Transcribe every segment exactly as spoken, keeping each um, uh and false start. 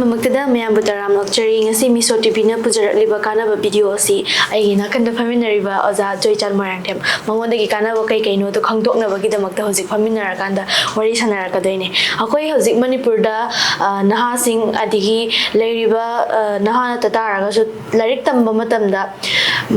ꯃꯃꯛꯇꯗ ꯃꯌꯥꯝꯕꯨ ꯇꯔꯥꯝ ꯑꯣꯛꯆꯔꯤ꯫ ꯉꯁꯤ ꯃꯤꯁꯣ ꯇꯤꯚꯤꯅ ꯄꯨꯖꯔꯛꯂꯤꯕ ꯀꯥꯟꯅꯕ ꯚꯤꯗꯤꯑꯣ ꯑꯁꯤ ꯑꯩꯒꯤ ꯅꯥꯀꯟꯗ ꯐꯝꯃꯤꯟꯅꯔꯤꯕ ꯑꯣꯖꯥ ꯖꯣꯏꯆꯥꯟ ꯃꯣꯏꯔꯥꯡꯊꯦꯝ ꯃꯉꯣꯟꯗꯒꯤ ꯀꯥꯟꯅꯕ ꯀꯩ ꯀꯩꯅꯣꯗꯣ ꯈꯪꯗꯣꯛꯅꯕꯒꯤꯗꯃꯛꯇ ꯍꯧꯖꯤꯛ ꯐꯝꯃꯤꯟꯅꯔꯀꯥꯟꯗ ꯋꯥꯔꯤ ꯁꯥꯟꯅꯔꯛꯀꯗꯣꯏꯅꯦ꯫ ꯑꯩꯈꯣꯏ ꯍꯧꯖꯤꯛ ꯃꯅꯤꯄꯨꯔꯗ, ꯑ, ꯅꯍꯥꯁꯤꯡ ꯑꯗꯒꯤ ꯂꯩꯔꯤꯕ, ꯑ, ꯅꯍꯥ ꯅꯠꯇ ꯇꯥꯔꯒꯁꯨ ꯂꯥꯏꯔꯤꯛ ꯇꯝꯕ ꯃꯇꯝꯗ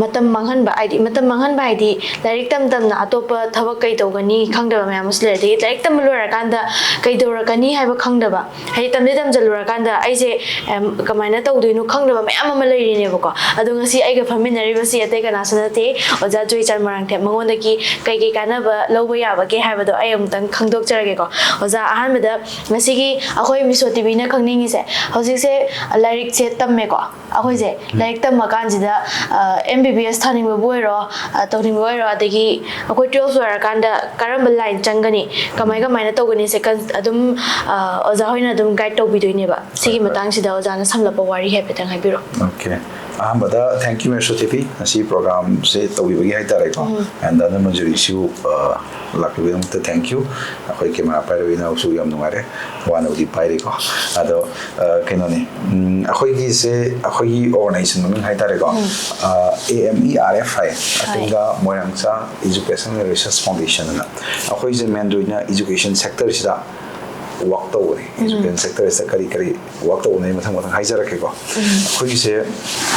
ꯃꯇꯝ ꯃꯥꯡꯍꯟꯕ, ꯍꯥꯏꯗꯤ ꯃꯇꯝ ꯃꯥꯡꯍꯟꯕ ꯍꯥꯏꯗꯤ ꯂꯥꯏꯔꯤꯛ ꯇꯝ ꯇꯝꯅ ꯑꯇꯣꯞꯄ ꯊꯕꯛ ꯀꯩ ꯇꯧꯒꯅꯤ ꯈꯪꯗꯕ ꯃꯌꯥꯝ ꯑꯃꯁꯨ ꯂꯩ꯫ ꯑꯗꯒꯤ ꯂꯥꯏꯔꯤꯛ ꯇꯝꯕ ꯂꯣꯏꯔꯀꯥꯟꯗ ꯀꯩꯗꯧꯔꯛꯀꯅꯤ ꯍꯥꯏꯕ ꯈꯪꯗꯕ, ꯍꯥꯏꯗꯤ ꯇꯝꯗꯤ ꯇꯝꯁꯤꯜꯂꯨꯔꯀꯥꯟꯗ ꯑꯩꯁꯦ, ꯑꯝ, ꯀꯃꯥꯏꯅ ꯇꯧꯗꯣꯏꯅꯣ ꯈꯪꯗꯕ ꯃꯌꯥꯝ ꯑꯃ ꯂꯩꯔꯤꯅꯦꯕꯀꯣ꯫ ꯑꯗꯣ ꯉꯁꯤ ꯑꯩꯒ ꯐꯝꯃꯤꯟꯅꯔꯤꯕꯁꯤ ꯑꯇꯩ ꯀꯅꯥꯁꯨ ꯅꯠꯇꯦ, ꯑꯣꯖꯥ ꯖꯣꯏꯆꯥꯟ ꯃꯣꯏꯔꯥꯡꯊꯦꯝ꯫ ꯃꯉꯣꯟꯗꯒꯤ ꯀꯩ ꯀꯩ ꯀꯥꯟꯅꯕ ꯂꯧꯕ ꯌꯥꯕꯒꯦ ꯍꯥꯏꯕꯗꯣ ꯑꯩ ꯑꯃꯨꯛꯇꯪ ꯈꯪꯗꯣꯛꯆꯔꯒꯦꯀꯣ꯫ ꯑꯣꯖꯥ, ꯑꯍꯥꯟꯕꯗ ꯉꯁꯤꯒꯤ ꯑꯩꯈꯣꯏ ꯃꯤꯁꯣ ꯇꯤꯚꯤꯅ ꯈꯪꯅꯤꯡꯉꯤꯁꯦ, ꯍꯧꯖꯤꯛꯁꯦ ꯂꯥꯏꯔꯤꯛꯁꯦ ꯇꯝꯃꯦꯀꯣ꯫ ꯑꯩꯈꯣꯏꯁꯦ ꯂꯥꯏꯔꯤꯛ ꯇꯝꯃꯀꯥꯟꯁꯤꯗ, ꯑ, ꯑꯦꯝ ꯕꯤ ꯕꯤ ꯑꯦꯁ ꯊꯥꯅꯤꯡꯕꯕꯨ ꯑꯣꯏꯔꯣ, ꯑ, ꯇꯧꯅꯤꯡꯕ ꯑꯣꯏꯔꯣ, ꯑꯗꯒꯤ ꯑꯩꯈꯣꯏ ꯇꯨꯋꯦꯜꯐ ꯂꯣꯏꯔꯀꯥꯟꯗ ꯀꯔꯝꯕ ꯂꯥꯏꯟ ꯆꯪꯒꯅꯤ, ꯀꯃꯥꯏ ꯀꯃꯥꯏꯅ ꯇꯧꯒꯅꯤꯁꯦ ꯀꯟ-, ꯑꯗꯨꯝ, ꯑ, ꯑꯣꯖꯥ ꯍꯣꯏꯅ ꯑꯗꯨꯝ ꯒꯥꯏꯗ ꯇꯧꯕꯤꯗꯣꯏꯅꯦꯕ꯫ ꯁꯤꯒꯤ ꯍꯣꯏ, ꯍꯣꯏ꯫ ꯃꯇꯥꯡꯁꯤꯗ ꯑꯣꯖꯥꯅ ꯁꯝꯂꯞꯄ ꯋꯥꯔꯤ ꯍꯥꯏꯐꯦꯠꯇꯪ ꯍꯥꯏꯕꯤꯔꯛꯑꯣ꯫ ꯑꯣꯀꯦ꯫ ꯑꯍꯥꯟꯕꯗ thank you, ꯃꯤꯁꯣ ꯇꯤꯚꯤ, ꯉꯁꯤ ꯄ꯭ꯔꯣꯒ꯭ꯔꯥꯝꯁꯦ ꯇꯧꯕꯤꯕꯒꯤ ꯍꯥꯏꯇꯥꯔꯦꯀꯣ꯫ ꯎꯝ꯫ And ꯑꯗꯨꯝ ꯖꯨꯔꯤꯁꯤꯕꯨ, ꯑ, ꯂꯥꯛꯄꯤꯕꯒꯤꯗꯃꯛꯇ thank you꯫ ꯑꯩꯈꯣꯏ ꯀꯦꯃꯦꯔꯥ ꯄꯥꯏꯔꯕꯅꯤꯅ ꯑꯃꯨꯛꯁꯨ ꯌꯥꯝ ꯅꯨꯡꯉꯥꯏꯔꯦ, ꯋꯥꯅꯕꯨꯗꯤ ꯄꯥꯏꯔꯤꯀꯣ꯫ ꯑꯗꯣ, ꯑ, ꯀꯩꯅꯣꯅꯤ, ꯎꯝ, ꯑꯩꯈꯣꯏꯒꯤꯁꯦ, ꯑꯩꯈꯣꯏꯒꯤ ꯑꯣꯔꯒꯅꯥꯏꯖꯦꯁꯟ ꯃꯃꯤꯡ ꯍꯥꯏꯇꯥꯔꯦꯀꯣ, um. Uh, A M E R F ꯍꯥꯏ, ꯍꯣꯏ꯫ ꯑꯇꯦꯡꯕ ꯃꯣꯏꯔꯥꯡꯆꯥ Education and Research Foundation ꯑꯅ꯫ ꯑꯩꯈꯣꯏꯁꯦ ꯃꯦꯟ ꯑꯣꯏꯅ ꯏꯖꯨꯀꯦꯁꯟ ꯁꯦꯛꯇꯔꯁꯤꯗ ꯋꯥꯛ ꯇꯧꯕꯅꯤ꯫ ꯎꯝ꯫ ꯏꯖꯨꯀꯦꯁꯟ ꯁꯦꯛꯇꯔꯁꯤꯗ ꯀꯔꯤ ꯀꯔꯤ ꯋꯥꯛ ꯇꯧꯕꯅꯣ ꯑꯩ ꯃꯊꯪ ꯃꯊꯪ ꯍꯥꯏꯖꯔꯛꯀꯦꯀꯣ꯫ ꯎꯝ꯫ ꯑꯩꯈꯣꯏꯒꯤꯁꯦ,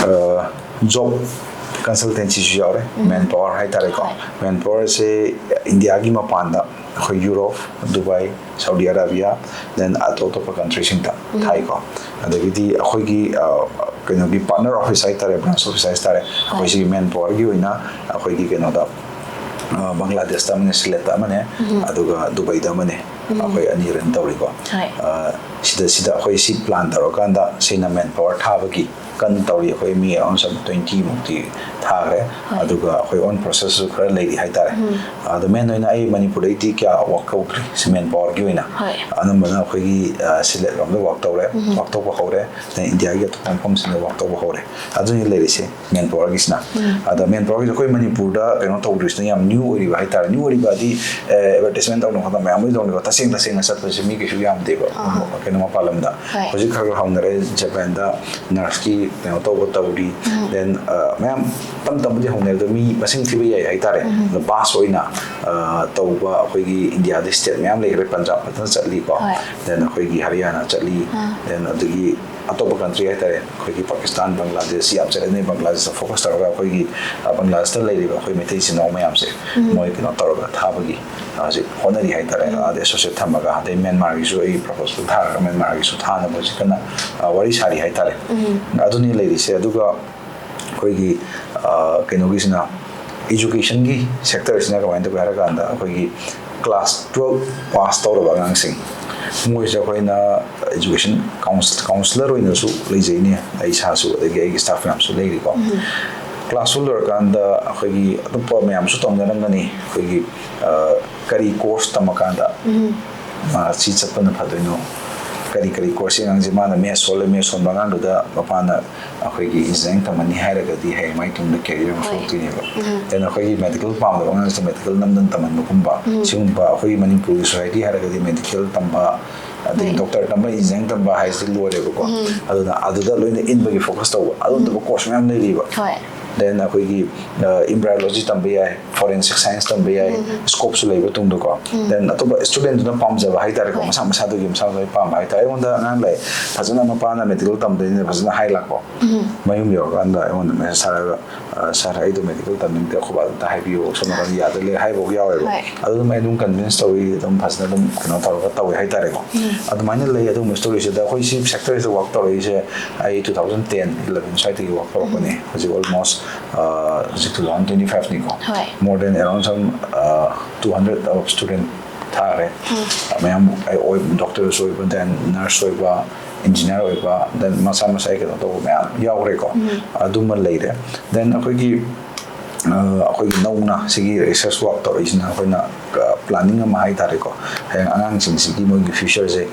ꯑ, ꯖꯣꯕ ꯀꯟꯁꯜꯇꯦꯟꯁꯤꯁꯨ ꯌꯥꯎꯔꯦ, ꯎꯝ꯫ ꯃꯦꯟ ꯄꯥꯋꯔ ꯍꯥꯏꯇꯥꯔꯦꯀꯣ꯫ ꯍꯣꯏ꯫ ꯃꯦꯟ ꯄꯥꯋꯔꯁꯦ ꯏꯟꯗꯤꯌꯥꯒꯤ ꯃꯄꯥꯟꯗ ꯑꯩꯈꯣꯏ Europe, Dubai, Saudi Arabia, then ꯑꯇꯣꯞ ꯑꯇꯣꯞꯄ ꯀꯟꯇ꯭ꯔꯤꯁꯤꯡꯗ ꯎꯝ꯫ ꯊꯥꯏꯀꯣ꯫ ꯑꯗꯒꯤꯗꯤ ꯑꯩꯈꯣꯏꯒꯤ, ꯑ, ꯀꯩꯅꯣꯒꯤ ꯄꯥꯔꯠꯅꯔ ꯑꯣꯐꯤꯁ ꯍꯥꯏꯇꯥꯔꯦ, ꯕ꯭ꯔꯥꯟꯁ ꯑꯣꯐꯤꯁ ꯍꯥꯏꯇꯥꯔꯦ, ꯍꯣꯏ꯫ ꯑꯩꯈꯣꯏ ꯁꯤꯒꯤ ꯃꯦꯟ ꯄꯥꯋꯔꯒꯤ ꯑꯣꯏꯅ ꯑꯩꯈꯣꯏꯒꯤ ꯀꯩꯅꯣꯗ, ꯑ, ꯕꯪꯒ꯭ꯂꯥꯗꯦꯁꯇ ꯑꯃꯅꯦ, ꯁꯤꯂꯦꯠꯇ ꯑꯃꯅꯦ, ꯎꯝ꯫ ꯑꯗꯨꯒ ꯗꯨꯕꯥꯏꯗ ꯑꯃꯅꯦ, ꯎꯝ꯫ ꯑꯩꯈꯣꯏ ꯑꯅꯤ ꯔꯟ ꯇꯧꯔꯤꯀꯣ꯫ ꯍꯣꯏ꯫ ꯑ, ꯁꯤꯗ, ꯁꯤꯗ ꯑꯩꯈꯣꯏ ꯁꯤ ꯄ꯭ꯂꯥꯟ ꯇꯧꯔꯀꯥꯟꯗ ꯁꯤꯅ ꯃꯦꯟ ꯄꯥꯋꯔ ꯊꯥꯕꯒꯤ ꯀꯟꯅ ꯇꯧꯔꯤ꯫ ꯑꯩꯈꯣꯏ ꯃꯤ around some twenty ꯃꯨꯛꯇꯤ ꯊꯥꯈ꯭ꯔꯦ꯫ ꯑꯗꯨꯒ ꯑꯩꯈꯣꯏ ꯑꯣꯟ ꯄ꯭ꯔꯣꯁꯦꯁꯁꯨ ꯈꯔ ꯂꯩꯔꯤ ꯍꯥꯏꯇꯥꯔꯦ꯫ ꯑꯗꯣ ꯃꯦꯟ ꯑꯣꯏꯅ ꯑꯩ ꯃꯅꯤꯄꯨꯔꯗꯩꯗꯤ ꯀꯌꯥ ꯋꯥꯛ ꯇꯧꯗ꯭ꯔꯤ, ꯁꯤ ꯃꯦꯟ ꯄꯥꯋꯔꯒꯤ ꯑꯣꯏꯅ꯫ ꯑꯅꯝꯕꯅ ꯑꯩꯈꯣꯏꯒꯤ, ꯑ, ꯁꯤꯂꯦꯠ ꯂꯣꯝꯗ ꯋꯥꯛ ꯇꯧꯔꯦ, ꯋꯥꯛ ꯇꯧꯕ ꯍꯧꯔꯦ꯫ ꯑꯗꯩ ꯏꯟꯗꯤꯌꯥꯒꯤ ꯑꯇꯣꯞꯄ ꯃꯐꯝꯁꯤꯡꯗ ꯋꯥꯛ ꯇꯧꯕ ꯍꯧꯔꯦ꯫ ꯑꯗꯨꯅꯤ ꯂꯩꯔꯤꯁꯦ ꯃꯦꯟ ꯄꯥꯋꯔꯒꯤꯁꯤꯅ꯫ ꯑꯗ ꯃꯦꯟ ꯄꯥꯋꯔꯒꯤꯁꯦ ꯑꯩꯈꯣꯏ ꯃꯅꯤꯄꯨꯔꯗ ꯀꯩꯅꯣ ꯇꯧꯗ꯭ꯔꯤꯁꯤꯅ ꯌꯥꯝ ꯅ꯭ꯌꯨ ꯑꯣꯏꯔꯤꯕ ꯍꯥꯏꯇꯥꯔꯦ꯫ ꯅ꯭ꯌꯨ ꯑꯣꯏꯔꯤꯕ ꯍꯥꯏꯗꯤ, ꯑꯦ, ꯑꯦꯗꯚꯔꯇꯤꯁꯃꯦꯟ ꯇꯧꯅ ꯈꯣꯠꯅ ꯃꯌꯥꯝ ꯂꯣꯏ ꯇꯧꯅꯤꯀꯣ, ꯇꯁꯦꯡ ꯇꯁꯦꯡꯅ ꯆꯠꯄꯁꯦ ꯃꯤ ꯀꯩꯁꯨ ꯌꯥꯝꯗꯦꯕ꯫ ꯀꯩꯅꯣ ꯃꯄꯥꯟ ꯂꯝꯗ ꯍꯧꯖꯤꯛ ꯈꯔ ꯈꯔ ꯍꯧꯅꯔꯦ, ꯖꯄꯥꯟꯗ ꯅꯔꯁꯀꯤ ꯀꯩꯅꯣ ꯇꯧꯕ ꯇꯧꯔꯤ꯫ ꯗꯦꯟ ꯃꯌꯥꯝ ꯇꯞ ꯇꯞꯅꯗꯤ ꯍꯧꯅꯔꯦ, ꯑꯗꯣ ꯃꯤ ꯃꯁꯤꯡ ꯊꯤꯕ ꯌꯥꯏ ꯍꯥꯏꯇꯥꯔꯦ꯫ ꯑꯗꯣ ꯕꯥꯁ ꯑꯣꯏꯅ, ꯑ, ꯇꯧꯕ ꯑꯩꯈꯣꯏꯒꯤ ꯏꯟꯗꯤꯌꯥꯗ ꯁ꯭ꯇꯦꯠ ꯃꯌꯥꯝ ꯂꯩꯈ꯭ꯔꯦ꯫ ꯄꯟꯖꯥꯕ ꯐꯖꯅ ꯆꯠꯂꯤꯀꯣ꯫ ꯗꯦꯟ ꯑꯩꯈꯣꯏꯒꯤ ꯍꯔꯤꯌꯥꯅꯥ ꯆꯠꯂꯤ꯫ ꯗꯦꯟ ꯑꯗꯒꯤ ꯑꯇꯣꯞꯄ ꯀꯟꯇ꯭ꯔꯤ ꯍꯥꯏꯇꯥꯔꯦ, ꯑꯩꯈꯣꯏꯒꯤ ꯄꯥꯀꯤꯁꯇꯥꯟ, ꯕꯪꯒ꯭ꯂꯥꯗꯦꯁ ꯁꯤ ꯌꯥꯝ ꯆꯠꯂꯦ꯫ ꯕꯪꯒ꯭ꯂꯥꯗꯦꯁꯇ ꯐꯣꯀꯁ ꯇꯧꯔꯒ ꯑꯩꯈꯣꯏꯒꯤ, ꯑ, ꯕꯪꯒ꯭ꯂꯥꯗꯦꯁꯇ ꯂꯩꯔꯤꯕ ꯑꯩꯈꯣꯏ ꯃꯩꯇꯩ ꯏꯆꯤꯟ ꯏꯅꯥꯎ ꯃꯌꯥꯝꯁꯦ ꯃꯣꯏ ꯀꯩꯅꯣ ꯇꯧꯔꯒ ꯊꯥꯕꯒꯤ, ꯑ, ꯍꯧꯖꯤꯛ ꯍꯣꯠꯅꯔꯤ ꯍꯥꯏꯇꯥꯔꯦ꯫ ꯑꯗꯩ ꯑꯦꯁꯣꯁꯤꯌꯦꯠ ꯊꯝꯃꯒ, ꯑꯗꯩ ꯃ꯭ꯌꯥꯟꯃꯥꯔꯒꯤꯁꯨ ꯑꯩ ꯄ꯭ꯔꯄꯣꯖꯦꯜ ꯊꯥꯔꯒ ꯃ꯭ꯌꯥꯟꯃꯥꯔꯒꯤꯁꯨ ꯊꯥꯅꯕ ꯍꯧꯖꯤꯛ ꯀꯟꯅ, ꯑ, ꯋꯥꯔꯤ ꯁꯥꯔꯤ ꯍꯥꯏꯇꯥꯔꯦ꯫ ꯑꯗꯨꯅꯤ ꯂꯩꯔꯤꯁꯦ꯫ ꯑꯗꯨꯒ ꯑꯩꯈꯣꯏꯒꯤ, ꯑ, ꯀꯩꯅꯣꯒꯤꯁꯤꯅ, ꯏꯖꯨꯀꯦꯁꯟꯒꯤ ꯁꯦꯛꯇꯔꯁꯤꯅ ꯀꯃꯥꯏꯅ ꯇꯧꯒꯦ ꯍꯥꯏꯔ ꯀꯥꯟꯗ, ꯑꯩꯈꯣꯏꯒꯤ ꯀ꯭ꯂꯥꯁ ꯇꯨꯋꯦꯜꯐ ꯄꯥꯁ ꯇꯧꯔꯕ ꯑꯉꯥꯡꯁꯤꯡ, ꯃꯣꯏꯁꯦ ꯑꯩꯈꯣꯏꯅ ꯏꯖꯨꯀꯦꯁꯟ ꯀꯥꯎꯟꯁ-, ꯀꯥꯎꯟꯁꯤꯂꯔ ꯑꯣꯏꯅꯁꯨ ꯂꯩꯖꯩꯅꯦ, ꯑꯩ ꯏꯁꯥꯁꯨ, ꯑꯗꯒꯤ ꯑꯩꯒꯤ ꯁ꯭ꯇꯥꯐ ꯃꯌꯥꯝꯁꯨ ꯂꯩꯔꯤꯀꯣ꯫ ꯀ꯭ꯂꯥꯁ ꯇꯨ ꯂꯣꯏꯔꯀꯥꯟꯗ ꯑꯩꯈꯣꯏꯒꯤ ꯑꯇꯣꯞꯄ ꯃꯌꯥꯝꯁꯨ ꯇꯧꯅꯔꯝꯒꯅꯤ, ꯑꯩꯈꯣꯏꯒꯤ, ꯑ, ꯀꯔꯤ ꯀꯣꯔꯁ ꯇꯝꯃꯀꯥꯟꯗ ꯃꯥ ꯁꯤ ꯆꯠꯄꯅ ꯐꯗꯣꯏꯅꯣ? ꯀꯔꯤ ꯀꯔꯤ ꯀꯣꯔꯁꯁꯤ ꯑꯉꯥꯡꯁꯦ ꯃꯥꯅ ꯃꯦꯠꯁ ꯁꯣꯜꯂꯦ, ꯃꯦꯠꯁ ꯁꯣꯟꯕ ꯑꯉꯥꯡꯗꯨꯗ ꯃꯄꯥꯅ ꯑꯩꯈꯣꯏꯒꯤ ꯏꯟꯖꯤꯅꯤꯌꯥꯔꯤꯡ ꯇꯝꯍꯟꯅꯤ ꯍꯥꯏꯔꯒꯗꯤ ꯍꯌꯦꯡ ꯃꯥꯏ ꯇꯨꯡꯗ ꯀꯦꯔꯤꯌꯔ ꯑꯃ ꯁꯣꯛꯇꯣꯏꯅꯦꯕ꯫ ꯗꯦꯟ ꯑꯩꯈꯣꯏꯒꯤ ꯃꯦꯗꯤꯀꯦꯜ ꯄꯥꯝꯗꯕ ꯑꯉꯥꯡꯁꯤꯗ ꯃꯦꯗꯤꯀꯦꯜ ꯅꯝꯗꯅ ꯇꯝꯍꯟꯕꯒꯨꯝꯕ, ꯁꯤꯒꯨꯝꯕ ꯑꯩꯈꯣꯏꯒꯤ ꯃꯅꯤꯄꯨꯔꯒꯤ ꯁꯣꯁꯥꯏꯇꯤ ꯍꯥꯏꯔꯒꯗꯤ ꯃꯦꯗꯤꯀꯦꯜ ꯇꯝꯕ, ꯑꯗꯒꯤ ꯗꯣꯛꯇꯔ ꯇꯝꯕ, ꯏꯟꯖꯤꯅꯤꯌꯥꯔꯤꯡ ꯇꯝꯕ ꯍꯥꯏꯁꯤꯗꯤ ꯂꯣꯏꯔꯦꯕꯀꯣ꯫ ꯑꯗꯨꯅ ꯑꯗꯨꯗ ꯂꯣꯏꯅ ꯏꯟꯕꯒꯤ ꯐꯣꯀꯁ ꯇꯧꯕ, ꯑꯗꯨ ꯅꯠꯇꯕ ꯀꯣꯔꯁ ꯃꯌꯥꯝ ꯂꯩꯔꯤꯕ꯫ ꯗꯦꯟ ꯑꯩꯈꯣꯏꯒꯤ, ꯑ, ꯏꯝꯕ꯭ꯔꯥꯏꯑꯣꯂꯣꯖꯤ ꯇꯝꯕ ꯌꯥꯏ, ꯐꯣꯔꯦꯟꯁꯤꯛ ꯁꯥꯏꯟꯁ ꯇꯝꯕ ꯌꯥꯏ, ꯁ꯭ꯀꯣꯞꯁꯨ ꯂꯩꯕ ꯇꯨꯡꯗꯀꯣ꯫ ꯗꯦꯟ ꯑꯇꯣꯞꯄ ꯁ꯭ꯇꯨꯗꯦꯟꯗꯨꯅ ꯄꯥꯝꯖꯕ ꯍꯥꯏꯇꯥꯔꯦꯀꯣ, ꯃꯁꯥ ꯃꯁꯥꯗꯨꯒꯤ ꯃꯁꯥ ꯃꯁꯥꯒꯤ ꯄꯥꯝꯕ ꯍꯥꯏꯇꯥꯔꯦ꯫ ꯑꯩꯉꯣꯟꯗ ꯑꯉꯥꯡ ꯂꯩ, ꯐꯖꯅ ꯃꯄꯥꯅ ꯃꯦꯗꯤꯀꯦꯜ ꯇꯝꯗꯣꯏꯅꯦ ꯐꯖꯅ ꯍꯥꯏ ꯂꯥꯛꯄ꯫ ꯃꯌꯨꯝ ꯌꯧꯔꯀꯥꯟꯗ ꯑꯩꯉꯣꯟꯗ ꯃꯦꯁꯦꯖ ꯊꯥꯔꯛꯑꯒ, "ꯑ, ꯁꯥꯔ, ꯑꯩꯗꯣ ꯃꯦꯗꯤꯀꯦꯜ ꯇꯝꯅꯤꯡꯗꯦ, ꯑꯩꯈꯣꯏ ꯕꯥꯗ ꯑꯝꯇ ꯍꯥꯏꯕꯤꯌꯣ, ꯁꯣꯝ ꯅꯥꯀꯟꯗ ꯌꯥꯗ ꯂꯩ" ꯍꯥꯏꯕꯐꯥꯎ ꯌꯥꯎꯋꯦꯕ꯫ ꯑꯗꯨꯝ ꯑꯩ ꯑꯗꯨꯝ ꯀꯟꯚꯤꯟꯁ ꯇꯧꯋꯤ, ꯑꯗꯨꯝ ꯐꯖꯅ ꯑꯗꯨꯝ ꯀꯩꯅꯣ ꯇꯧꯔꯒ ꯇꯧꯋꯦ ꯍꯥꯏꯇꯥꯔꯦꯀꯣ꯫ ꯑꯗꯨꯃꯥꯏꯅ ꯂꯩ꯫ ꯑꯗꯨꯒꯨꯝꯕ ꯁ꯭ꯇꯣꯔꯤꯁꯤꯗ ꯑꯩꯈꯣꯏ ꯁꯤ ꯁꯦꯛꯇꯔꯁꯤꯗ ꯋꯥꯛ ꯇꯧꯔꯛꯏꯁꯦ ꯑꯩ two thousand ten eleven ꯁ꯭ꯋꯥꯏꯗꯒꯤ ꯋꯥꯛ ꯇꯧꯔꯛꯄꯅꯦ꯫ ꯍꯧꯖꯤꯛ almost, ꯑ, ꯍꯧꯖꯤꯛ two thousand twenty five ꯅꯤꯀꯣ꯫ More than around some, ꯑ, two hundred of student ꯊꯥꯈ꯭ꯔꯦ꯫ ꯃꯌꯥꯝ ꯑꯩ ꯑꯣꯏ-, ꯗꯣꯛꯇꯔꯁꯨ ꯑꯣꯏꯕ, ꯗꯦꯟ ꯅꯔꯁ ꯑꯣꯏꯕ, ꯏꯟꯖꯤꯅꯤꯌꯥꯔ ꯑꯣꯏꯕ, then ꯃꯁꯥ ꯃꯁꯥꯒꯤ ꯀꯩꯅꯣ ꯇꯧꯕ ꯃꯌꯥꯝ ꯌꯥꯎꯈ꯭ꯔꯦꯀꯣ꯫ ꯑꯗꯨꯃ ꯂꯩꯔꯦ꯫ Then ꯑꯩꯈꯣꯏꯒꯤ ꯑꯩꯈꯣꯏꯒꯤ ꯅꯧꯅ ꯁꯤꯒꯤ ꯔꯤꯁꯔꯁ ꯋꯥꯔꯛ ꯇꯧꯔꯛꯏꯁꯤꯅ ꯑꯩꯈꯣꯏꯅ ꯄ꯭ꯂꯥꯅꯤꯡ ꯑꯃ ꯍꯥꯏ ꯇꯥꯔꯦꯀꯣ꯫ ꯍꯌꯦꯡ ꯑꯉꯥꯡꯁꯤꯡꯁꯤꯒꯤ ꯃꯣꯏꯒꯤ ꯐ꯭ꯌꯨꯆꯔꯁꯦ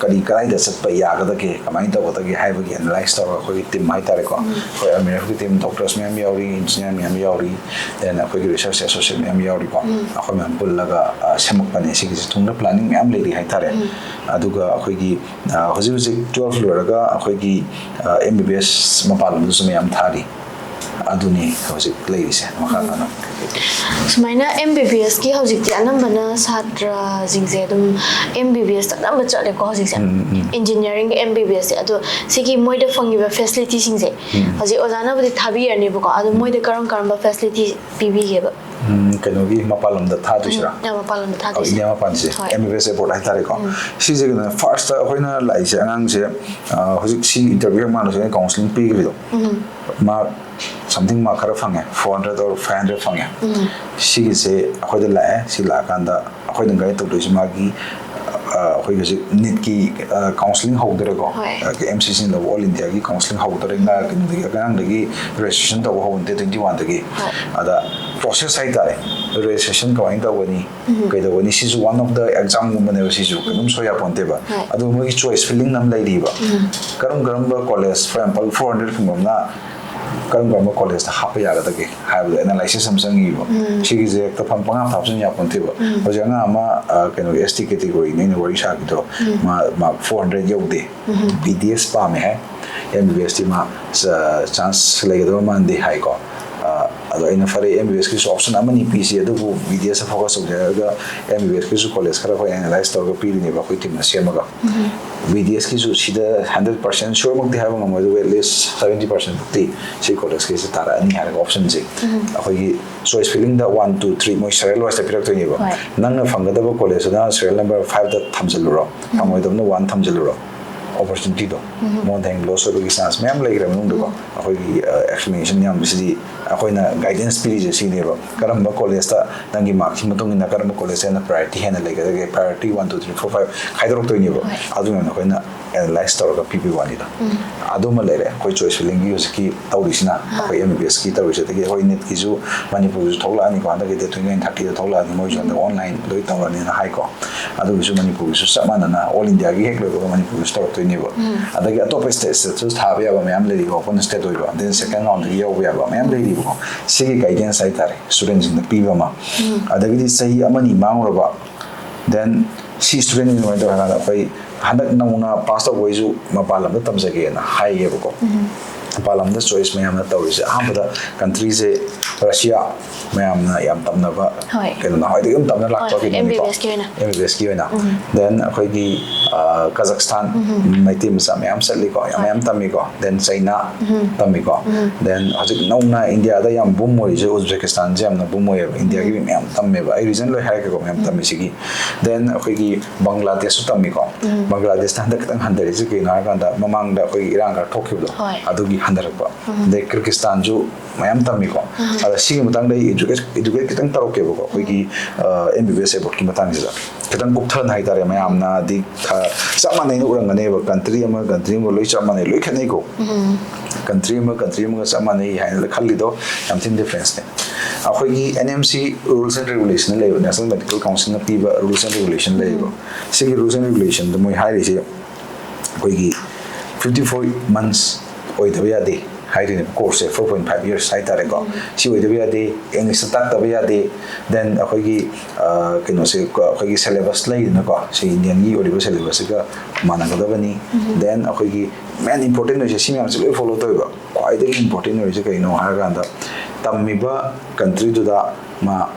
ꯀꯔꯤ, ꯀꯗꯥꯏꯗ ꯆꯠꯄ ꯌꯥꯒꯗꯒꯦ, ꯀꯃꯥꯏꯅ ꯇꯧꯒꯗꯒꯦ ꯍꯥꯏꯕꯒꯤ ꯑꯦꯅꯥꯂꯥꯏꯁ ꯇꯧꯔꯒ ꯑꯩꯈꯣꯏꯒꯤ ꯇꯤꯝ ꯍꯥꯏ ꯇꯥꯔꯦꯀꯣ꯫ ꯑꯩꯈꯣꯏ ꯑꯃꯤꯔꯦꯐꯀꯤ ꯇꯤꯝ, ꯗꯣꯛꯇꯔꯁ ꯃꯌꯥꯝ ꯌꯥꯎꯔꯤ, ꯏꯟꯖꯤꯅꯤꯌꯥꯔ ꯃꯌꯥꯝ ꯌꯥꯎꯔꯤ, then ꯑꯩꯈꯣꯏꯒꯤ ꯔꯤꯁꯔꯁ ꯑꯦꯁꯣꯁꯤꯌꯦꯠ ꯃꯌꯥꯝ ꯌꯥꯎꯔꯤꯀꯣ꯫ ꯑꯩꯈꯣꯏ ꯃꯌꯥꯝ ꯄꯨꯜꯂꯒ ꯁꯦꯝꯃꯛꯄꯅꯦ꯫ ꯁꯤꯒꯤꯁꯦ ꯇꯨꯡꯗ ꯄ꯭ꯂꯥꯅꯤꯡ ꯃꯌꯥꯝ ꯂꯩꯔꯤ ꯍꯥꯏ ꯇꯥꯔꯦ꯫ ꯑꯗꯨꯒ ꯑꯩꯈꯣꯏꯒꯤ ꯍꯧꯖꯤꯛ ꯍꯧꯖꯤꯛ ꯇꯨꯋꯦꯜꯐ ꯂꯣꯏꯔꯒ ꯑꯩꯈꯣꯏꯒꯤ ꯑꯦꯝ ꯕꯤ ꯕꯤ ꯑꯦꯁ ꯃꯄꯥꯟ ꯂꯝꯗꯁꯨ ꯃꯌꯥꯝ ꯊꯥꯔꯤ꯫ ꯑꯗꯨꯅꯤ ꯍꯧꯖꯤꯛ ꯂꯩꯔꯤꯁꯦ꯫ ꯃꯈꯥ ꯇꯥꯅ ꯁꯨꯃꯥꯏꯅ ꯑꯦꯝ ꯕꯤ ꯕꯤ ꯑꯦꯁꯀꯤ ꯍꯧꯖꯤꯛꯇꯤ ꯑꯅꯝꯕꯅ ꯁꯥꯇ꯭ꯔꯁꯤꯡꯁꯦ ꯑꯗꯨꯝ ꯑꯦꯝ ꯕꯤ ꯕꯤ ꯑꯦꯁꯇ ꯑꯅꯝꯕ ꯆꯠꯂꯦꯀꯣ ꯍꯧꯖꯤꯛꯁꯦ꯫ ꯏꯟꯖꯤꯅꯤꯌꯥꯔꯤꯡꯒꯤ ꯑꯦꯝ ꯕꯤ ꯕꯤ ꯑꯦꯁꯁꯦ꯫ ꯑꯗꯣ ꯁꯤꯒꯤ ꯃꯣꯏꯗ ꯐꯪꯉꯤꯕ ꯐꯦꯁꯤꯂꯤꯇꯤꯁꯤꯡꯁꯦ ꯍꯧꯖꯤꯛ ꯑꯣꯖꯥꯅꯕꯨꯗꯤ ꯊꯥꯕꯤꯔꯅꯦꯕꯀꯣ, ꯑꯗꯣ ꯃꯣꯏꯗ ꯀꯔꯝ ꯀꯔꯝꯕ ꯐꯦꯁꯤꯂꯤꯇꯤ ꯄꯤꯕꯤꯒꯦꯕ? ꯀꯩꯅꯣꯒꯤ ꯃꯄꯥꯟ ꯂꯝꯗ ꯊꯥꯗꯣꯏꯁꯤꯔꯥ? ꯃꯄꯥꯟ ꯂꯝꯗ ꯊꯥꯗꯣꯏꯁꯦ꯫ ꯏꯟꯗꯤꯌꯥ ꯃꯄꯥꯟꯁꯦ꯫ ꯑꯦꯝ ꯕꯤ ꯕꯤ ꯑꯦꯁ ꯑꯦꯕꯣꯔꯗ ꯍꯥꯏꯇꯥꯔꯦꯀꯣ꯫ ꯁꯤꯁꯦ ꯀꯩꯅꯣ, ꯐꯥꯔꯁꯇ ꯑꯩꯈꯣꯏꯅ ꯂꯥꯛꯏꯁꯦ ꯑꯉꯥꯡꯁꯦ ꯍꯧꯖꯤꯛ ꯁꯤ ꯏꯟꯇꯔꯚꯤꯌꯨ ꯍꯦꯛ ꯃꯥꯟꯅꯁꯨ ꯑꯩꯅ ꯀꯥꯎꯟꯁꯤꯂꯤꯡ ꯄꯤꯈꯤꯕꯗꯣ, ꯃꯥ ꯁꯝꯊꯤꯡ ꯃꯥ ꯈꯔ ꯐꯪꯉꯦ, four hundred or five hundred ꯐꯪꯉꯦ꯫ ꯁꯤꯒꯤꯁꯦ ꯑꯩꯈꯣꯏꯗ ꯂꯥꯛꯑꯦ꯫ ꯁꯤ ꯂꯥꯛꯑꯀꯥꯟꯗ ꯑꯩꯈꯣꯏꯅ ꯒꯥꯏꯗ ꯇꯧꯗꯣꯏꯁꯦ ꯃꯥꯒꯤ ꯑꯩꯈꯣꯏ ꯍꯧꯖꯤꯛ ꯅꯤꯠꯀꯤ ꯀꯥꯎꯟꯁꯤꯂꯤꯡ ꯍꯧꯗꯣꯔꯦꯀꯣ꯫ ꯑꯦꯝ ꯁꯤ ꯁꯤ ꯂꯧꯕ ꯑꯣꯜ ꯏꯟꯗꯤꯌꯥꯒꯤ ꯀꯥꯎꯟꯁꯤꯂꯤꯡ ꯍꯧꯗꯣꯔꯦ꯫ ꯀꯩꯅꯣꯗꯒꯤ ꯑꯉꯥꯡꯗꯒꯤ ꯔꯦꯖꯤꯁꯇ꯭ꯔꯦꯁꯟ ꯇꯧꯕ ꯍꯧꯕ ꯅꯠꯇꯦ, ꯇ꯭ꯋꯦꯟꯇꯤ ꯋꯥꯟꯗꯒꯤ꯫ ꯑꯗ ꯄ꯭ꯔꯣꯁꯦꯁ ꯍꯥꯏꯇꯥꯔꯦ, ꯔꯦꯖꯤꯁꯇ꯭ꯔꯦꯁꯟ ꯀꯃꯥꯏꯅ ꯇꯧꯒꯅꯤ, ꯀꯩꯗꯧꯒꯅꯤ, ꯁꯤꯁꯨ ꯋꯥꯟ ꯑꯣꯐ ꯗ ꯑꯦꯛꯖꯥꯝꯒꯨꯝꯕꯅꯦꯕ꯫ ꯁꯤꯁꯨ ꯀꯩꯅꯣꯝ ꯁꯣꯏ ꯌꯥꯄꯣꯟꯇꯦꯕ꯫ ꯑꯗꯨ ꯃꯣꯏꯒꯤ ꯆꯣꯏꯁ ꯐꯤꯂꯤꯡ ꯑꯃ ꯂꯩꯔꯤꯕ꯫ ꯀꯔꯝ ꯀꯔꯝꯕ college, four example, four hundred ꯐꯪꯕ ꯑꯃꯅ ꯀꯔꯝ ꯀꯔꯝꯕ ꯀꯣꯂꯦꯖꯇ ꯍꯥꯞꯄ ꯌꯥꯒꯗꯒꯦ ꯍꯥꯏꯕꯗꯣ ꯑꯦꯅꯥꯂꯥꯏꯁꯤꯁ ꯑꯃ ꯆꯪꯉꯤꯕ꯫ ꯁꯤꯒꯤꯁꯦ ꯍꯦꯛꯇ ꯐꯝ ꯄꯪꯍꯥꯞ ꯍꯥꯞꯆꯤꯟ ꯌꯥꯄꯣꯟꯇꯦꯕ꯫ ꯍꯧꯖꯤꯛ ꯑꯉꯥꯡ ꯑꯃ ꯀꯩꯅꯣꯒꯤ ꯑꯦꯁ ꯇꯤ ꯀꯦꯇꯦꯒꯣꯔꯤꯅꯤ ꯑꯩꯅ ꯋꯥꯔꯤ ꯁꯥꯈꯤꯗꯣ, ꯃꯥ ꯃꯥ ꯐꯣꯔ ꯍꯟꯗ꯭ꯔꯦꯗ ꯌꯧꯗꯦ꯫ ꯕꯤ ꯗꯤ ꯑꯦꯁ ꯄꯥꯝꯃꯦ ꯍꯥꯏ꯫ ꯑꯦꯝ ꯕꯤ ꯕꯤ ꯑꯦꯁꯇꯤ ꯃꯥ ꯆꯥꯟꯁ ꯂꯩꯒꯗꯕ ꯃꯥꯟꯗꯦ ꯍꯥꯏꯀꯣ꯫ ꯑꯗꯣ ꯑꯩꯅ ꯐꯔꯦ, ꯑꯦꯝ ꯕꯤ ꯕꯤ ꯑꯦꯁꯀꯤꯁꯨ ꯑꯣꯞꯁꯟ ꯑꯃꯅꯤ ꯄꯤꯁꯤ, ꯑꯗꯨꯕꯨ ꯕꯤ ꯗꯤ ꯑꯦꯁꯇ ꯐꯣꯀꯁ ꯇꯧꯁꯦ ꯍꯥꯏꯔꯒ ꯑꯦꯝ ꯕꯤ ꯕꯤ ꯑꯦꯁꯀꯤꯁꯨ ꯀꯣꯂꯦꯖ ꯈꯔ ꯑꯩꯈꯣꯏ ꯑꯦꯅꯥꯂꯥꯏꯁ ꯇꯧꯔꯒ ꯄꯤꯔꯤꯅꯦꯕ ꯑꯩꯈꯣꯏ ꯇꯤꯝꯅ ꯁꯦꯝꯃꯒ꯫ ꯕꯤ ꯗꯤ ꯑꯦꯁꯀꯤꯁꯨ ꯁꯤꯗ ꯍꯟꯗ꯭ꯔꯦꯗ ꯄꯥꯔꯁꯦꯟ ꯁꯤꯌꯣꯔꯃꯛꯇꯤ ꯍꯥꯏꯕ ꯉꯝꯃꯣꯏ, ꯑꯗꯨꯕꯨ ꯑꯦꯠꯂꯤꯁ ꯁꯕꯦꯟꯇꯤ ꯄꯥꯔꯁꯦꯟ ꯐꯥꯎꯇꯤ ꯁꯤ ꯀꯣꯂꯦꯖꯀꯤꯁꯤ ꯇꯥꯔꯛꯑꯅꯤ ꯍꯥꯏꯔꯒ ꯑꯣꯞꯁꯟꯁꯦ ꯑꯩꯈꯣꯏꯒꯤ ꯆꯣꯏꯁ ꯐꯤꯂꯤꯡꯗ ꯋꯥꯟ, ꯇꯨ, ꯊ꯭ꯔꯤ ꯃꯣꯏ ꯁꯦꯔꯤꯌꯦꯜ ꯋꯥꯏꯁꯇ ꯄꯤꯔꯛꯇꯣꯏꯅꯦꯕ꯫ ꯅꯪꯅ ꯐꯪꯒꯗꯕ ꯀꯣꯂꯦꯖꯇꯨꯅ ꯁꯦꯔꯤꯌꯦꯜ ꯅꯝꯕꯔ ꯐꯥꯏꯚꯇ ꯊꯝꯖꯤꯜꯂꯨꯔꯣ, ꯐꯪꯉꯣꯏꯗꯕꯅ ꯋꯥꯟ ꯊꯝꯖꯤꯜꯂꯨꯔꯣ꯫ ꯑꯣꯄꯣꯔꯆꯨꯅꯤꯇꯤꯗꯣ ꯃꯉꯣꯟꯗ ꯍꯌꯦꯡ ꯂꯣꯁ ꯑꯣꯏꯕꯒꯤ ꯆꯥꯟꯁ ꯃꯌꯥꯝ ꯂꯩꯈ꯭ꯔꯦ ꯃꯅꯨꯡꯗꯀꯣ꯫ ꯑꯩꯈꯣꯏꯒꯤ ꯑꯦꯛꯁꯄ꯭ꯂꯦꯅꯦꯁꯟ ꯌꯥꯝꯕꯁꯤꯗꯤ ꯑꯩꯈꯣꯏꯅ ꯒꯥꯏꯗꯦꯟꯁ ꯄꯤꯔꯤꯁꯦ ꯁꯤꯅꯦꯕ, ꯀꯔꯝꯕ ꯀꯣꯂꯦꯖꯇ ꯅꯪꯒꯤ ꯃꯥꯔꯛꯀꯤ ꯃꯇꯨꯡ ꯏꯟꯅ ꯀꯔꯝꯕ ꯀꯣꯂꯦꯖꯇ ꯍꯦꯟꯅ ꯄ꯭ꯔꯥꯏꯌꯣꯔꯤꯇꯤ ꯍꯦꯟꯅ ꯂꯩꯒꯗꯒꯦ, priority one, two, three, four, five ꯈꯥꯏꯗꯣꯔꯛꯇꯣꯏꯅꯦꯕ꯫ ꯑꯗꯨ ꯃꯌꯥꯝꯗꯣ ꯑꯩꯈꯣꯏꯅ ꯑꯦꯅꯥꯂꯥꯏꯁ ꯇꯧꯔꯒ ꯄꯤꯕꯒꯤ ꯋꯥꯅꯤꯗ꯫ ꯑꯗꯨꯃ ꯂꯩꯔꯦ ꯑꯩꯈꯣꯏ ꯆꯣꯏꯁ ꯐꯤꯂꯤꯡꯒꯤ ꯍꯧꯖꯤꯛꯀꯤ ꯇꯧꯔꯤꯁꯤꯅ, ꯑꯩꯈꯣꯏ ꯑꯦꯝ ꯕꯤ ꯕꯤ ꯑꯦꯁꯀꯤ ꯇꯧꯔꯤꯁꯦ꯫ ꯑꯗꯒꯤ ꯑꯩꯈꯣꯏ ꯅꯤꯠꯀꯤꯁꯨ ꯃꯅꯤꯄꯨꯔꯒꯤꯁꯨ ꯊꯣꯛꯂꯛꯑꯅꯤꯀꯣ, ꯍꯟꯗꯛꯀꯤ ꯗꯦꯠ ꯇ꯭ꯋꯦꯟꯇꯤ ꯅꯥꯏꯟ ꯊꯥꯔꯇꯤꯗ ꯊꯣꯛꯂꯛꯑꯅꯤ꯫ ꯃꯣꯏꯁꯨ ꯍꯟꯗꯛ ꯑꯣꯟꯂꯥꯏꯟ ꯂꯣꯏ ꯇꯧꯔꯅꯤꯅ ꯍꯥꯏꯀꯣ꯫ ꯑꯗꯨꯒꯤꯁꯨ ꯃꯅꯤꯄꯨꯔꯒꯤꯁꯨ ꯆꯞ ꯃꯥꯟꯅꯅ ꯑꯣꯜ ꯏꯟꯗꯤꯌꯥꯒꯤ ꯍꯦꯛ ꯂꯣꯏꯕꯒ ꯃꯅꯤꯄꯨꯔꯒꯤꯁꯨ ꯇꯧꯔꯛꯇꯣꯏꯅꯦꯕ꯫ ꯑꯗꯒꯤ ꯑꯇꯣꯞꯄ ꯁ꯭ꯇꯦꯠꯁꯇꯁꯨ ꯊꯥꯕ ꯌꯥꯕ ꯃꯌꯥꯝ ꯂꯩꯔꯤꯀꯣ, ꯑꯣꯄꯟ ꯁ꯭ꯇꯦꯠ ꯑꯣꯏꯕ, ꯗꯦꯟ ꯁꯦꯀꯦꯟ ꯔꯥꯎꯟꯗꯒꯤ ꯌꯧꯕ ꯌꯥꯕ ꯃꯌꯥꯝ ꯂꯩꯔꯤꯕꯀꯣ꯫ ꯁꯤꯒꯤ ꯒꯥꯏꯗꯦꯟꯁ ꯍꯥꯏꯇꯥꯔꯦ ꯁ꯭ꯇꯨꯗꯦꯟꯁꯤꯡꯗ ꯄꯤꯕ ꯑꯃ꯫ ꯑꯗꯒꯤꯗꯤ ꯆꯍꯤ ꯑꯃꯅꯤ ꯃꯥꯡꯉꯨꯔꯕ, ꯗꯦꯟ ꯁꯤ ꯁ꯭ꯇꯨꯗꯦꯟꯁꯤꯡ ꯀꯃꯥꯏꯅ ꯇꯧꯔꯦ ꯍꯥꯏ ꯀꯥꯟꯗ ꯑꯩꯈꯣꯏ ꯍꯟꯗꯛ ꯅꯧꯅ ꯄꯥꯁ ꯇꯧꯕꯈꯩꯁꯨ ꯃꯄꯥꯟ ꯂꯝꯗ ꯇꯝꯖꯒꯦꯅ ꯍꯥꯏꯌꯦꯕꯀꯣ꯫ ꯃꯄꯥꯟ ꯂꯝꯗ ꯆꯣꯏꯁ ꯃꯌꯥꯝꯅ ꯇꯧꯔꯤꯁꯦ, ꯑꯍꯥꯟꯕꯗ ꯀꯟꯇ꯭ꯔꯤꯁꯦ ꯔꯁꯤꯌꯥ, ꯃꯌꯥꯝꯅ ꯌꯥꯝ ꯇꯝꯅꯕ, ꯍꯣꯏ꯫ ꯀꯩꯅꯣ, ꯅꯍꯥꯟꯋꯥꯏꯗꯒꯤ ꯑꯗꯨꯝ ꯇꯝꯅ ꯂꯥꯛꯄ ꯍꯣꯏ, ꯀꯩꯅꯣꯅꯤꯀꯣ꯫ ꯑꯦꯝ ꯕꯤ ꯕꯤ ꯑꯦꯁꯀꯤ ꯑꯣꯏꯅ꯫ ꯑꯦꯝ ꯕꯤ ꯕꯤ ꯑꯦꯁꯀꯤ ꯑꯣꯏꯅ꯫ ꯗꯦꯟ ꯑꯩꯈꯣꯏꯒꯤ, ꯑ, ꯀꯖꯥꯛꯁꯇꯥꯟ, ꯃꯩꯇꯩ ꯃꯆꯥ ꯃꯌꯥꯝ ꯆꯠꯂꯤꯀꯣ, ꯌꯥꯝ ꯃꯌꯥꯝ ꯇꯝꯃꯤꯀꯣ꯫ ꯗꯦꯟ ꯆꯩꯅꯥ ꯇꯝꯃꯤꯀꯣ꯫ ꯗꯦꯟ ꯍꯧꯖꯤꯛ ꯅꯧꯅ ꯏꯟꯗꯤꯌꯥꯗ ꯌꯥꯝ ꯕꯨꯝ ꯑꯣꯏꯔꯤꯁꯦ ꯎꯖꯕꯦꯀꯤꯁꯇꯥꯟꯁꯦ ꯌꯥꯝꯅ ꯕꯨꯝ ꯑꯣꯏꯌꯦꯕ, ꯏꯟꯗꯤꯌꯥꯒꯤ ꯃꯤ ꯃꯌꯥꯝ ꯇꯝꯃꯦꯕ꯫ ꯑꯩ ꯔꯤꯖꯟ ꯂꯣꯏ ꯍꯥꯏꯔꯛꯀꯦꯀꯣ, ꯃꯌꯥꯝ ꯇꯝꯃꯤꯁꯤꯒꯤ꯫ ꯗꯦꯟ ꯑꯩꯈꯣꯏꯒꯤ ꯕꯪꯒ꯭ꯂꯥꯗꯦꯁꯁꯨ ꯇꯝꯃꯤꯀꯣ꯫ ꯕꯪꯒ꯭ꯂꯥꯗꯦꯁꯇ ꯍꯟꯗꯛ ꯈꯤꯇꯪ ꯍꯟꯊꯔꯤꯁꯦ ꯀꯩꯅꯣ ꯍꯥꯏꯔꯀꯥꯟꯗ, ꯃꯃꯥꯡꯗ ꯑꯩꯈꯣꯏꯒꯤ ꯏꯔꯥꯡ ꯈꯔ ꯊꯣꯛꯈꯤꯕꯗꯣ, ꯍꯣꯏ꯫ ꯑꯗꯨꯒꯤ ꯍꯟꯊꯔꯛꯄ꯫ ꯑꯗꯩ ꯀꯤꯔꯒꯤꯁꯇꯥꯟꯁꯨ ꯃꯌꯥꯝ ꯇꯝꯃꯤꯀꯣ꯫ ꯑꯗ ꯁꯤꯒꯤ ꯃꯇꯥꯡꯗ ꯑꯩ ꯏꯗꯨꯀꯦꯠ ꯏꯗꯨꯀꯦꯠ ꯈꯤꯇꯪ ꯇꯧꯔꯛꯀꯦꯕꯀꯣ꯫ ꯑꯩꯈꯣꯏꯒꯤ, ꯑ, ꯑꯦꯝ ꯕꯤ ꯕꯤ ꯑꯦꯁ ꯑꯦꯕꯣꯔꯠꯀꯤ ꯃꯇꯥꯡꯁꯤꯗ ꯈꯤꯇꯪ ꯀꯨꯞꯊꯅ ꯍꯥꯏꯇꯥꯔꯦ, ꯃꯌꯥꯝꯅꯗꯤ ꯈ-, ꯆꯞ ꯃꯥꯟꯅꯩꯅ ꯎꯔꯝꯒꯅꯦꯕ꯫ ꯀꯟꯇ꯭ꯔꯤ ꯑꯃ ꯀꯟꯇ꯭ꯔꯤ ꯑꯃꯒ ꯂꯣꯏ ꯆꯞ ꯃꯥꯟꯅꯩ, ꯂꯣꯏ ꯈꯦꯠꯅꯩꯀꯣ꯫ ꯀꯟꯇ꯭ꯔꯤ ꯑꯃ ꯀꯟꯇ꯭ꯔꯤ ꯑꯃꯒ ꯆꯞ ꯃꯥꯟꯅꯩ ꯍꯥꯏꯅ ꯈꯜꯂꯤꯗꯣ ꯌꯥꯝ ꯊꯤꯅ ꯗꯤꯐ꯭ꯔꯦꯟꯁꯅꯦ꯫ ꯑꯩꯈꯣꯏꯒꯤ N M C rules and regulation ꯂꯩꯕ, ꯅꯦꯁꯅꯦꯜ ꯃꯦꯗꯤꯀꯦꯜ ꯀꯥꯎꯟꯁꯤꯜꯅ ꯄꯤꯕ ꯔꯨꯜꯁ ꯑꯦꯟ ꯔꯦꯒꯨꯂꯦꯁꯟ ꯂꯩꯌꯦꯕ꯫ ꯁꯤꯒꯤ ꯔꯨꯜꯁ ꯑꯦꯟ ꯔꯦꯒꯨꯂꯦꯁꯟꯗ ꯃꯣꯏ ꯍꯥꯏꯔꯤꯁꯦ ꯑꯩꯈꯣꯏꯒꯤ ꯐꯤꯐꯇꯤ ꯐꯣꯔ ꯃꯟꯁ ꯑꯣꯏꯗꯕ ꯌꯥꯗꯦ ꯍꯥꯏꯗꯣꯏꯅꯦꯕ, ꯀꯣꯔꯁꯁꯦ four point five years ꯍꯥꯏꯇꯥꯔꯦꯀꯣ꯫ ꯁꯤ ꯑꯣꯏꯗꯕ ꯌꯥꯗꯦ, ꯏꯪꯂꯤꯁꯇ ꯇꯥꯛꯇꯕ ꯌꯥꯗꯦ꯫ ꯗꯦꯟ ꯑꯩꯈꯣꯏꯒꯤ, ꯑ, ꯀꯩꯅꯣꯁꯦ, ꯀ-, ꯑꯩꯈꯣꯏꯒꯤ ꯁꯦꯂꯦꯕꯁ ꯂꯩꯗꯅꯀꯣ, ꯁꯤ ꯏꯟꯗꯤꯌꯟꯒꯤ ꯑꯣꯏꯔꯤꯕ ꯁꯦꯂꯦꯕꯁꯁꯤꯒ ꯃꯥꯟꯅꯒꯗꯕꯅꯤ꯫ ꯗꯦꯟ ꯑꯩꯈꯣꯏꯒꯤ ꯃꯦꯟ ꯏꯝꯄꯣꯔꯇꯦꯟ ꯑꯣꯏꯔꯤꯁꯦ ꯁꯤ ꯃꯌꯥꯝꯁꯦ ꯂꯣꯏ ꯐꯣꯂꯣ ꯇꯧꯋꯦꯕ꯫ ꯈ꯭ꯋꯥꯏꯗꯒꯤ ꯏꯝꯄꯣꯔꯇꯦꯟ ꯑꯣꯏꯔꯤꯁꯦ ꯀꯩꯅꯣ ꯍꯥꯏꯔꯀꯥꯟꯗ, ꯇꯝꯃꯤꯕ ꯀꯟꯇ꯭ꯔꯤꯗꯨꯗ ꯃꯥ,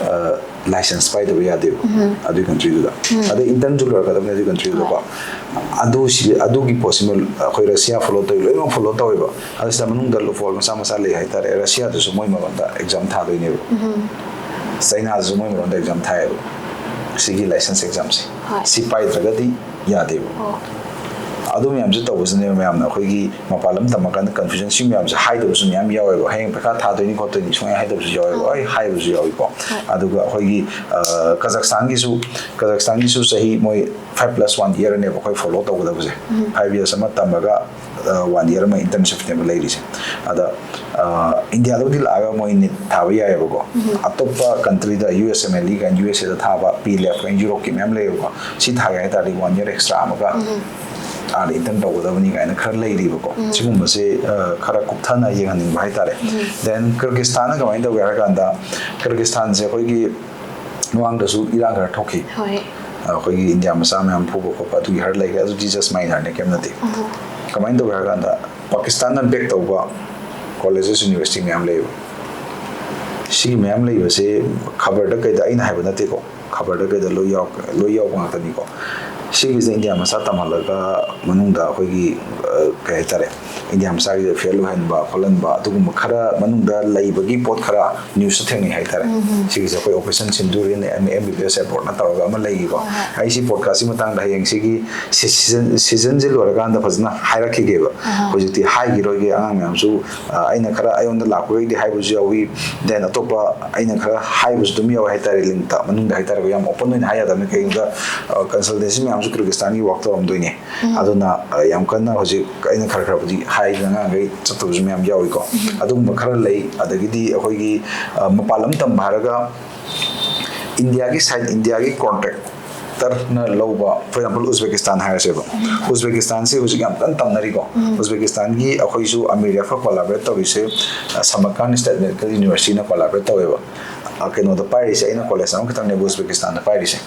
ꯑ, ꯂꯥꯏꯁꯦꯟꯁ ꯄꯥꯏꯗꯕ ꯌꯥꯗꯦꯕ ꯑꯗꯨꯒꯤ ꯀꯟꯇ꯭ꯔꯤꯗꯨꯗ꯫ ꯑꯗꯩ ꯏꯟꯇꯔꯟꯁꯨ ꯂꯣꯏꯔꯛꯀꯗꯕꯅꯤ ꯑꯗꯨꯒꯤ ꯀꯟꯇ꯭ꯔꯤꯗꯨꯗꯀꯣ꯫ ꯑꯗꯨ ꯁꯤ, ꯑꯗꯨꯒꯤ ꯄꯣꯠꯁꯤꯃ ꯑꯩꯈꯣꯏ ꯔꯁꯤꯌꯥ ꯐꯣꯂꯣ ꯇꯧꯋꯤ, ꯂꯣꯏꯅꯃꯛ ꯐꯣꯂꯣ ꯇꯧꯋꯦꯕ꯫ ꯑꯗꯨ ꯁꯤꯗ ꯃꯅꯨꯡꯗ ꯂꯨꯐꯣꯜ ꯃꯆꯥ ꯃꯆꯥ ꯂꯩ ꯍꯥꯏꯇꯥꯔꯦ꯫ ꯔꯁꯤꯌꯥꯗꯨꯁꯨ ꯃꯣꯏ ꯃꯔꯣꯟꯗ ꯑꯦꯛꯖꯥꯝ ꯊꯥꯗꯣꯏꯅꯦꯕ꯫ ꯆꯩꯅꯥꯗꯨꯁꯨ ꯃꯣꯏ ꯃꯔꯣꯟꯗ ꯑꯦꯛꯖꯥꯝ ꯊꯥꯏꯌꯦꯕ꯫ ꯁꯤꯒꯤ ꯂꯥꯏꯁꯦꯟꯁ ꯑꯦꯛꯖꯥꯝꯁꯦ꯫ ꯍꯣꯏ꯫ ꯁꯤ ꯄꯥꯏꯗ꯭ꯔꯒꯗꯤ ꯌꯥꯗꯦꯕ꯫ ꯑꯣ꯫ ꯑꯗꯨ ꯃꯌꯥꯝꯁꯦ ꯇꯧꯕꯁꯤꯅꯦꯕ ꯃꯌꯥꯝꯅ ꯑꯩꯈꯣꯏꯒꯤ ꯃꯄꯥꯟ ꯂꯝ ꯇꯝꯃꯀꯥꯟꯗ confusion ꯁꯤ ꯃꯌꯥꯝꯁꯦ ꯍꯥꯏꯗꯕꯁꯨ ꯃꯌꯥꯝ ꯌꯥꯎꯋꯦꯕ꯫ ꯍꯌꯦꯡ ꯄꯩꯈꯥ ꯊꯥꯗꯣꯏꯅꯤ ꯈꯣꯠꯇꯣꯏꯅꯤ ꯁꯨꯡꯍꯥꯏ ꯍꯥꯏꯗꯕꯁꯨ ꯌꯥꯎꯋꯦꯕ꯫ ꯍꯣꯏ, ꯍꯥꯏꯕꯁꯨ ꯌꯥꯎꯏꯀꯣ꯫ ꯑꯗꯨꯒ ꯑꯩꯈꯣꯏꯒꯤ ꯀꯖꯥꯛꯁꯇꯥꯟꯒꯤꯁꯨ ꯀꯖꯥꯛꯁꯇꯥꯟꯒꯤꯁꯨ ꯆꯍꯤ ꯃꯣꯏ five plus one year ꯅꯦꯕ ꯑꯩꯈꯣꯏ follow ꯇꯧꯒꯗꯕꯁꯦ꯫ Five years ꯑꯃ ꯇꯝꯃꯒ ꯋꯥꯟ ꯏꯌꯔ ꯑꯃ internship ꯅꯦꯕ ꯂꯩꯔꯤꯁꯦ꯫ ꯑꯗ ꯏꯟꯗꯤꯌꯥꯗꯕꯨꯗꯤ ꯂꯥꯛꯑꯒ ꯃꯣꯏ ꯅꯤꯠ ꯊꯥꯕ ꯌꯥꯏꯑꯕꯀꯣ꯫ ꯑꯇꯣꯞꯄ country ꯗ, ꯌꯨ ꯑꯦꯁ ꯑꯦ mainly ꯀꯥꯏꯅ, ꯌꯨ ꯑꯦꯁ ꯑꯦꯗ ꯊꯥꯕ, ꯄꯤ ꯂꯦꯐ ꯀꯥꯏꯅ, ꯌꯨꯔꯣꯞꯀꯤ ꯃꯌꯥꯝ ꯂꯩꯌꯦꯕꯀꯣ꯫ ꯁꯤ ꯊꯥꯒꯦ ꯍꯥꯏ ꯇꯥꯔꯗꯤ ꯋꯥꯟ ꯏꯌꯔ ꯑꯦꯛꯁꯇ꯭ꯔꯥ ꯑꯃꯒ ꯑꯥꯗ intern ꯇꯧꯒꯗꯕꯅꯤ ꯀꯥꯏꯅ ꯈꯔ ꯂꯩꯔꯤꯕꯀꯣ꯫ ꯁꯤꯒꯨꯝꯕꯁꯦ ꯈꯔ ꯀꯨꯞꯊꯅ ꯌꯦꯡꯍꯟꯅꯤꯡꯕ ꯍꯥꯏꯇꯥꯔꯦ꯫ Then ꯀꯤꯔꯒꯤꯁꯇꯥꯟꯅ ꯀꯃꯥꯏꯅ ꯇꯧꯒꯦ ꯍꯥꯏꯔ ꯀꯥꯟꯗ, ꯀꯤꯔꯒꯤꯁꯇꯥꯟꯁꯦ ꯑꯩꯈꯣꯏꯒꯤ ꯃꯃꯥꯡꯗꯁꯨ ꯏꯔꯥꯡ ꯈꯔ ꯊꯣꯛꯈꯤ꯫ ꯑꯩꯈꯣꯏꯒꯤ ꯏꯟꯗꯤꯌꯥ ꯃꯆꯥ ꯃꯌꯥꯝ ꯐꯨꯕ ꯈꯣꯠꯄ ꯑꯗꯨꯒꯤ ꯈꯔ ꯂꯩꯈ꯭ꯔꯦ꯫ ꯑꯗꯨꯗꯤ just minor ꯅꯦ, ꯀꯩꯝ ꯅꯠꯇꯦ꯫ ꯀꯃꯥꯏꯅ ꯇꯧꯒꯦ ꯍꯥꯏ ꯀꯥꯟꯗ, ꯄꯥꯀꯤꯁꯇꯥꯟꯅ back ꯇꯧꯕ colleges, university ꯃꯌꯥꯝ ꯂꯩꯌꯦꯕ꯫ ꯁꯤꯒꯤ ꯃꯌꯥꯝ ꯂꯩꯕꯁꯦ ꯈꯕꯔꯗ ꯀꯩꯗ ꯑꯩꯅ ꯍꯥꯏꯕ ꯅꯠꯇꯦꯀꯣ, ꯈꯕꯔꯗ ꯀꯩꯗ ꯂꯣꯏ ꯌꯥꯎ-, ꯂꯣꯏ ꯌꯥꯎꯕ ꯉꯥꯛꯇꯅꯤꯀꯣ꯫ ꯁꯤꯒꯤꯁꯦ ꯏꯟꯗꯤꯌꯥ ꯃꯆꯥ ꯇꯝꯍꯜꯂꯒ ꯃꯅꯨꯡꯗ ꯑꯩꯈꯣꯏꯒꯤ, ꯑ, ꯀꯩ ꯍꯥꯏꯇꯥꯔꯦ, ꯏꯟꯗꯤꯌꯥ ꯃꯆꯥꯒꯤꯗ ꯐꯦꯜ ꯑꯣꯏꯍꯟꯕ ꯈꯣꯠꯍꯟꯕ ꯑꯗꯨꯒꯨꯝꯕ ꯈꯔ ꯃꯅꯨꯡꯗ ꯂꯩꯕꯒꯤ ꯄꯣꯠ ꯈꯔ ꯅ꯭ꯌꯨꯁꯇ ꯊꯦꯡꯅꯩ ꯍꯥꯏꯇꯥꯔꯦ꯫ ꯁꯤꯒꯤꯁꯦ ꯑꯩꯈꯣꯏ Operation Sindoor ꯅ ꯑꯦꯝ ꯕꯤ ꯕꯤ ꯑꯦꯁ ꯑꯦꯕꯣꯔꯠꯅ ꯇꯧꯔꯒ ꯑꯃ ꯂꯩꯈꯤꯀꯣ꯫ ꯑꯩ ꯁꯤ podcast ꯁꯤ ꯃꯇꯥꯡꯗ ꯍꯌꯦꯡ ꯁꯤꯒꯤ ꯁꯤ-, season, season ꯁꯦ ꯂꯣꯏꯔꯀꯥꯟꯗ ꯐꯖꯅ ꯍꯥꯏꯔꯛꯈꯤꯒꯦꯕ꯫ ꯍꯧꯖꯤꯛꯇꯤ ꯍꯥꯏꯈꯤꯔꯣꯏꯒꯦ, ꯑꯉꯥꯡ ꯃꯌꯥꯝꯁꯨ, ꯑ, ꯑꯩꯅ ꯈꯔ ꯑꯩꯉꯣꯟꯗ ꯂꯥꯛꯄꯈꯩꯗꯤ ꯍꯥꯏꯕꯁꯨ ꯌꯥꯎꯏ, then ꯑꯇꯣꯞꯄ ꯑꯩꯅ ꯈꯔ ꯍꯥꯏꯕꯁꯨ ꯑꯗꯨꯝ ꯌꯥꯎꯋꯦ ꯍꯥꯏꯇꯥꯔꯦ, ꯂꯤꯡꯇ ꯃꯅꯨꯡꯗ ꯍꯥꯏꯇꯥꯔꯦꯀꯣ꯫ ꯌꯥꯝ open ꯑꯣꯏꯅ ꯍꯥꯏ ꯌꯥꯗꯕꯅꯤ, ꯀꯩꯒꯤꯅꯣꯗ, ꯑ, consultancy ꯃꯌꯥꯝꯁꯨ ꯀꯤꯔꯒꯤꯁꯇꯥꯟꯒꯤ work ꯇꯧꯔꯝꯗꯣꯏꯅꯦ꯫ ꯑꯗꯨꯅ, ꯑ, ꯌꯥꯝ ꯀꯟꯅ ꯍꯧꯖꯤꯛ ꯑꯩꯅ ꯈꯔ ꯈꯔꯕꯨꯗꯤ ꯍꯥꯏꯗꯅ ꯑꯉꯥꯡꯈꯩ ꯆꯠꯇꯕꯁꯨ ꯃꯌꯥꯝ ꯌꯥꯎꯏꯀꯣ꯫ ꯑꯗꯨꯒꯨꯝꯕ ꯈꯔ ꯂꯩ꯫ ꯑꯗꯒꯤꯗꯤ ꯑꯩꯈꯣꯏꯒꯤ, ꯑ, ꯃꯄꯥꯟ ꯂꯝ ꯇꯝꯕ ꯍꯥꯏꯔꯒ ꯏꯟꯗꯤꯌꯥꯒꯤ side, ꯏꯟꯗꯤꯌꯥꯒꯤ contractor ꯅ ꯂꯧꯕ, for example, ꯎꯖꯕꯦꯀꯤꯁꯇꯥꯟ ꯍꯥꯏꯔꯁꯦꯕ꯫ ꯎꯖꯕꯦꯀꯤꯁꯇꯥꯟꯁꯤ ꯍꯧꯖꯤꯛ ꯌꯥꯝ ꯀꯟꯅ ꯇꯝꯅꯔꯤꯀꯣ꯫ ꯎꯖꯕꯦꯀꯤꯁꯇꯥꯟꯒꯤ ꯑꯩꯈꯣꯏꯁꯨ ꯑꯃꯤꯔꯦꯐ collaborate ꯇꯧꯔꯤꯁꯦ, ꯑ, ꯁꯃꯔꯀꯥꯟ State Medical University ꯅ collaborate ꯇꯧꯋꯦꯕ꯫ ꯑ, ꯀꯩꯅꯣꯗ ꯄꯥꯏꯔꯤꯁꯦ ꯑꯩꯅ college ꯑꯃꯈꯛꯇꯪꯅꯦꯕ ꯎꯖꯕꯦꯀꯤꯁꯇꯥꯟꯗ ꯄꯥꯏꯔꯤꯁꯦ꯫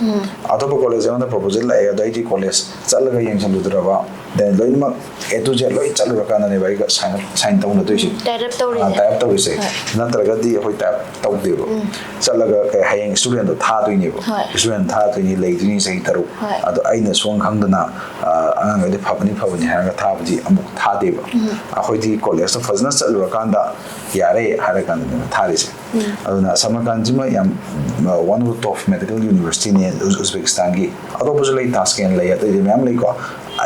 ꯑꯇꯣꯞꯄ college ꯑꯃꯗ proposal ꯂꯥꯛꯑꯦ, ꯑꯗꯣ ꯑꯩꯗꯤ college ꯆꯠꯂꯒ ꯌꯦꯡꯁꯤꯜꯂꯨꯗ꯭ꯔꯕ, then ꯂꯣꯏꯅꯃꯛ A to Z ꯂꯣꯏ ꯆꯠꯂꯨꯔꯀꯥꯟꯗꯅꯦꯕ ꯑꯩꯒ sign, sign ꯇꯧꯅꯗꯣꯏꯁꯦ꯫ Tie up ꯇꯧꯔꯤꯁꯦ꯫ ꯑ, tie up ꯇꯧꯔꯤꯁꯦ꯫ ꯍꯣꯏ꯫ ꯅꯠꯇ꯭ꯔꯒꯗꯤ ꯑꯩꯈꯣꯏ tie up ꯇꯧꯗꯦꯕ꯫ ꯆꯠꯂꯒ ꯀꯩ, ꯍꯌꯦꯡ student ꯗꯣ ꯊꯥꯗꯣꯏꯅꯦꯕ꯫ ꯍꯣꯏ꯫ Student ꯊꯥꯗꯣꯏꯅꯤ, ꯂꯩꯗꯣꯏꯅꯤ ꯆꯍꯤ ꯇꯔꯨꯛ꯫ ꯍꯣꯏ꯫ ꯑꯗꯣ ꯑꯩꯅ ꯁꯨꯝ ꯈꯪꯗꯅ, ꯑ, ꯑꯉꯥꯡꯈꯩꯗꯤ ꯐꯕꯅꯤ ꯐꯕꯅꯤ ꯍꯥꯏꯔꯒ ꯊꯥꯕꯗꯤ ꯑꯃꯨꯛ ꯊꯥꯗꯦꯕ꯫ ꯑꯩꯈꯣꯏꯗꯤ college ꯇ ꯐꯖꯅ ꯆꯠꯂꯨꯔꯀꯥꯟꯗ ꯌꯥꯔꯦ ꯍꯥꯏꯔ ꯀꯥꯟꯗꯅꯦꯕ ꯊꯥꯔꯤꯁꯦ꯫ ꯑꯗꯨꯅ ꯁꯃꯔꯀꯥꯟꯁꯤꯃ ꯌꯥꯝ, ꯑ, one of the top medical university ꯅꯦ ꯎꯖ-, ꯎꯖꯕꯦꯀꯤꯁꯇꯥꯟꯒꯤ꯫ ꯑꯇꯣꯞꯄꯁꯨ ꯂꯩ, ꯇꯥꯁꯀꯦꯟ ꯂꯩ, ꯑꯇꯩꯗꯤ ꯃꯌꯥꯝ ꯂꯩꯀꯣ꯫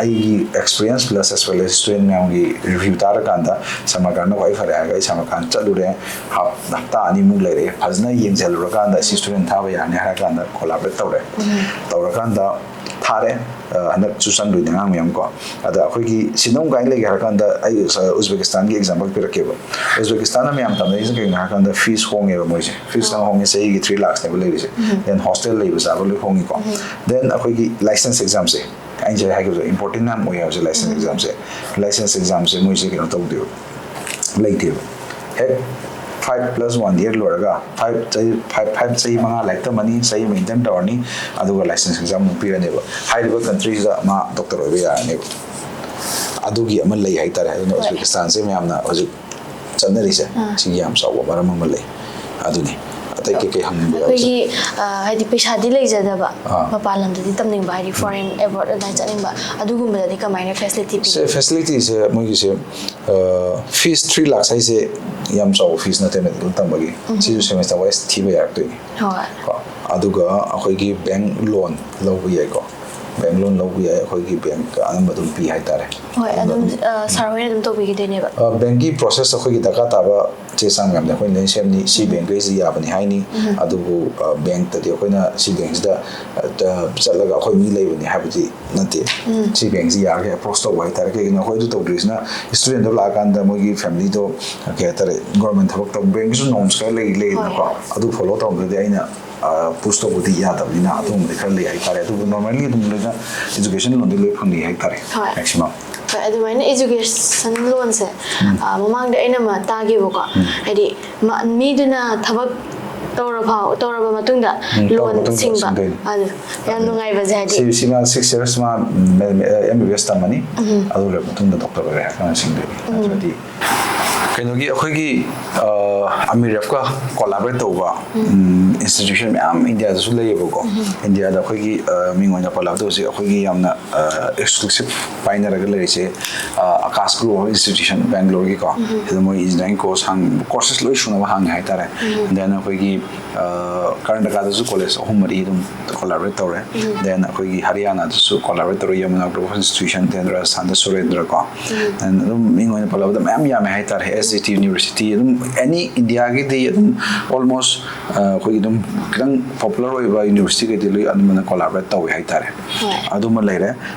ꯑꯩꯒꯤ experience plus as well as student ꯃꯌꯥꯝꯒꯤ review ꯇꯥꯔꯀꯥꯟꯗ ꯁꯃꯔꯀꯥꯟꯗ ꯈ꯭ꯋꯥꯏ ꯐꯔꯦ ꯍꯥꯏꯔꯒ ꯑꯩ ꯁꯃꯔꯀꯥꯟꯗ ꯆꯠꯂꯨꯔꯦ꯫ ꯍꯞ- ꯍꯞꯇꯥ ꯑꯅꯤꯃꯨꯛ ꯂꯩꯔꯦ꯫ ꯐꯖꯅ ꯌꯦꯡꯁꯤꯜꯂꯨꯔꯀꯥꯟꯗ ꯁꯤ student ꯊꯥꯕ ꯌꯥꯔꯅꯤ ꯍꯥꯏꯔꯀꯥꯟꯗ collaborate ꯇꯧꯔꯦ꯫ ꯇꯧꯔꯀꯥꯟꯗ ꯊꯥꯔꯦ꯫ ꯑ, ꯍꯟꯗꯛꯁꯨ ꯆꯪꯗꯣꯏꯅꯦ ꯑꯉꯥꯡ ꯃꯌꯥꯝ ꯀꯣ꯫ ꯑꯗ ꯑꯩꯈꯣꯏꯒꯤ ꯁꯤꯗ ꯑꯃꯨꯛ ꯀꯥꯏꯅ ꯂꯩꯒꯦ ꯍꯥꯏꯔꯀꯥꯟꯗ ꯑꯩ ꯎꯖꯕꯦꯀꯤꯁꯇꯥꯟꯒꯤ example ꯄꯤꯔꯛꯀꯦꯕ꯫ ꯎꯖꯕꯦꯀꯤꯁꯇꯥꯟꯅ ꯃꯌꯥꯝ ꯇꯝꯅꯔꯤꯁꯦ ꯀꯩꯒꯤꯅꯣ ꯍꯥꯏꯔꯀꯥꯟꯗ fees ꯍꯣꯡꯉꯦꯕ ꯃꯣꯏꯁꯦ꯫ Fees ꯇꯪ ꯍꯣꯡꯉꯦ, ꯆꯍꯤꯒꯤ three lakhsꯅꯦꯕ ꯂꯩꯔꯤꯁꯦ꯫ Then hostel ꯂꯩꯕ ꯆꯥꯕ ꯂꯣꯏ ꯍꯣꯡꯉꯤꯀꯣ꯫ Then ꯑꯩꯈꯣꯏꯒꯤ license examꯁꯦ, ꯑꯩꯅ ꯉꯁꯥꯏ ꯍꯥꯏꯈꯤꯕꯗꯣ important ꯌꯥꯝ ꯑꯣꯏ ꯍꯥꯏꯕꯁꯦ, license examꯁꯦ꯫ License examꯁꯦ ꯃꯣꯏꯁꯦ ꯀꯩꯅꯣ ꯇꯧꯗꯦꯕ, ꯂꯩꯇꯦꯕ꯫ ꯍꯦꯛ five plus one year ꯂꯣꯏꯔꯒ five ꯆꯍꯤ, five, five ꯆꯍꯤ ꯃꯉꯥ ꯂꯥꯏꯔꯤꯛ ꯇꯝꯃꯅꯤ, ꯆꯍꯤ ꯑꯃ intern ꯇꯧꯔꯅꯤ, ꯑꯗꯨꯒ license exam ꯑꯃꯨꯛ ꯄꯤꯔꯅꯦꯕ꯫ ꯍꯥꯏꯔꯤꯕ countryꯁꯤꯗ ꯃꯥ doctor ꯑꯣꯏꯕ ꯌꯥꯔꯅꯦꯕ꯫ ꯑꯗꯨꯒꯤ ꯑꯃ ꯂꯩ ꯍꯥꯏꯇꯥꯔꯦ꯫ ꯑꯗꯨꯅ ꯎꯖꯕꯦꯀꯤꯁꯇꯥꯟꯁꯦ ꯃꯌꯥꯝꯅ ꯍꯧꯖꯤꯛ ꯆꯠꯅꯔꯤꯁꯦ, ꯁꯤꯒꯤ ꯌꯥꯝ ꯆꯥꯎꯕ ꯃꯔꯝ ꯑꯃ ꯂꯩ꯫ ꯑꯗꯨꯅꯤ꯫ ꯑꯇꯩ ꯀꯩꯀꯩ ꯍꯪꯅꯤꯡꯕ ꯌꯥꯎꯔꯁꯨ꯫ ꯑꯩꯈꯣꯏꯒꯤ, ꯑ, ꯍꯥꯏꯗꯤ ꯄꯩꯁꯥꯗꯤ ꯂꯩꯖꯗꯕ, ꯑꯥ꯫ ꯃꯄꯥꯟ ꯂꯝꯗꯗꯤ ꯇꯝꯅꯤꯡꯕ, ꯍꯥꯏꯗꯤ foreign abroad ꯑꯗꯨꯃꯥꯏꯅ ꯆꯠꯅꯤꯡꯕ, ꯑꯗꯨꯒꯨꯝꯕꯗꯗꯤ ꯀꯃꯥꯏꯅ facility ꯄꯤ? ꯁꯦ, facilityꯁꯦ ꯃꯣꯏꯒꯤꯁꯦ, ꯑ, fees three lakhs ꯍꯥꯏꯁꯦ ꯌꯥꯝ ꯆꯥꯎꯕ fees ꯅꯠꯇꯦ medical ꯇꯝꯕꯒꯤ꯫ ꯁꯤꯁꯨ semester wise ꯊꯤꯕ ꯌꯥꯔꯛꯇꯣꯏꯅꯤ꯫ ꯍꯣꯏ꯫ ꯀꯣ, ꯑꯗꯨꯒ ꯑꯩꯈꯣꯏꯒꯤ bank loan ꯂꯧꯕ ꯌꯥꯏꯀꯣ꯫ Bank loan ꯂꯧꯕ ꯌꯥꯏ, ꯑꯩꯈꯣꯏꯒꯤ bank ꯑꯅꯝꯕ ꯑꯗꯨꯝ ꯄꯤ ꯍꯥꯏꯇꯥꯔꯦ꯫ ꯍꯣꯏ, ꯑꯗꯨꯝ, ꯑ, sir ꯍꯣꯏꯅ ꯑꯗꯨꯝ ꯇꯧꯕꯤꯈꯤꯗꯣꯏꯅꯦꯕ꯫ ꯑ, bankꯀꯤ process ꯑꯩꯈꯣꯏꯒꯤ ꯗꯔꯀꯥꯔ ꯇꯥꯕ ꯆꯦ ꯆꯥꯡ ꯃꯌꯥꯝꯗꯤ ꯑꯩꯈꯣꯏꯅ ꯂꯣꯏꯅ ꯁꯦꯝꯅꯤ꯫ ꯁꯤ bankꯈꯩꯁꯤ ꯌꯥꯕꯅꯤ ꯍꯥꯏꯅꯤ꯫ ꯑꯗꯨꯕꯨ, ꯑ, bankꯇꯗꯤ ꯑꯩꯈꯣꯏꯅ ꯁꯤ bankꯁꯤꯗ, ꯑ, ꯆꯠꯂꯒ ꯑꯩꯈꯣꯏ ꯃꯤ ꯂꯩꯕꯅꯤ ꯍꯥꯏꯕꯗꯤ ꯅꯠꯇꯦ꯫ ꯁꯤ bankꯁꯤ ꯌꯥꯔꯒ approach ꯇꯧꯕ ꯍꯥꯏꯇꯥꯔꯦ꯫ ꯀꯩꯒꯤꯅꯣ ꯑꯩꯈꯣꯏ ꯑꯗꯨ ꯇꯧꯗ꯭ꯔꯤꯁꯤꯅ studentꯗꯣ ꯂꯥꯛꯑꯀꯥꯟꯗ ꯃꯣꯏꯒꯤ familyꯗꯣ, ꯀꯩ ꯍꯥꯏꯇꯥꯔꯦ, government ꯊꯕꯛ ꯇꯧꯕ, bankꯒꯤꯁꯨ norms ꯈꯔ ꯂꯩ, ꯂꯩꯗꯅꯀꯣ꯫ ꯍꯣꯏ꯫ ꯑꯗꯨ follow ꯇꯧꯔꯝꯗ꯭ꯔꯗꯤ ꯑꯩꯅ, ꯑ, push ꯇꯧꯕꯗꯤ ꯌꯥꯗꯕꯅꯤꯅ ꯑꯗꯨꯒꯨꯝꯕꯗꯤ ꯈꯔ ꯂꯩ ꯍꯥꯏꯇꯥꯔꯦ꯫ ꯑꯗꯨꯕꯨ normally ꯑꯗꯨꯝ ꯂꯣꯏꯅ education loanꯗꯤ ꯂꯣꯏ ꯐꯪꯉꯤ ꯍꯥꯏꯇꯥꯔꯦ꯫ ꯍꯣꯏ꯫ Maximum꯫ ꯍꯣꯏ, ꯑꯗꯨꯃꯥꯏꯅ education loanꯁꯦ, ꯑ, ꯃꯃꯥꯡꯗ ꯑꯩꯅ ꯑꯃ ꯇꯥꯒꯦꯕꯀꯣ, ꯍꯥꯏꯗꯤ ꯃ-, ꯃꯤꯗꯨꯅ ꯊꯕꯛ ꯇꯧꯔ ꯐꯥꯎ-, ꯇꯧꯔꯕ ꯃꯇꯨꯡꯗ ꯎꯝ, ꯇꯧꯔꯕ loan ꯃꯇꯨꯡꯗ ꯁꯤꯡꯕ꯫ ꯁꯤꯡꯗꯣꯏꯅꯤ꯫ ꯑꯗꯨ ꯌꯥꯝ ꯅꯨꯡꯉꯥꯏꯕꯁꯦ ꯍꯥꯏꯗꯤ ꯁꯤ, ꯁꯤ ꯃꯥ six years ꯃꯥ, ꯎꯝ, MBBS ꯇꯝꯃꯅꯤ꯫ ꯑꯗꯨ ꯂꯣꯏꯔꯕ ꯃꯇꯨꯡꯗ doctor ꯑꯣꯏꯔꯦ ꯍꯥꯏꯔ ꯀꯥꯟꯗ ꯁꯤꯡꯗꯣꯏꯅꯤ꯫ ꯅꯠꯇ꯭ꯔꯗꯤ ꯀꯩꯅꯣꯒꯤ ꯑꯩꯈꯣꯏꯒꯤ ꯑꯃꯤꯔꯦꯞꯀ ꯀꯣꯂꯥꯕꯔꯦꯠ ꯇꯧꯕ ꯏꯟꯁꯇꯤꯇ꯭ꯌꯨꯁꯟ ꯃꯌꯥꯝ ꯏꯟꯗꯤꯌꯥꯗꯁꯨ ꯂꯩꯌꯦꯕꯀꯣ꯫ ꯏꯟꯗꯤꯌꯥꯗ ꯑꯩꯈꯣꯏꯒꯤ ꯃꯤꯡ ꯑꯣꯏꯅ ꯄꯜꯂꯕꯗ ꯍꯧꯖꯤꯛ ꯑꯩꯈꯣꯏꯒꯤ ꯌꯥꯝꯅ ꯑꯦꯛꯁꯀ꯭ꯂꯨꯁꯤꯞ ꯄꯥꯏꯅꯔꯒ ꯂꯩꯔꯤꯁꯦ ꯑꯀꯥꯁ ꯒ꯭ꯔꯨꯞ ꯑꯣꯐ ꯏꯟꯁꯇꯤꯇ꯭ꯌꯨꯁꯟ ꯕꯦꯡꯒ꯭ꯂꯣꯔꯒꯤꯀꯣ꯫ ꯁꯤꯗ ꯃꯣꯏ ꯏꯟꯖꯤꯅꯤꯌꯥꯔꯤꯡ ꯀꯣꯔꯁ ꯍꯥꯡ ꯀꯣꯔꯁꯦꯁ ꯂꯣꯏ ꯁꯨꯅꯕ ꯍꯥꯡꯉꯦ ꯍꯥꯏꯇꯥꯔꯦ꯫ ꯗꯦꯟ ꯑꯩꯈꯣꯏꯒꯤ ꯀꯔꯅꯥꯇꯀꯥꯗꯁꯨ ꯀꯣꯂꯦꯖ ꯑꯍꯨꯝ ꯃꯔꯤ ꯑꯗꯨꯝ ꯀꯣꯂꯥꯕꯔꯦꯠ ꯇꯧꯔꯦ꯫ ꯗꯦꯟ ꯑꯩꯈꯣꯏꯒꯤ ꯍꯔꯤꯌꯥꯅꯥꯗꯁꯨ ꯀꯣꯂꯥꯕꯔꯦꯠ ꯇꯧꯔꯦ, Yamuna group of institution, then ꯔꯥꯖꯁꯊꯥꯟꯗ ꯁꯨꯔꯦꯟꯗ꯭ꯔ ꯀꯣ꯫ ꯗꯦꯟ ꯑꯗꯨꯝ ꯃꯤꯡ ꯑꯣꯏꯅ ꯄꯜꯂꯕꯗ ꯃꯌꯥꯝ ꯌꯥꯝꯃꯦ ꯍꯥꯏꯇꯥꯔꯦ꯫ ꯑꯦꯁ ꯖꯤ ꯇꯤ ꯌꯨꯅꯤꯚꯔꯁꯤꯇꯤ, ꯑꯗꯨꯝ ꯑꯦꯅꯤ ꯏꯟꯗꯤꯌꯥꯒꯤꯗꯤ ꯑꯗꯨꯝ ꯑꯣꯜꯃꯣꯁ ꯑꯩꯈꯣꯏꯒꯤ ꯑꯗꯨꯝ ꯈꯤꯇꯪ ꯄꯣꯄꯨꯂꯔ ꯑꯣꯏꯕ ꯌꯨꯅꯤꯚꯔꯁꯤꯇꯤꯈꯩꯗꯤ ꯂꯣꯏ ꯑꯅꯝꯕꯅ ꯀꯣꯂꯥꯕꯔꯦꯠ ꯇꯧꯋꯦ ꯍꯥꯏꯇꯥꯔꯦ꯫ ꯍꯣꯏ꯫ ꯑꯗꯨꯃ ꯂꯩꯔꯦ꯫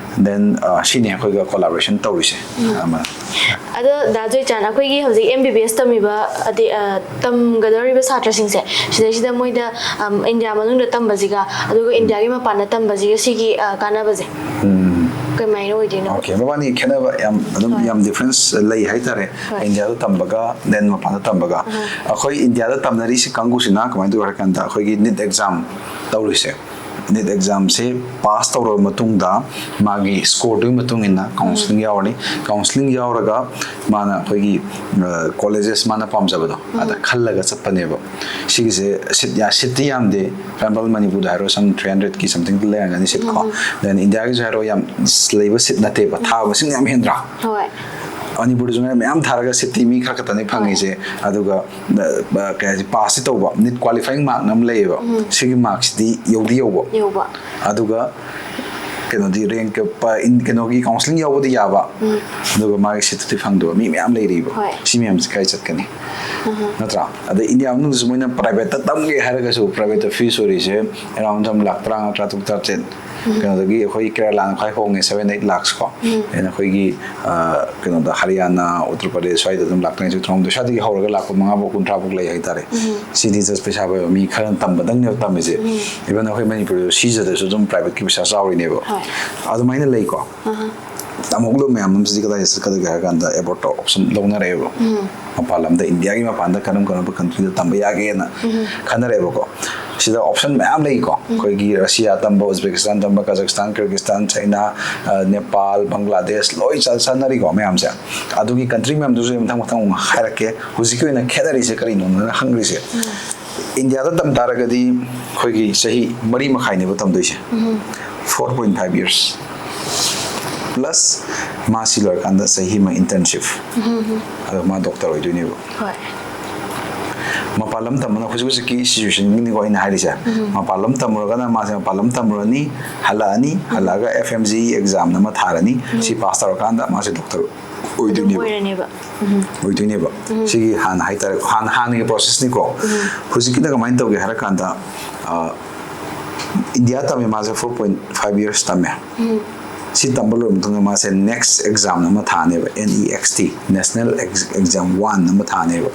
ꯗꯦꯟ ꯁꯤꯅꯤ ꯑꯩꯈꯣꯏꯒ ꯀꯣꯂꯥꯕꯣꯔꯦꯁꯟ ꯇꯧꯔꯤꯁꯦ꯫ ꯑꯃ ꯑꯗꯣ ꯗꯥ ꯖꯣꯏꯆꯥꯟ, ꯑꯩꯈꯣꯏꯒꯤ ꯍꯧꯖꯤꯛ ꯑꯦꯝ ꯕꯤ ꯕꯤ ꯑꯦꯁ ꯇꯝꯃꯤꯕ ꯑꯗꯤ, ꯑ, ꯇꯝꯒꯗꯧꯔꯤꯕ ꯁꯥꯇ꯭ꯔꯁꯤꯡꯁꯦ, ꯁꯤꯗꯩꯁꯤꯗ ꯃꯣꯏꯗ, ꯑꯝ, ꯏꯟꯗꯤꯌꯥ ꯃꯅꯨꯡꯗ ꯇꯝꯕꯁꯤꯒ ꯑꯗꯨꯒ ꯏꯟꯗꯤꯌꯥꯒꯤ ꯃꯄꯥꯟꯗ ꯇꯝꯕꯁꯤꯒ ꯁꯤꯒꯤ, ꯑ, ꯀꯥꯟꯅꯕꯁꯦ ꯀꯃꯥꯏꯅ ꯑꯣꯏꯗꯣꯏꯅꯣ? ꯑꯣꯀꯦ, ꯃꯕꯥꯅꯤ ꯈꯦꯠꯅꯕ ꯌꯥꯝ ꯑꯗꯨꯝ ꯍꯣꯏ꯫ ꯌꯥꯝ ꯗꯤꯐ꯭ꯔꯦꯟꯁ ꯂꯩ ꯍꯥꯏꯇꯥꯔꯦ꯫ ꯍꯣꯏ꯫ ꯏꯟꯗꯤꯌꯥꯗ ꯇꯝꯕꯒ ꯗꯦꯟ ꯃꯄꯥꯟꯗ ꯇꯝꯕꯒ꯫ ꯑꯩꯈꯣꯏ ꯏꯟꯗꯤꯌꯥꯗ ꯇꯝꯅꯔꯤꯁꯤ ꯀꯥꯡꯕꯨꯁꯤꯅ ꯀꯃꯥꯏꯅ ꯇꯧꯒꯦ ꯍꯥꯏ ꯀꯥꯟꯗ, ꯑꯩꯈꯣꯏꯒꯤ ꯅꯤꯠ ꯑꯦꯛꯖꯥꯝ ꯇꯧꯔꯤꯁꯦ, ꯅꯤꯠ ꯑꯦꯛꯖꯥꯝꯁꯦ ꯄꯥꯁ ꯇꯧꯔꯕ ꯃꯇꯨꯡꯗ ꯃꯥꯒꯤ ꯁ꯭ꯀꯣꯔꯗꯨꯒꯤ ꯃꯇꯨꯡ ꯏꯟꯅ ꯀꯥꯎꯟꯁꯤꯂꯤꯡ ꯌꯥꯎꯔꯅꯤ꯫ ꯀꯥꯎꯟꯁꯤꯂꯤꯡ ꯌꯥꯎꯔꯒ ꯃꯥꯅ ꯑꯩꯈꯣꯏꯒꯤ ꯀꯣꯂꯦꯖꯦꯁ ꯃꯥꯅ ꯄꯥꯝꯖꯕꯗꯣ ꯑꯗ ꯈꯜꯂꯒ ꯆꯠꯄꯅꯦꯕ꯫ ꯁꯤꯒꯤꯁꯦ ꯁꯤꯠ ꯌꯥ- ꯁꯤꯠꯇꯤ ꯌꯥꯝꯗꯦ꯫ ꯐꯣꯔ ꯑꯦꯛꯖꯥꯝꯄꯜ, ꯃꯅꯤꯄꯨꯔꯗ ꯍꯥꯏꯔꯣ, ꯁꯝ ꯊ꯭ꯔꯤ ꯍꯟꯗ꯭ꯔꯦꯗꯀꯤ ꯁꯝꯊꯤꯡ ꯂꯩꯔꯝꯒꯅꯤ ꯁꯤꯠ ꯀꯣ꯫ ꯗꯦꯟ ꯏꯟꯗꯤꯌꯥꯒꯤꯁꯨ ꯍꯥꯏꯔꯣ, ꯌꯥꯝ ꯂꯩꯕ ꯁꯤꯠ ꯅꯠꯇꯦꯕ, ꯊꯥꯕ ꯃꯁꯤꯡ ꯌꯥꯝ ꯍꯦꯟꯗ꯭ꯔꯥ? ꯍꯣꯏ꯫ ꯃꯅꯤꯄꯨꯔꯗꯁꯨ ꯉꯥꯏꯔꯦ, ꯃꯌꯥꯝ ꯊꯥꯔꯒ ꯁꯤꯠꯇꯤ ꯃꯤ ꯈꯔ ꯈꯛꯇꯅꯤ ꯐꯪꯉꯤꯁꯦ꯫ ꯑꯗꯨꯒ ꯑ, ꯑ, ꯀꯩ ꯍꯥꯏꯁꯦ, ꯄꯥꯁꯇꯤ ꯇꯧꯕ, ꯅꯤꯠ ꯀ꯭ꯋꯥꯂꯤꯐꯥꯏꯌꯤꯡ ꯃꯥꯔꯛ ꯑꯃ ꯂꯩꯌꯦꯕ꯫ ꯁꯤꯒꯤ ꯃꯥꯔꯛꯁꯤꯗꯤ ꯌꯧꯗꯤ ꯌꯧꯕ꯫ ꯌꯧꯕ꯫ ꯑꯗꯨꯒ ꯀꯩꯅꯣꯗꯤ ꯔꯦꯡ ꯀꯩꯅꯣꯒꯤ ꯀꯥꯎꯟꯁꯤꯂꯤꯡ ꯌꯥꯎꯕꯗꯤ ꯌꯥꯕ, ꯑꯗꯨꯒ ꯃꯥꯒꯤ ꯁꯤꯠꯇꯨꯗꯤ ꯐꯪꯗꯕ ꯃꯤ ꯃꯌꯥꯝ ꯂꯩꯔꯤꯕ꯫ ꯍꯣꯏ꯫ ꯁꯤ ꯃꯌꯥꯝꯁꯦ ꯀꯥꯏ ꯆꯠꯀꯅꯤ? ꯅꯠꯇ꯭ꯔꯥ? ꯑꯗꯩ ꯏꯟꯗꯤꯌꯥ ꯃꯅꯨꯡꯗꯁꯨ ꯃꯣꯏꯅ ꯄ꯭ꯔꯥꯏꯚꯦꯠꯇ ꯇꯝꯒꯦ ꯍꯥꯏꯔꯒꯁꯨ ꯄ꯭ꯔꯥꯏꯚꯦꯠꯇ ꯐꯤꯁ ꯑꯣꯏꯔꯤꯁꯦ ꯑꯦꯔꯥꯎꯟ ꯁꯝ ꯂꯥꯛ ꯇꯔꯥꯃꯉꯥ, ꯇꯔꯥꯇꯔꯨꯛ, ꯇꯔꯥꯇꯔꯦꯠ꯫ ꯀꯩꯅꯣꯗꯒꯤ ꯑꯩꯈꯣꯏ ꯀꯦꯔꯂꯥꯅ ꯈ꯭ꯋꯥꯏ ꯍꯣꯡꯉꯦ, ꯁꯚꯦꯟ ꯑꯩꯠ ꯂꯥꯛꯁ ꯀꯣ꯫ ꯑꯩꯅ ꯑꯩꯈꯣꯏꯒꯤ ꯑ, ꯀꯩꯅꯣꯗ, ꯍꯔꯤꯌꯥꯅꯥ, ꯎꯠꯇꯔ ꯄ꯭ꯔꯗꯦꯁ ꯁ꯭ꯋꯥꯏꯗ ꯑꯗꯨꯝ ꯂꯥꯛ ꯇꯔꯥꯅꯤꯊꯣꯏ, ꯇꯔꯥꯍꯨꯝꯗꯣꯏ ꯁ꯭ꯋꯥꯏꯗꯒꯤ ꯍꯧꯔꯒ ꯂꯥꯛꯄ ꯃꯉꯥ ꯐꯥꯎ, ꯀꯨꯟꯊ꯭ꯔꯥ ꯐꯥꯎ ꯂꯩ ꯍꯥꯏꯇꯥꯔꯦ꯫ ꯁꯤꯗꯤ ꯖꯁ ꯄꯩꯁꯥ ꯄꯥꯏꯕ ꯃꯤ ꯈꯔꯅ ꯇꯝꯕꯗꯪꯅꯦꯕ ꯇꯝꯃꯤꯁꯦ꯫ ꯏꯚꯟ ꯑꯩꯈꯣꯏ ꯃꯅꯤꯄꯨꯔꯗꯁꯨ ꯁꯤꯖꯗꯁꯨ ꯑꯗꯨꯝ ꯄ꯭ꯔꯥꯏꯚꯦꯠꯀꯤ ꯄꯩꯁꯥ ꯆꯥꯎꯔꯤꯅꯦꯕ꯫ ꯍꯣꯏ꯫ ꯑꯗꯨꯃꯥꯏꯅ ꯂꯩꯀꯣ꯫ ꯇꯝꯍꯧꯗꯕ ꯃꯌꯥꯝ ꯑꯃꯁꯤꯗꯤ ꯀꯗꯥꯏꯗ ꯆꯠꯀꯗꯒꯦ ꯍꯥꯏ ꯀꯥꯟꯗ ꯑꯦꯕꯣꯔꯠ ꯇꯧ ꯑꯣꯞꯁꯟ ꯂꯧꯅꯔꯛꯑꯦꯕ꯫ ꯃꯄꯥꯟ ꯂꯝꯗ, ꯏꯟꯗꯤꯌꯥꯒꯤ ꯃꯄꯥꯟꯗ ꯀꯔꯝ ꯀꯔꯝꯕ ꯀꯟꯇ꯭ꯔꯤꯗ ꯇꯝꯕ ꯌꯥꯒꯦꯅ ꯈꯟꯅꯔꯛꯑꯦꯕꯀꯣ꯫ ꯁꯤꯗ ꯑꯣꯞꯁꯟ ꯃꯌꯥꯝ ꯂꯩꯀꯣ꯫ ꯑꯩꯈꯣꯏꯒꯤ ꯔꯁꯤꯌꯥ ꯇꯝꯕ, ꯎꯖꯕꯦꯀꯤꯁꯇꯥꯟ ꯇꯝꯕ, ꯀꯖꯥꯛꯁꯇꯥꯟ, ꯀꯤꯔꯒꯤꯁꯇꯥꯟ, ꯆꯩꯅꯥ, ꯑ, ꯅꯦꯄꯥꯜ, ꯕꯪꯒ꯭ꯂꯥꯗꯦꯁ, ꯂꯣꯏ ꯆꯠ-, ꯆꯠꯅꯔꯤꯀꯣ ꯃꯌꯥꯝꯁꯦ꯫ ꯑꯗꯨꯒꯤ ꯀꯟꯇ꯭ꯔꯤ ꯃꯌꯥꯝꯗꯨꯁꯨ ꯑꯩ ꯃꯊꯪ ꯃꯊꯪ ꯑꯃꯨꯛ ꯍꯥꯏꯔꯛꯀꯦ꯫ ꯍꯧꯖꯤꯛꯀꯤ ꯑꯣꯏꯅ ꯈꯦꯠꯅꯔꯤꯁꯦ ꯀꯔꯤꯅꯣ ꯅꯪꯅ ꯍꯪꯈ꯭ꯔꯤꯁꯦ? ꯏꯟꯗꯤꯌꯥꯗ ꯇꯝ ꯇꯥꯔꯒꯗꯤ ꯑꯩꯈꯣꯏꯒꯤ ꯆꯍꯤ ꯃꯔꯤ ꯃꯈꯥꯏꯅꯦꯕ ꯇꯝꯗꯣꯏꯁꯦ꯫ Four point five years plus ꯃꯥ ꯁꯤ ꯂꯣꯏꯔꯀꯥꯟꯗ ꯆꯍꯤ ꯑꯃ internship, ꯑꯗꯣ ꯃꯥ ꯗꯣꯛꯇꯔ ꯑꯣꯏꯗꯣꯏꯅꯦꯕ꯫ ꯍꯣꯏ꯫ ꯃꯄꯥꯟ ꯂꯝ ꯇꯝꯕꯅ ꯍꯧꯖꯤꯛ ꯍꯧꯖꯤꯛꯀꯤ ꯁꯤꯆꯨꯋꯦꯁꯟꯒꯤꯅꯤꯀꯣ ꯑꯩꯅ ꯍꯥꯏꯔꯤꯁꯦ꯫ ꯃꯄꯥꯟ ꯂꯝ ꯇꯝꯃꯨꯔꯒꯅ ꯃꯥꯁꯦ ꯃꯄꯥꯟ ꯂꯝ ꯇꯝꯃꯨꯔꯅꯤ, ꯍꯜꯂꯛꯑꯅꯤ, ꯍꯜꯂꯛꯑꯒ F M G exam ꯑꯃ ꯊꯥꯔꯅꯤ꯫ ꯁꯤ ꯄꯥꯁ ꯇꯧꯔꯀꯥꯟꯗ ꯃꯥꯁꯦ ꯗꯣꯛꯇꯔ ꯑꯗꯨꯝ ꯑꯣꯏꯗꯣꯏꯅꯦꯕ꯫ ꯑꯣꯏꯔꯅꯦꯕ꯫ ꯎꯝ꯫ ꯑꯣꯏꯗꯣꯏꯅꯦꯕ꯫ ꯁꯤꯒꯤ ꯍꯥꯟꯅ ꯍꯥꯏꯇꯥꯔꯦ, ꯍꯥꯟꯅ, ꯍꯥꯟꯅꯒꯤ ꯄ꯭ꯔꯣꯁꯦꯁꯅꯤꯀꯣ꯫ ꯍꯧꯖꯤꯛꯀꯤꯗ ꯀꯃꯥꯏꯅ ꯇꯧꯒꯦ ꯍꯥꯏꯔ ꯀꯥꯟꯗ, ꯑ, ꯏꯟꯗꯤꯌꯥ ꯇꯝꯃꯦ ꯃꯥꯁꯦ four point five years ꯇꯝꯃꯦ꯫ ꯁꯤ ꯇꯝꯕ ꯂꯣꯏꯔ ꯃꯇꯨꯡꯗ ꯃꯥꯁꯦ next exam ꯑꯃ ꯊꯥꯅꯦꯕ, N E X T, National Ex-, Exam One ꯑꯃ ꯊꯥꯅꯦꯕ꯫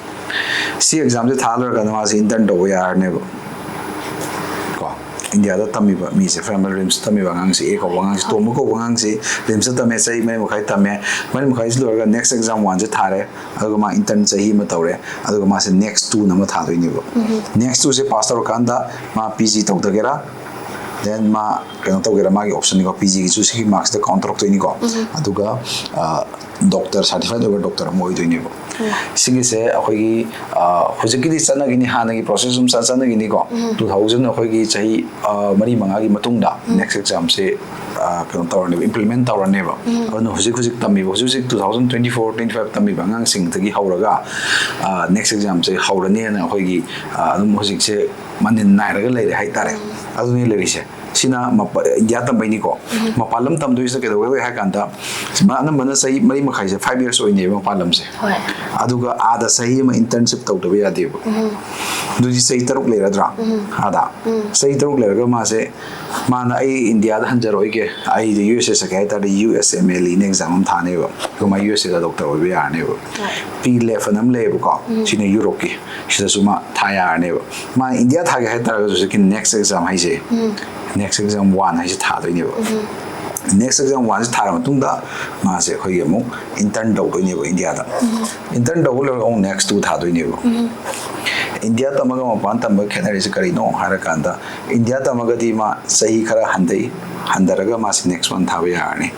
ꯁꯤ examꯁꯦ ꯊꯥ ꯂꯣꯏꯔꯀꯥꯟꯗ ꯃꯥꯁꯦ intern ꯇꯧꯕ ꯌꯥꯔꯅꯦꯕ꯫ ꯀꯣ, ꯏꯟꯗꯤꯌꯥꯗ ꯇꯝꯃꯤꯕ ꯃꯤꯁꯦ, for example, ꯔꯤꯝꯁꯇ ꯇꯝꯃꯤꯕ ꯑꯉꯥꯡꯁꯦ, A ꯀꯧꯕ ꯑꯉꯥꯡꯁꯦ, ꯇꯣꯝꯕ ꯀꯧꯕ ꯑꯉꯥꯡꯁꯦ ꯔꯤꯝꯁꯇ ꯇꯝꯃꯦ, ꯆꯍꯤ ꯃꯔꯤ ꯃꯈꯥꯏ ꯇꯝꯃꯦ꯫ ꯃꯔꯤ ꯃꯈꯥꯏꯁꯤ ꯂꯣꯏꯔꯒ next exam oneꯁꯦ ꯊꯥꯔꯦ, ꯑꯗꯨꯒ ꯃꯥ intern ꯆꯍꯤ ꯑꯃ ꯇꯧꯔꯦ, ꯑꯗꯨꯒ ꯃꯥꯁꯦ next twoꯅ ꯑꯃ ꯊꯥꯗꯣꯏꯅꯦꯕ꯫ Next twoꯁꯦ ꯄꯥꯁ ꯇꯧꯔꯀꯥꯟꯗ ꯃꯥ P G ꯇꯧꯗꯒꯦꯔꯥ, then ꯃꯥ ꯀꯩꯅꯣ ꯇꯧꯒꯦꯔꯥ, ꯃꯥꯒꯤ optionꯅꯤꯀꯣ, P Gꯒꯤꯁꯨ ꯁꯤꯒꯤ marksꯇ count ꯇꯧꯔꯛꯇꯣꯏꯅꯤꯀꯣ꯫ ꯑꯗꯨꯒ, ꯑ, doctor, certified ꯑꯣꯏꯕ doctor ꯑꯃ ꯑꯣꯏꯗꯣꯏꯅꯦꯕ꯫ ꯁꯤꯒꯤꯁꯦ ꯑꯩꯈꯣꯏꯒꯤ, ꯑ, ꯍꯧꯖꯤꯛꯀꯤꯗꯤ ꯆꯠꯅꯈꯤꯅꯤ, ꯍꯥꯟꯅꯒꯤ process ꯑꯗꯨꯝ ꯆꯠ-, ꯆꯠꯅꯈꯤꯅꯤꯀꯣ꯫ Two thousand, ꯑꯩꯈꯣꯏꯒꯤ ꯆꯍꯤ, ꯑ, ꯃꯔꯤ ꯃꯉꯥꯒꯤ ꯃꯇꯨꯡꯗ next examꯁꯦ, ꯑ, ꯀꯩꯅꯣ ꯇꯧꯔꯅꯦꯕ, implement ꯇꯧꯔꯅꯦꯕ꯫ ꯑꯗꯨꯅ ꯍꯧꯖꯤꯛ ꯍꯧꯖꯤꯛ ꯇꯝꯃꯤꯕ, ꯍꯧꯖꯤꯛ ꯍꯧꯖꯤꯛ two thousand twenty four twenty five ꯇꯝꯃꯤꯕ ꯑꯉꯥꯡꯁꯤꯡꯗꯒꯤ ꯍꯧꯔꯒ, ꯑ, next examꯁꯦ ꯍꯧꯔꯅꯦꯅ ꯑꯩꯈꯣꯏꯒꯤ, ꯑ, ꯑꯗꯨꯝ ꯍꯧꯖꯤꯛꯁꯦ ꯃꯅꯤꯟ ꯅꯥꯏꯔꯒ ꯂꯩꯔꯦ ꯍꯥꯏꯇꯥꯔꯦ꯫ ꯑꯗꯨꯅꯤ ꯂꯩꯔꯤꯁꯦ꯫ ꯁꯤꯅ ꯃꯄ-, ꯏꯟꯗꯤꯌꯥ ꯇꯝꯕꯩꯅꯤꯀꯣ꯫ ꯃꯄꯥꯟ ꯂꯝ ꯇꯝꯗꯣꯏꯁꯤꯅ ꯀꯩꯗꯧꯋꯦ ꯍꯥꯏ ꯀꯥꯟꯗ, ꯃꯥ ꯑꯅꯝꯕꯅ ꯆꯍꯤ ꯃꯔꯤ ꯃꯈꯥꯏꯁꯦ, five years ꯑꯣꯏꯅꯦꯕ ꯃꯄꯥꯟ ꯂꯝꯁꯦ꯫ ꯍꯣꯏ꯫ ꯑꯗꯨꯒ ꯑꯥꯗ ꯆꯍꯤ ꯑꯃ internship ꯇꯧꯗꯕ ꯌꯥꯗꯦꯕ꯫ ꯑꯗꯨꯗꯤ ꯆꯍꯤ ꯇꯔꯨꯛ ꯂꯩꯔꯗ꯭ꯔꯥ? ꯑꯥꯗ꯫ ꯆꯍꯤ ꯇꯔꯨꯛ ꯂꯩꯔꯒ ꯃꯥꯁꯦ, ꯃꯥꯅ "ꯑꯩ ꯏꯟꯗꯤꯌꯥꯗ ꯍꯟꯖꯔꯣꯏꯒꯦ, ꯑꯩꯗꯤ U S A ꯆꯠꯀꯦ" ꯍꯥꯏ ꯇꯥꯔꯗꯤ, U S M L Eꯅ exam ꯑꯃ ꯊꯥꯅꯦꯕ꯫ ꯑꯗꯨꯒ ꯃꯥ U S Aꯗ doctor ꯑꯣꯏꯕ ꯌꯥꯔꯅꯦꯕ꯫ ꯍꯣꯏ꯫ P lef ꯑꯅ ꯑꯃ ꯂꯩꯌꯦꯕꯀꯣ, ꯁꯤꯅ Europeꯀꯤ, ꯁꯤꯗꯁꯨ ꯃꯥ ꯊꯥ ꯌꯥꯔꯅꯦꯕ꯫ ꯃꯥ ꯏꯟꯗꯤꯌꯥ ꯊꯥꯒꯦ ꯍꯥꯏ ꯇꯥꯔꯒꯁꯨ ꯍꯧꯖꯤꯛꯀꯤ next exam ꯍꯥꯏꯁꯦ, next exam one ꯍꯥꯏꯁꯦ ꯊꯥꯗꯣꯏꯅꯦꯕ꯫ Next exam oneꯁꯦ ꯊꯥꯔ ꯃꯇꯨꯡꯗ ꯃꯥꯁꯦ ꯑꯩꯈꯣꯏꯒꯤ ꯑꯃꯨꯛ intern ꯇꯧꯗꯣꯏꯅꯦꯕ ꯏꯟꯗꯤꯌꯥꯗ꯫ Intern ꯇꯧꯕ ꯂꯣꯏꯔꯒ ꯑꯃꯨꯛ next two ꯊꯥꯗꯣꯏꯅꯦꯕ꯫ ꯏꯟꯗꯤꯌꯥ ꯇꯝꯃꯒ ꯃꯄꯥꯟ ꯇꯝꯕ ꯈꯦꯠꯅꯔꯤꯁꯦ ꯀꯔꯤꯅꯣ ꯍꯥꯏꯔꯀꯥꯟꯗ, ꯏꯟꯗꯤꯌꯥ ꯇꯝꯃꯒꯗꯤ ꯃꯥ ꯆꯍꯤ ꯈꯔ ꯍꯟꯊꯩ, ꯍꯟꯊꯔꯒ ꯃꯥꯁꯦ next one ꯊꯥꯕ ꯌꯥꯔꯅꯤ꯫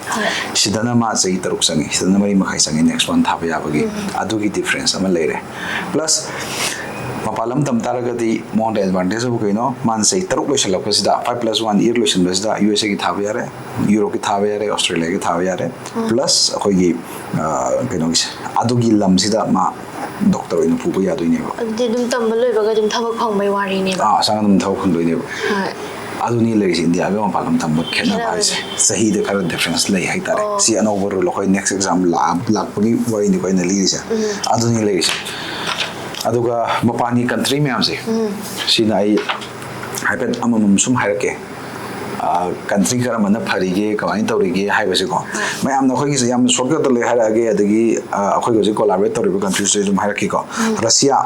ꯁꯤꯗꯅ ꯃꯥ ꯆꯍꯤ ꯇꯔꯨꯛ ꯆꯪꯉꯤ, ꯁꯤꯗꯅ ꯃꯔꯤ ꯃꯈꯥꯏ ꯆꯪꯉꯤ next one ꯊꯥꯕ ꯌꯥꯕꯒꯤ꯫ ꯑꯗꯨꯒꯤ difference ꯑꯃ ꯂꯩꯔꯦ꯫ Plus ꯃꯄꯥꯟ ꯂꯝ ꯇꯝ ꯇꯥꯔꯒꯗꯤ ꯃꯉꯣꯟꯗ advantage ꯑꯃ ꯀꯩꯅꯣ, ꯃꯥꯅ ꯆꯍꯤ ꯇꯔꯨꯛ ꯂꯣꯏꯁꯤꯜꯂꯛꯄꯁꯤꯗ, five plus one year ꯂꯣꯏꯁꯤꯟꯕꯁꯤꯗ ꯌꯨ ꯑꯦꯁ ꯑꯦꯒꯤ ꯊꯥꯕ ꯌꯥꯔꯦ, ꯌꯨꯔꯣꯞꯀꯤ ꯊꯥꯕ ꯌꯥꯔꯦ, ꯑꯣꯁꯇ꯭ꯔꯦꯂꯤꯌꯥꯒꯤ ꯊꯥꯕ ꯌꯥꯔꯦ꯫ Plus ꯑꯩꯈꯣꯏꯒꯤ, ꯑ, ꯀꯩꯅꯣꯒꯤꯁꯦ, ꯑꯗꯨꯒꯤ ꯂꯝꯁꯤꯗ ꯃꯥ doctor ꯑꯣꯏꯅ ꯄꯨꯕ ꯌꯥꯗꯣꯏꯅꯦꯕ꯫ ꯑꯗꯨꯗꯤ ꯑꯗꯨꯝ ꯇꯝꯕ ꯂꯣꯏꯕꯒ ꯑꯗꯨꯝ ꯊꯕꯛ ꯐꯪꯕꯩ ꯋꯥꯔꯤꯅꯦꯕ꯫ ꯑꯥ, ꯑꯁꯥꯡ ꯑꯗꯨꯝ ꯊꯕꯛ ꯐꯪꯗꯣꯏꯅꯦꯕ꯫ ꯍꯣꯏ꯫ ꯑꯗꯨꯅꯤ ꯂꯩꯔꯤꯁꯦ ꯏꯟꯗꯤꯌꯥꯒ ꯃꯄꯥꯟ ꯂꯝ ꯇꯝꯕ ꯈꯦꯠꯅꯕ ꯈꯦꯠꯅꯕꯁꯦ꯫ ꯍꯥꯏꯁꯦ꯫ ꯆꯍꯤꯗ ꯈꯔ difference ꯂꯩ ꯍꯥꯏꯇꯥꯔꯦ꯫ ꯑꯣ꯫ ꯁꯤ ꯑꯅꯧꯕ rule ꯑꯩꯈꯣꯏ next exam ꯂꯥꯛ-, ꯂꯥꯛꯄꯒꯤ ꯋꯥꯔꯤꯅꯤꯀꯣ ꯑꯩꯅ ꯂꯤꯔꯤꯁꯦ꯫ ꯑꯗꯨꯅꯤ ꯂꯩꯔꯤꯁꯦ꯫ ꯑꯗꯨꯒ ꯃꯄꯥꯟꯒꯤ country ꯃꯌꯥꯝꯁꯦ, ꯁꯤꯅ ꯑꯩ ꯍꯥꯏꯐꯦꯠ ꯑꯃꯃꯝ ꯁꯨꯝ ꯍꯥꯏꯔꯛꯀꯦ꯫ ꯑ, country ꯀꯔꯝꯕꯅ ꯐꯔꯤꯒꯦ, ꯀꯃꯥꯏꯅ ꯇꯧꯔꯤꯒꯦ ꯍꯥꯏꯕꯁꯦꯀꯣ꯫ ꯃꯌꯥꯝꯅ ꯑꯩꯈꯣꯏꯒꯤꯁꯦ ꯌꯥꯝꯅ shortcut ꯂꯣꯏ ꯍꯥꯏꯔꯛꯑꯒꯦ, ꯑꯗꯒꯤ, ꯑ, ꯑꯩꯈꯣꯏꯒ ꯍꯧꯖꯤꯛ collaborate ꯇꯧꯔꯤꯕ countries ꯁꯨ ꯑꯗꯨꯝ ꯍꯥꯏꯔꯛꯀꯦꯀꯣ꯫ ꯔꯁꯤꯌꯥ,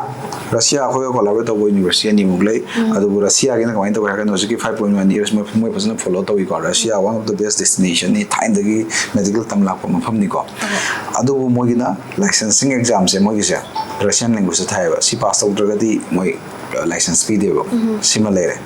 ꯔꯁꯤꯌꯥ ꯑꯩꯈꯣꯏꯒ collaborate ꯇꯧꯕ university ꯑꯅꯤꯃꯨꯛ ꯂꯩ꯫ ꯑꯗꯨꯕꯨ ꯔꯁꯤꯌꯥꯒꯤꯅ ꯀꯃꯥꯏꯅ ꯇꯧꯒꯦ ꯍꯥꯏꯔ ꯀꯥꯟꯗ, ꯍꯧꯖꯤꯛꯀꯤ five point one years ꯃꯣꯏ, ꯃꯣꯏ ꯐꯖꯅ follow ꯇꯧꯏꯀꯣ꯫ Russia one of the best destination ꯅꯤ, ꯊꯥꯏꯅꯗꯒꯤ medical ꯇꯝ ꯂꯥꯛꯄ ꯃꯐꯝꯅꯤꯀꯣ꯫ ꯑꯗꯨꯕꯨ ꯃꯣꯏꯒꯤꯅ licensing exam ꯁꯦ ꯃꯣꯏꯒꯤꯁꯦ Russian language ꯇ ꯊꯥꯏꯌꯦꯕ꯫ ꯁꯤ pass ꯇꯧꯗ꯭ꯔꯒꯗꯤ ꯃꯣꯏ license ꯄꯤꯗꯦꯕ꯫ ꯁꯤꯃ ꯂꯩꯔꯦ꯫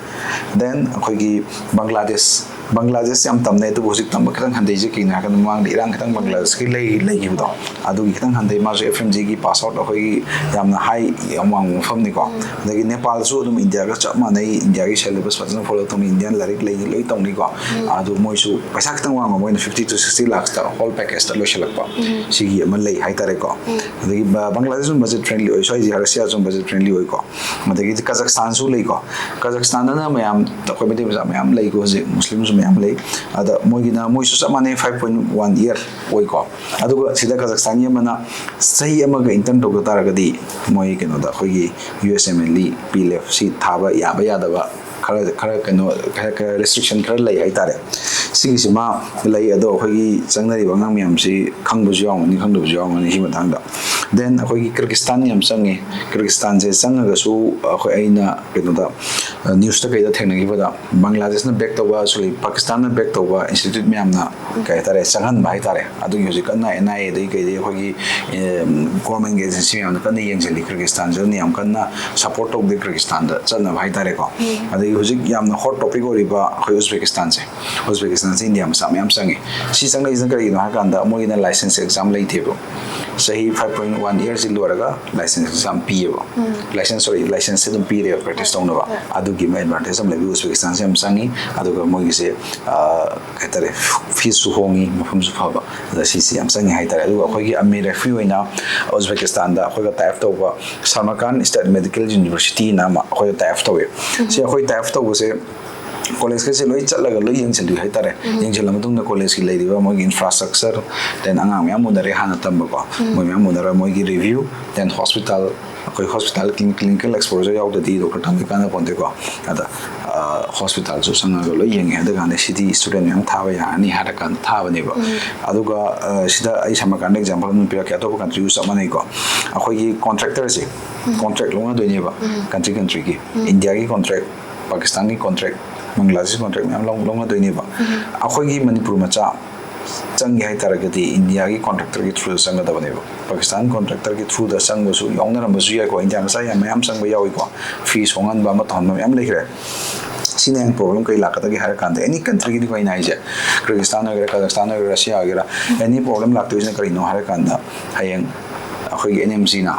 Then ꯑꯩꯈꯣꯏꯒꯤ ꯕꯪꯒ꯭ꯂꯥꯗꯦꯁ, ꯕꯪꯒ꯭ꯂꯥꯗꯦꯁ ꯌꯥꯝ ꯇꯝꯅꯩ, ꯑꯗꯨꯕꯨ ꯍꯧꯖꯤꯛ ꯇꯝꯕ ꯈꯤꯇꯪ ꯍꯟꯊꯩꯁꯦ ꯀꯩꯒꯤꯅꯣ ꯍꯥꯏꯔꯀꯥꯟꯗ ꯃꯃꯥꯡꯗ ꯏꯔꯥꯡ ꯈꯤꯇꯪ ꯕꯪꯒ꯭ꯂꯥꯗꯦꯁꯀꯤ ꯂꯩ-, ꯂꯩꯈꯤꯕꯗꯣ, ꯑꯗꯨꯒꯤ ꯈꯤꯇꯪ ꯍꯟꯊꯩ꯫ ꯃꯥꯁꯨ F M G ꯒꯤ pass out ꯑꯩꯈꯣꯏꯒꯤ ꯌꯥꯝꯅ high, ꯌꯥꯝ ꯋꯥꯡꯕ ꯃꯐꯝꯅꯤꯀꯣ꯫ ꯑꯗꯒꯤ ꯅꯦꯄꯥꯜꯁꯨ ꯑꯗꯨꯝ ꯏꯟꯗꯤꯌꯥꯒ ꯆꯞ ꯃꯥꯟꯅꯩ, ꯏꯟꯗꯤꯌꯥꯒꯤ syllabus ꯐꯖꯅ follow ꯇꯧꯅꯤ, Indian ꯂꯥꯏꯔꯤꯛ ꯂꯩ, ꯂꯣꯏ ꯇꯧꯅꯤꯀꯣ꯫ ꯑꯗꯨ ꯃꯣꯏꯁꯨ ꯄꯩꯁꯥ ꯈꯤꯇꯪ ꯋꯥꯡꯕ, ꯃꯣꯏꯅ fifty to sixty lakhs ꯇ whole package ꯇ ꯂꯣꯏꯁꯤꯜꯂꯛꯄ꯫ ꯁꯤꯒꯤ ꯑꯃ ꯂꯩ ꯍꯥꯏꯇꯥꯔꯦꯀꯣ꯫ ꯑꯗꯒꯤ ꯕ-, ꯕꯪꯒ꯭ꯂꯥꯗꯦꯁ ꯁꯨ budget friendly ꯑꯣꯏ, ꯁ꯭ꯋꯥꯏꯁꯦ ꯔꯁꯤꯌꯥꯁꯨ budget friendly ꯑꯣꯏꯀꯣ꯫ ꯑꯗꯒꯤꯗꯤ ꯀꯖꯥꯛꯁꯇꯥꯟꯁꯨ ꯂꯩꯀꯣ꯫ ꯀꯖꯥꯛꯁꯇꯥꯟꯗꯅ ꯃꯌꯥꯝ, ꯑꯩꯈꯣꯏ ꯃꯩꯇꯩ ꯃꯆꯥ ꯃꯌꯥꯝ ꯂꯩꯀꯣ, ꯍꯧꯖꯤꯛ ꯃꯨꯁꯂꯤꯝꯁꯨ ꯃꯌꯥꯝ ꯂꯩ꯫ ꯑꯗ ꯃꯣꯏꯒꯤꯅ, ꯃꯣꯏꯁꯨ ꯆꯞ ꯃꯥꯟꯅꯩ, five point one year ꯑꯣꯏꯀꯣ꯫ ꯑꯗꯨꯒ ꯁꯤꯗ ꯀꯖꯥꯛꯁꯇꯥꯟꯒꯤ ꯑꯃꯅ ꯆꯍꯤ ꯑꯃꯒ intern ꯇꯧꯗ ꯇꯥꯔꯒꯗꯤ ꯃꯣꯏ ꯀꯩꯅꯣꯗ, ꯑꯩꯈꯣꯏꯒꯤ U S M L E, P L F ꯁꯤ ꯊꯥꯕ ꯌꯥꯕ ꯌꯥꯗꯕ ꯈꯔ, ꯈꯔ ꯀꯩꯅꯣ, ꯈꯔ, ꯈꯔ restriction ꯈꯔ ꯂꯩ ꯍꯥꯏꯇꯥꯔꯦ꯫ ꯁꯤꯒꯤꯁꯤꯃ ꯂꯩ, ꯑꯗꯣ ꯑꯩꯈꯣꯏꯒꯤ ꯆꯪꯅꯔꯤꯕ ꯑꯉꯥꯡ ꯃꯌꯥꯝꯁꯤ ꯈꯪꯕꯁꯨ ꯌꯥꯎꯔꯝꯒꯅꯤ, ꯈꯪꯗꯕꯁꯨ ꯌꯥꯎꯔꯝꯒꯅꯤ ꯁꯤ ꯃꯇꯥꯡꯗ꯫ Then ꯑꯩꯈꯣꯏꯒꯤ ꯀꯤꯔꯒꯤꯁꯇꯥꯟ ꯌꯥꯝ ꯆꯪꯉꯤ꯫ ꯀꯤꯔꯒꯤꯁꯇꯥꯟꯁꯦ ꯆꯪꯉꯒꯁꯨ ꯑꯩꯈꯣꯏ, ꯑꯩꯅ ꯀꯩꯅꯣꯗ, ꯅ꯭ꯌꯨꯁꯇ ꯀꯩꯗ ꯊꯦꯡꯅꯈꯤꯕꯗ, ꯕꯪꯒ꯭ꯂꯥꯗꯦꯁꯅ ꯕꯦꯛ ꯇꯧꯕ, ꯁꯣꯔꯤ, ꯄꯥꯀꯤꯁꯇꯥꯟꯅ ꯕꯦꯛ ꯇꯧꯕ ꯏꯟꯁꯇꯤꯇ꯭ꯌꯨꯠ ꯃꯌꯥꯝꯅ, ꯀꯩ ꯍꯥꯏꯇꯥꯔꯦ, ꯆꯪꯍꯟꯕ ꯍꯥꯏꯇꯥꯔꯦ꯫ ꯑꯗꯨꯒꯤ ꯍꯧꯖꯤꯛ ꯀꯟꯅ ꯑꯦꯟ ꯑꯥꯏ ꯑꯦꯗꯒꯤ ꯀꯩꯗꯒꯤ ꯑꯩꯈꯣꯏꯒꯤ ꯒꯣꯔꯃꯦꯟꯒꯤ ꯑꯦꯖꯦꯟꯁꯤ ꯃꯌꯥꯝꯅ ꯀꯟꯅ ꯌꯦꯡꯁꯤꯜꯂꯤ꯫ ꯀꯤꯔꯒꯤꯁꯇꯥꯟꯁꯤꯅ ꯌꯥꯝ ꯀꯟꯅ ꯁꯞꯄꯣꯔꯠ ꯇꯧꯗꯦ ꯀꯤꯔꯒꯤꯁꯇꯥꯟꯗ ꯆꯠꯅꯕ ꯍꯥꯏꯇꯥꯔꯦꯀꯣ꯫ ꯑꯗꯒꯤ ꯍꯧꯖꯤꯛ ꯌꯥꯝꯅ ꯍꯣꯠ ꯇꯣꯄꯤꯛ ꯑꯣꯏꯔꯤꯕ ꯑꯩꯈꯣꯏ ꯎꯖꯕꯦꯀꯤꯁꯇꯥꯟꯁꯦ, ꯎꯖꯕꯦꯀꯤꯁꯇꯥꯟꯁꯦ ꯏꯟꯗꯤꯌꯥ ꯃꯆꯥ ꯃꯌꯥꯝ ꯆꯪꯉꯤ꯫ ꯁꯤ ꯆꯪꯂꯛꯏꯁꯤꯅ ꯀꯔꯤꯒꯤꯅꯣ ꯍꯥꯏ ꯀꯥꯟꯗ, ꯃꯣꯏꯒꯤꯅ ꯂꯥꯏꯁꯦꯟꯁ ꯑꯦꯛꯖꯥꯝ ꯂꯩꯇꯦꯕ꯫ ꯆꯍꯤ five point one years ꯁꯤ ꯂꯣꯏꯔꯒ ꯂꯥꯏꯁꯦꯟꯁ ꯑꯦꯛꯖꯥꯝ ꯄꯤꯌꯦꯕ꯫ ꯂꯥꯏꯁꯦꯟꯁ, ꯁꯣꯔꯤ, ꯂꯥꯏꯁꯦꯟꯁꯁꯦ ꯑꯗꯨꯝ ꯄꯤꯔꯦꯕ ꯄ꯭ꯔꯦꯛꯇꯤꯁ ꯇꯧꯅꯕ꯫ ꯑꯗꯨꯒꯤ ꯑꯃ ꯑꯦꯗꯚꯥꯟꯇꯦꯖ ꯑꯃ ꯂꯩꯕ ꯎꯖꯕꯦꯀꯤꯁꯇꯥꯟꯁꯦ ꯌꯥꯝ ꯆꯪꯉꯤ꯫ ꯑꯗꯨꯒ ꯃꯣꯏꯒꯤꯁꯦ, ꯑ, ꯀꯩ ꯍꯥꯏꯇꯥꯔꯦ, ꯐꯤꯁꯁꯨ ꯍꯣꯡꯉꯤ, ꯃꯐꯝꯁꯨ ꯐꯕ꯫ ꯑꯗ ꯁꯤꯁꯦ ꯌꯥꯝ ꯆꯪꯉꯤ ꯍꯥꯏꯇꯥꯔꯦ꯫ ꯑꯗꯨꯒ ꯑꯩꯈꯣꯏꯒꯤ ꯑꯃꯤꯔ ꯔꯦꯐꯤ ꯑꯣꯏꯅ ꯎꯖꯕꯦꯀꯤꯁꯇꯥꯟꯗ ꯑꯩꯈꯣꯏꯒ ꯇꯥꯏ ꯑꯞ ꯇꯧꯕ ꯁꯃꯔꯀꯥꯟ ꯁ꯭ꯇꯦꯠ ꯃꯦꯗꯤꯀꯦꯜ ꯌꯨꯅꯤꯚꯔꯁꯤꯇꯤꯅ ꯑꯃ ꯑꯩꯈꯣꯏꯒ ꯇꯥꯏ ꯑꯞ ꯇꯧꯋꯦ꯫ ꯁꯤ ꯑꯩꯈꯣꯏ ꯇꯥꯏ ꯑꯞ ꯇꯧꯕꯁꯦ ꯀꯣꯂꯦꯖꯀꯁꯦ ꯂꯣꯏ ꯆꯠꯂꯒ ꯂꯣꯏ ꯌꯦꯡꯁꯤꯜꯂꯨꯏ ꯍꯥꯏꯇꯥꯔꯦ꯫ ꯌꯦꯡꯁꯤꯜꯂ ꯃꯇꯨꯡꯗ ꯀꯣꯂꯦꯖꯀꯤ ꯂꯩꯔꯤꯕ ꯃꯣꯏꯒꯤ ꯏꯟꯐ꯭ꯔꯥꯁ꯭ꯇ꯭ꯔꯛꯆꯔ, then ꯑꯉꯥꯡ ꯃꯌꯥꯝ ꯎꯅꯔꯦ ꯍꯥꯟꯅ ꯇꯝꯕꯀꯣ, ꯃꯣꯏ ꯃꯌꯥꯝ ꯎꯅꯔ ꯃꯣꯏꯒꯤ ꯔꯤꯚ꯭ꯌꯨ, then ꯍꯣꯁꯄꯤꯇꯥꯜ, ꯑꯩꯈꯣꯏ ꯍꯣꯁꯄꯤꯇꯥꯜ ꯀ꯭ꯂꯤꯅꯤꯀꯦꯜ ꯑꯦꯛꯁꯄꯣꯖꯔ ꯌꯥꯎꯗ꯭ꯔꯗꯤ ꯗꯣꯛꯇꯔ ꯇꯝꯕ ꯀꯥꯟꯅ ꯄꯣꯟꯇꯦꯀꯣ꯫ ꯑꯗ ꯍꯣꯁꯄꯤꯇꯥꯜꯁꯨ ꯆꯪꯉꯒ ꯂꯣꯏ ꯌꯦꯡꯉꯦ꯫ ꯑꯗꯨꯀꯥꯟꯗ ꯁꯤꯗꯤ ꯁ꯭ꯇꯨꯗꯦꯟ ꯃꯌꯥꯝ ꯊꯥꯕ ꯌꯥꯔꯅꯤ ꯍꯥꯏꯔ ꯀꯥꯟꯗ ꯊꯥꯕꯅꯦꯕ꯫ ꯑꯗꯨꯒ ꯁꯤꯗ ꯑꯩ ꯁꯃꯔꯀꯥꯟꯗ ꯑꯦꯛꯖꯥꯝꯄꯜ ꯑꯃ ꯄꯤꯔꯛꯀꯦ, ꯑꯇꯣꯞꯄ ꯀꯟꯇ꯭ꯔꯤꯁꯨ ꯆꯞ ꯃꯥꯟꯅꯩꯀꯣ꯫ ꯑꯩꯈꯣꯏꯒꯤ ꯀꯣꯟꯇ꯭ꯔꯦꯛꯇꯔꯁꯦ ꯀꯣꯟꯇ꯭ꯔꯦꯛ ꯂꯧꯅꯗꯣꯏꯅꯦꯕ, ꯀꯟꯇ꯭ꯔꯤ ꯀꯟꯇ꯭ꯔꯤꯒꯤ꯫ ꯏꯟꯗꯤꯌꯥꯒꯤ ꯀꯣꯟꯇ꯭ꯔꯦꯛ, ꯄꯥꯀꯤꯁꯇꯥꯟꯒꯤ ꯀꯣꯟꯇ꯭ꯔꯦꯛ, ꯕꯪꯒ꯭ꯂꯥꯗꯦꯁꯀꯤ ꯀꯣꯟꯇ꯭ꯔꯦꯛ ꯃꯌꯥꯝ ꯂꯧ-, ꯂꯧꯅꯗꯣꯏꯅꯦꯕ꯫ ꯑꯩꯈꯣꯏꯒꯤ ꯃꯅꯤꯄꯨꯔ ꯃꯆꯥ ꯆꯪꯒꯦ ꯍꯥꯏꯇꯥꯔꯒꯗꯤ ꯏꯟꯗꯤꯌꯥꯒꯤ ꯀꯣꯟꯇ꯭ꯔꯦꯛꯇꯔꯒꯤ ꯊ꯭ꯔꯨꯗ ꯆꯪꯒꯗꯕꯅꯦꯕ꯫ ꯄꯥꯀꯤꯁꯇꯥꯟ ꯀꯣꯟꯇ꯭ꯔꯦꯛꯇꯔꯒꯤ ꯊ꯭ꯔꯨꯗ ꯆꯪꯕꯁꯨ ꯌꯥꯎꯅꯔꯝꯕꯁꯨ ꯌꯥꯏꯀꯣ꯫ ꯏꯟꯗꯤꯌꯥ ꯃꯆꯥ ꯌꯥꯝ ꯃꯌꯥꯝ ꯆꯪꯕ ꯌꯥꯎꯏꯀꯣ꯫ ꯐꯤꯁ ꯍꯣꯡꯍꯟꯕ ꯑꯃ ꯇꯧꯍꯟꯕ ꯃꯌꯥꯝ ꯂꯩꯈ꯭ꯔꯦ꯫ ꯁꯤꯅ ꯍꯦꯟꯅ ꯄ꯭ꯔꯣꯕ꯭ꯂꯦꯝ ꯀꯩ ꯂꯥꯛꯀꯗꯒꯦ ꯍꯥꯏꯔ ꯀꯥꯟꯗ, ꯑꯦꯅꯤ ꯀꯟꯇ꯭ꯔꯤꯒꯤꯅꯤꯀꯣ ꯑꯩꯅ ꯍꯥꯏꯁꯦ, ꯀꯤꯔꯒꯤꯁꯇꯥꯟ ꯑꯣꯏꯒꯦꯔꯥ, ꯀꯖꯥꯛꯁꯇꯥꯟ ꯑꯣꯏꯒꯦꯔꯥ, ꯔꯁꯤꯌꯥ ꯑꯣꯏꯒꯦꯔꯥ, ꯑꯦꯅꯤ ꯄ꯭ꯔꯣꯕ꯭ꯂꯦꯝ ꯂꯥꯛꯇꯣꯏꯁꯤꯅ ꯀꯔꯤꯅꯣ ꯍꯥꯏꯔ ꯀꯥꯟꯗ, ꯍꯌꯦꯡ ꯑꯩꯈꯣꯏꯒꯤ ꯑꯦꯟ ꯑꯦꯝ ꯁꯤꯅ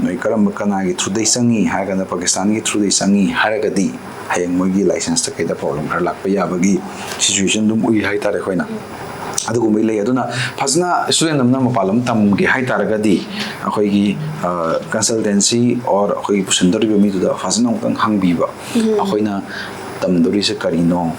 ꯅꯣꯏ ꯀꯔꯝꯕ, ꯀꯅꯥꯒꯤ ꯊ꯭ꯔꯨꯗꯩ ꯆꯪꯉꯤ ꯍꯥꯏꯔ ꯀꯥꯟꯗ, ꯄꯥꯀꯤꯁꯇꯥꯟꯒꯤ ꯊ꯭ꯔꯨꯗꯩ ꯆꯪꯉꯤ ꯍꯥꯏꯔꯒꯗꯤ, ꯍꯌꯦꯡ ꯃꯣꯏꯒꯤ ꯂꯥꯏꯁꯦꯟꯁꯇ ꯀꯩꯗ ꯄ꯭ꯔꯣꯕ꯭ꯂꯦꯝ ꯈꯔ ꯂꯥꯛꯄ ꯌꯥꯕꯒꯤ ꯁꯤꯆꯨꯋꯦꯁꯟ ꯑꯗꯨꯝ ꯎꯏ ꯍꯥꯏꯇꯥꯔꯦ ꯑꯩꯈꯣꯏꯅ꯫ ꯑꯗꯨꯒꯨꯝꯕꯩ ꯂꯩ꯫ ꯑꯗꯨꯅ ꯐꯖꯅ ꯁ꯭ꯇꯨꯗꯦꯟ ꯑꯃꯅ ꯃꯄꯥꯟ ꯂꯝ ꯇꯝꯒꯦ ꯍꯥꯏ ꯇꯥꯔꯒꯗꯤ, ꯑꯩꯈꯣꯏꯒꯤ, ꯑ, ꯀꯟꯁꯜꯇꯦꯟꯁꯤ ꯑꯣꯔ ꯑꯩꯈꯣꯏꯒꯤ ꯄꯨꯁꯟꯗꯧꯔꯤꯕ ꯃꯤꯗꯨꯗ ꯐꯖꯅ ꯑꯃꯨꯛꯇꯪ ꯍꯪꯕꯤꯕ꯫ ꯑꯩꯈꯣꯏꯅ ꯇꯝꯗꯧꯔꯤꯁꯦ ꯀꯔꯤꯅꯣ?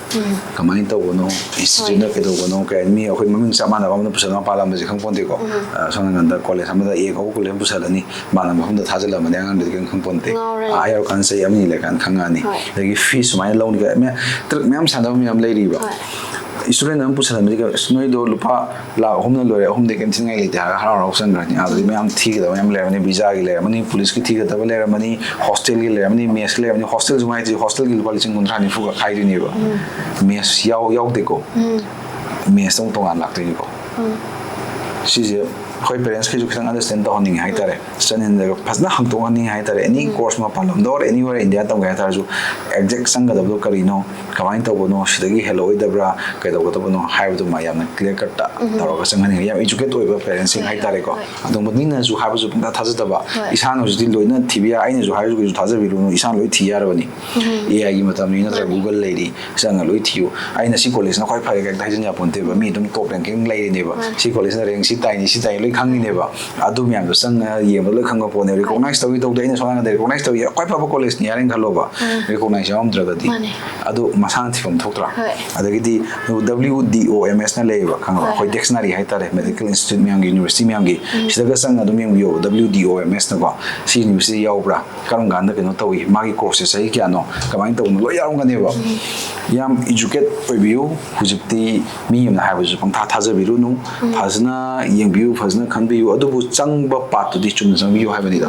ꯀꯃꯥꯏꯅ ꯇꯧꯕꯅꯣ? ꯏꯟꯁꯇꯤꯇ꯭ꯌꯨꯠꯅ ꯀꯩꯗꯧꯕꯅꯣ? ꯀꯩ ꯍꯥꯏꯅꯤ? ꯃꯤ ꯑꯩꯈꯣꯏ ꯃꯃꯤꯡ ꯆꯞ ꯃꯥꯟꯅꯕ ꯑꯃꯅ ꯄꯨꯁꯜꯂꯒ ꯃꯄꯥꯟ ꯂꯝꯗꯁꯦ ꯈꯪ ꯄꯣꯟꯇꯦꯀꯣ꯫ ꯑ, ꯁꯝꯅ ꯍꯥꯏꯔꯕꯗ ꯀꯣꯂꯦꯖ ꯑꯃꯗ ꯑꯦ ꯀꯧꯕ ꯀꯣꯂꯦꯖ ꯑꯃ ꯄꯨꯁꯜꯂꯅꯤ, ꯃꯥꯟꯅꯕ ꯃꯐꯝꯗ ꯊꯥꯖꯤꯜꯂꯝꯃꯅꯤ, ꯑꯉꯥꯡꯗꯨꯗꯤ ꯀꯔꯤꯝ ꯈꯪ ꯄꯣꯟꯇꯦ꯫ ꯉꯥꯎꯔꯦ꯫ ꯑꯥ ꯌꯧꯔꯀꯥꯟꯗ ꯆꯍꯤ ꯑꯃꯅꯤ ꯂꯩꯔꯀꯥꯟꯗ ꯈꯪꯉꯛꯑꯅꯤ꯫ ꯍꯣꯏ꯫ ꯑꯗꯒꯤ ꯐꯤ ꯁꯨꯃꯥꯏꯅ ꯂꯧꯅꯤ ꯀꯥꯏ ꯃꯌꯥꯝ, ꯇ꯭ꯔꯤꯛ ꯃꯌꯥꯝ ꯁꯥꯟꯅꯕ ꯃꯌꯥꯝ ꯂꯩꯔꯤꯕ꯫ ꯍꯣꯏ꯫ ꯏꯁꯇꯨꯗꯦꯟ ꯑꯃ ꯄꯨꯁꯜꯂꯝꯕꯗꯤ ꯀꯩꯅꯣ, "ꯑꯁ, ꯅꯣꯏꯗꯣ ꯂꯨꯄꯥ ꯂꯥꯈ ꯑꯍꯨꯝꯅ ꯂꯣꯏꯔꯦ, ꯑꯍꯨꯝꯗꯒꯤ ꯀꯩꯝ ꯊꯤꯅꯤꯡꯉꯥꯏ ꯂꯩꯇꯦ" ꯍꯥꯏꯔꯒ ꯍꯔꯥꯎ ꯍꯔꯥꯎ ꯆꯪꯈ꯭ꯔꯅꯤ꯫ ꯑꯥꯗꯗꯤ ꯃꯌꯥꯝ ꯊꯤꯒꯗꯕ ꯃꯌꯥꯝ ꯂꯩꯔꯝꯃꯅꯤ, ꯚꯤꯖꯥꯒꯤ ꯂꯩꯔꯝꯃꯅꯤ, ꯄꯨꯂꯤꯁꯀꯤ ꯊꯤꯒꯗꯕ ꯂꯩꯔꯝꯃꯅꯤ, ꯍꯣꯁꯇꯦꯜꯒꯤ ꯂꯩꯔꯝꯃꯅꯤ, ꯃꯦꯁꯀꯤ ꯂꯩꯔꯝꯃꯅꯤ꯫ ꯍꯣꯁꯇꯦꯜꯁꯨ ꯍꯥꯏꯁꯦ, ꯍꯣꯁꯇꯦꯜꯒꯤ ꯂꯨꯄꯥ ꯂꯤꯁꯤꯡ ꯀꯨꯟꯊ꯭ꯔꯥ ꯅꯤꯐꯨꯒ ꯈꯥꯏꯗꯣꯏꯅꯦꯕ꯫ ꯃꯦꯁ ꯌꯥꯎ-, ꯌꯥꯎꯗꯦꯀꯣ꯫ ꯃꯦꯁꯇ ꯑꯃꯨꯛ ꯇꯣꯉꯥꯟ ꯂꯥꯛꯇꯣꯏꯅꯤꯀꯣ꯫ ꯁꯤꯁꯦ ꯑꯩꯈꯣꯏ ꯄꯦꯔꯦꯟꯁꯈꯩꯁꯨ ꯈꯤꯇꯪ ꯑꯟꯗꯔꯁꯇꯦꯟ ꯇꯧꯍꯟꯅꯤꯡꯉꯦ ꯍꯥꯏꯇꯥꯔꯦ꯫ ꯆꯠꯅꯤꯡꯉꯒ ꯐꯖꯅ ꯍꯪꯗꯣꯛꯍꯟꯅꯤꯡꯉꯦ ꯍꯥꯏꯇꯥꯔꯦ꯫ ꯑꯦꯅꯤ ꯀꯣꯔꯁ ꯃꯄꯥꯟ ꯂꯝꯗ ꯑꯣꯔ ꯑꯦꯅꯤꯋꯦꯔ ꯏꯟꯗꯤꯌꯥ ꯇꯝꯒꯦ ꯍꯥꯏꯇꯥꯔꯁꯨ, ꯑꯦꯛꯖꯦꯛ ꯆꯪꯒꯗꯕꯗꯣ ꯀꯔꯤꯅꯣ, ꯀꯃꯥꯏꯅ ꯇꯧꯕꯅꯣ, ꯁꯤꯗꯒꯤ ꯍꯦꯜꯂꯛꯑꯣꯏꯗꯕ꯭ꯔꯥ, ꯀꯩꯗꯧꯒꯗꯕꯅꯣ ꯍꯥꯏꯕꯗꯨꯃ ꯌꯥꯝꯅ ꯀ꯭ꯂꯤꯌꯥꯔ ꯀꯠꯇ ꯇꯧꯔꯒ ꯆꯪꯍꯟꯅꯤꯡꯉꯦ꯫ ꯌꯥꯝ ꯏꯖꯨꯀꯦꯠ ꯑꯣꯏꯕ ꯄꯦꯔꯦꯟꯁꯁꯤꯡ ꯍꯥꯏꯇꯥꯔꯦꯀꯣ꯫ ꯑꯗꯨꯝꯕ ꯃꯤꯅꯁꯨ ꯍꯥꯏꯕꯁꯨ ꯄꯨꯡꯇꯥ ꯊꯥꯖꯗꯕ꯫ ꯏꯁꯥꯅ ꯍꯧꯖꯤꯛꯇꯤ ꯂꯣꯏꯅ ꯊꯤꯕ ꯌꯥꯏ, ꯑꯩꯅꯁꯨ ꯍꯥꯏꯔꯁꯨ ꯀꯩꯁꯨ ꯊꯥꯖꯕꯤꯔꯨꯅꯨ, ꯏꯁꯥꯅ ꯂꯣꯏ ꯊꯤ ꯌꯥꯔꯕꯅꯤ꯫ ꯑꯦ ꯑꯥꯏꯒꯤ ꯃꯇꯝꯅꯤ, ꯅꯠꯇ꯭ꯔꯒ ꯒꯨꯒꯜ ꯂꯩꯔꯤ, ꯆꯪꯉ ꯂꯣꯏ ꯊꯤꯌꯨ꯫ ꯑꯩꯅ ꯁꯤ ꯀꯣꯂꯦꯖꯅ ꯈ꯭ꯋꯥꯏ ꯐꯔꯦ ꯀꯩꯝꯇ ꯍꯥꯏꯖꯤꯟ ꯌꯥꯄꯣꯟꯇꯦꯕ꯫ ꯃꯤ ꯑꯗꯨꯝ ꯇꯣꯞ ꯔꯦꯡꯀꯤꯡ ꯂꯩꯔꯤꯅꯦꯕ꯫ ꯁꯤ ꯀꯣꯂꯦꯖꯅ ꯔꯦꯡ ꯁꯤ ꯇꯥꯏꯅꯤ, ꯁꯤ ꯇꯥꯏꯅꯤ ꯂꯣꯏ ꯈꯪꯉꯤꯅꯦꯕ꯫ ꯑꯗꯨ ꯃꯌꯥꯝꯗꯣ ꯆꯪꯉ ꯌꯦꯡꯕꯗ ꯂꯣꯏ ꯈꯪꯕ ꯄꯣꯠꯅꯦ꯫ ꯔꯤꯀꯣꯛꯅꯥꯏꯁ ꯇꯧꯏ ꯇꯧꯗꯦ, ꯑꯩꯅ ꯁꯣꯝ ꯅꯥꯀꯟꯗ ꯔꯤꯀꯣꯛꯅꯥꯏꯁ ꯇꯧꯏ, ꯈ꯭ꯋꯥꯏ ꯐꯕ ꯀꯣꯂꯦꯖꯅꯤ ꯍꯥꯏꯔꯦꯅ ꯈꯜꯂꯣꯕ꯫ ꯔꯤꯀꯣꯛꯅꯥꯏꯁ ꯌꯥꯎꯔꯝꯗ꯭ꯔꯒꯗꯤ ꯑꯗꯨ ꯃꯁꯥꯅ ꯊꯤꯐꯝ ꯊꯣꯛꯇ꯭ꯔꯥ? ꯑꯗꯒꯤꯗꯤ W D O M S ꯅ ꯂꯩꯌꯦꯕ, ꯈꯪꯉꯕ? ꯑꯩꯈꯣꯏ ꯗꯤꯛꯁꯅꯔꯤ ꯍꯥꯏꯇꯥꯔꯦ, ꯃꯦꯗꯤꯀꯦꯜ ꯏꯟꯁꯇꯤꯇ꯭ꯌꯨꯠ ꯃꯌꯥꯝꯒꯤ, ꯌꯨꯅꯤꯚꯔꯁꯤꯇꯤ ꯃꯌꯥꯝꯒꯤ, ꯁꯤꯗꯒ ꯆꯪꯉ ꯑꯗꯨꯝ ꯌꯦꯡꯕꯤꯌꯣꯕ, W D O M S ꯅꯀꯣ꯫ ꯁꯤ ꯌꯨꯅꯤꯚꯔꯁꯤꯇꯤ ꯌꯥꯎꯕ꯭ꯔꯥ? ꯀꯔꯝ ꯀꯥꯟꯗ ꯀꯩꯅꯣ ꯇꯧꯏ, ꯃꯥꯒꯤ ꯀꯣꯔꯁꯁꯦ ꯆꯍꯤ ꯀꯌꯥꯅꯣ, ꯀꯃꯥꯏꯅ ꯇꯧꯕꯅꯣ, ꯂꯣꯏ ꯌꯥꯎꯔꯝꯒꯅꯦꯕ꯫ ꯌꯥꯝ ꯏꯖꯨꯀꯦꯠ ꯑꯣꯏꯕꯤꯌꯨ꯫ ꯍꯧꯖꯤꯛꯇꯤ ꯃꯤ ꯑꯃꯅ ꯍꯥꯏꯕꯁꯨ ꯄꯪꯊꯥ ꯊꯥꯖꯕꯤꯔꯨꯅꯨ꯫ ꯐꯖꯅ ꯌꯦꯡꯕꯤꯌꯨ, ꯐꯖꯅ ꯈꯟꯕꯤꯌꯨ꯫ ꯑꯗꯨꯕꯨ ꯆꯪꯕ ꯄꯥꯠꯇꯨꯗꯤ ꯆꯨꯝꯅ ꯆꯪꯕꯤꯌꯨ ꯍꯥꯏꯕꯅꯤꯗ꯫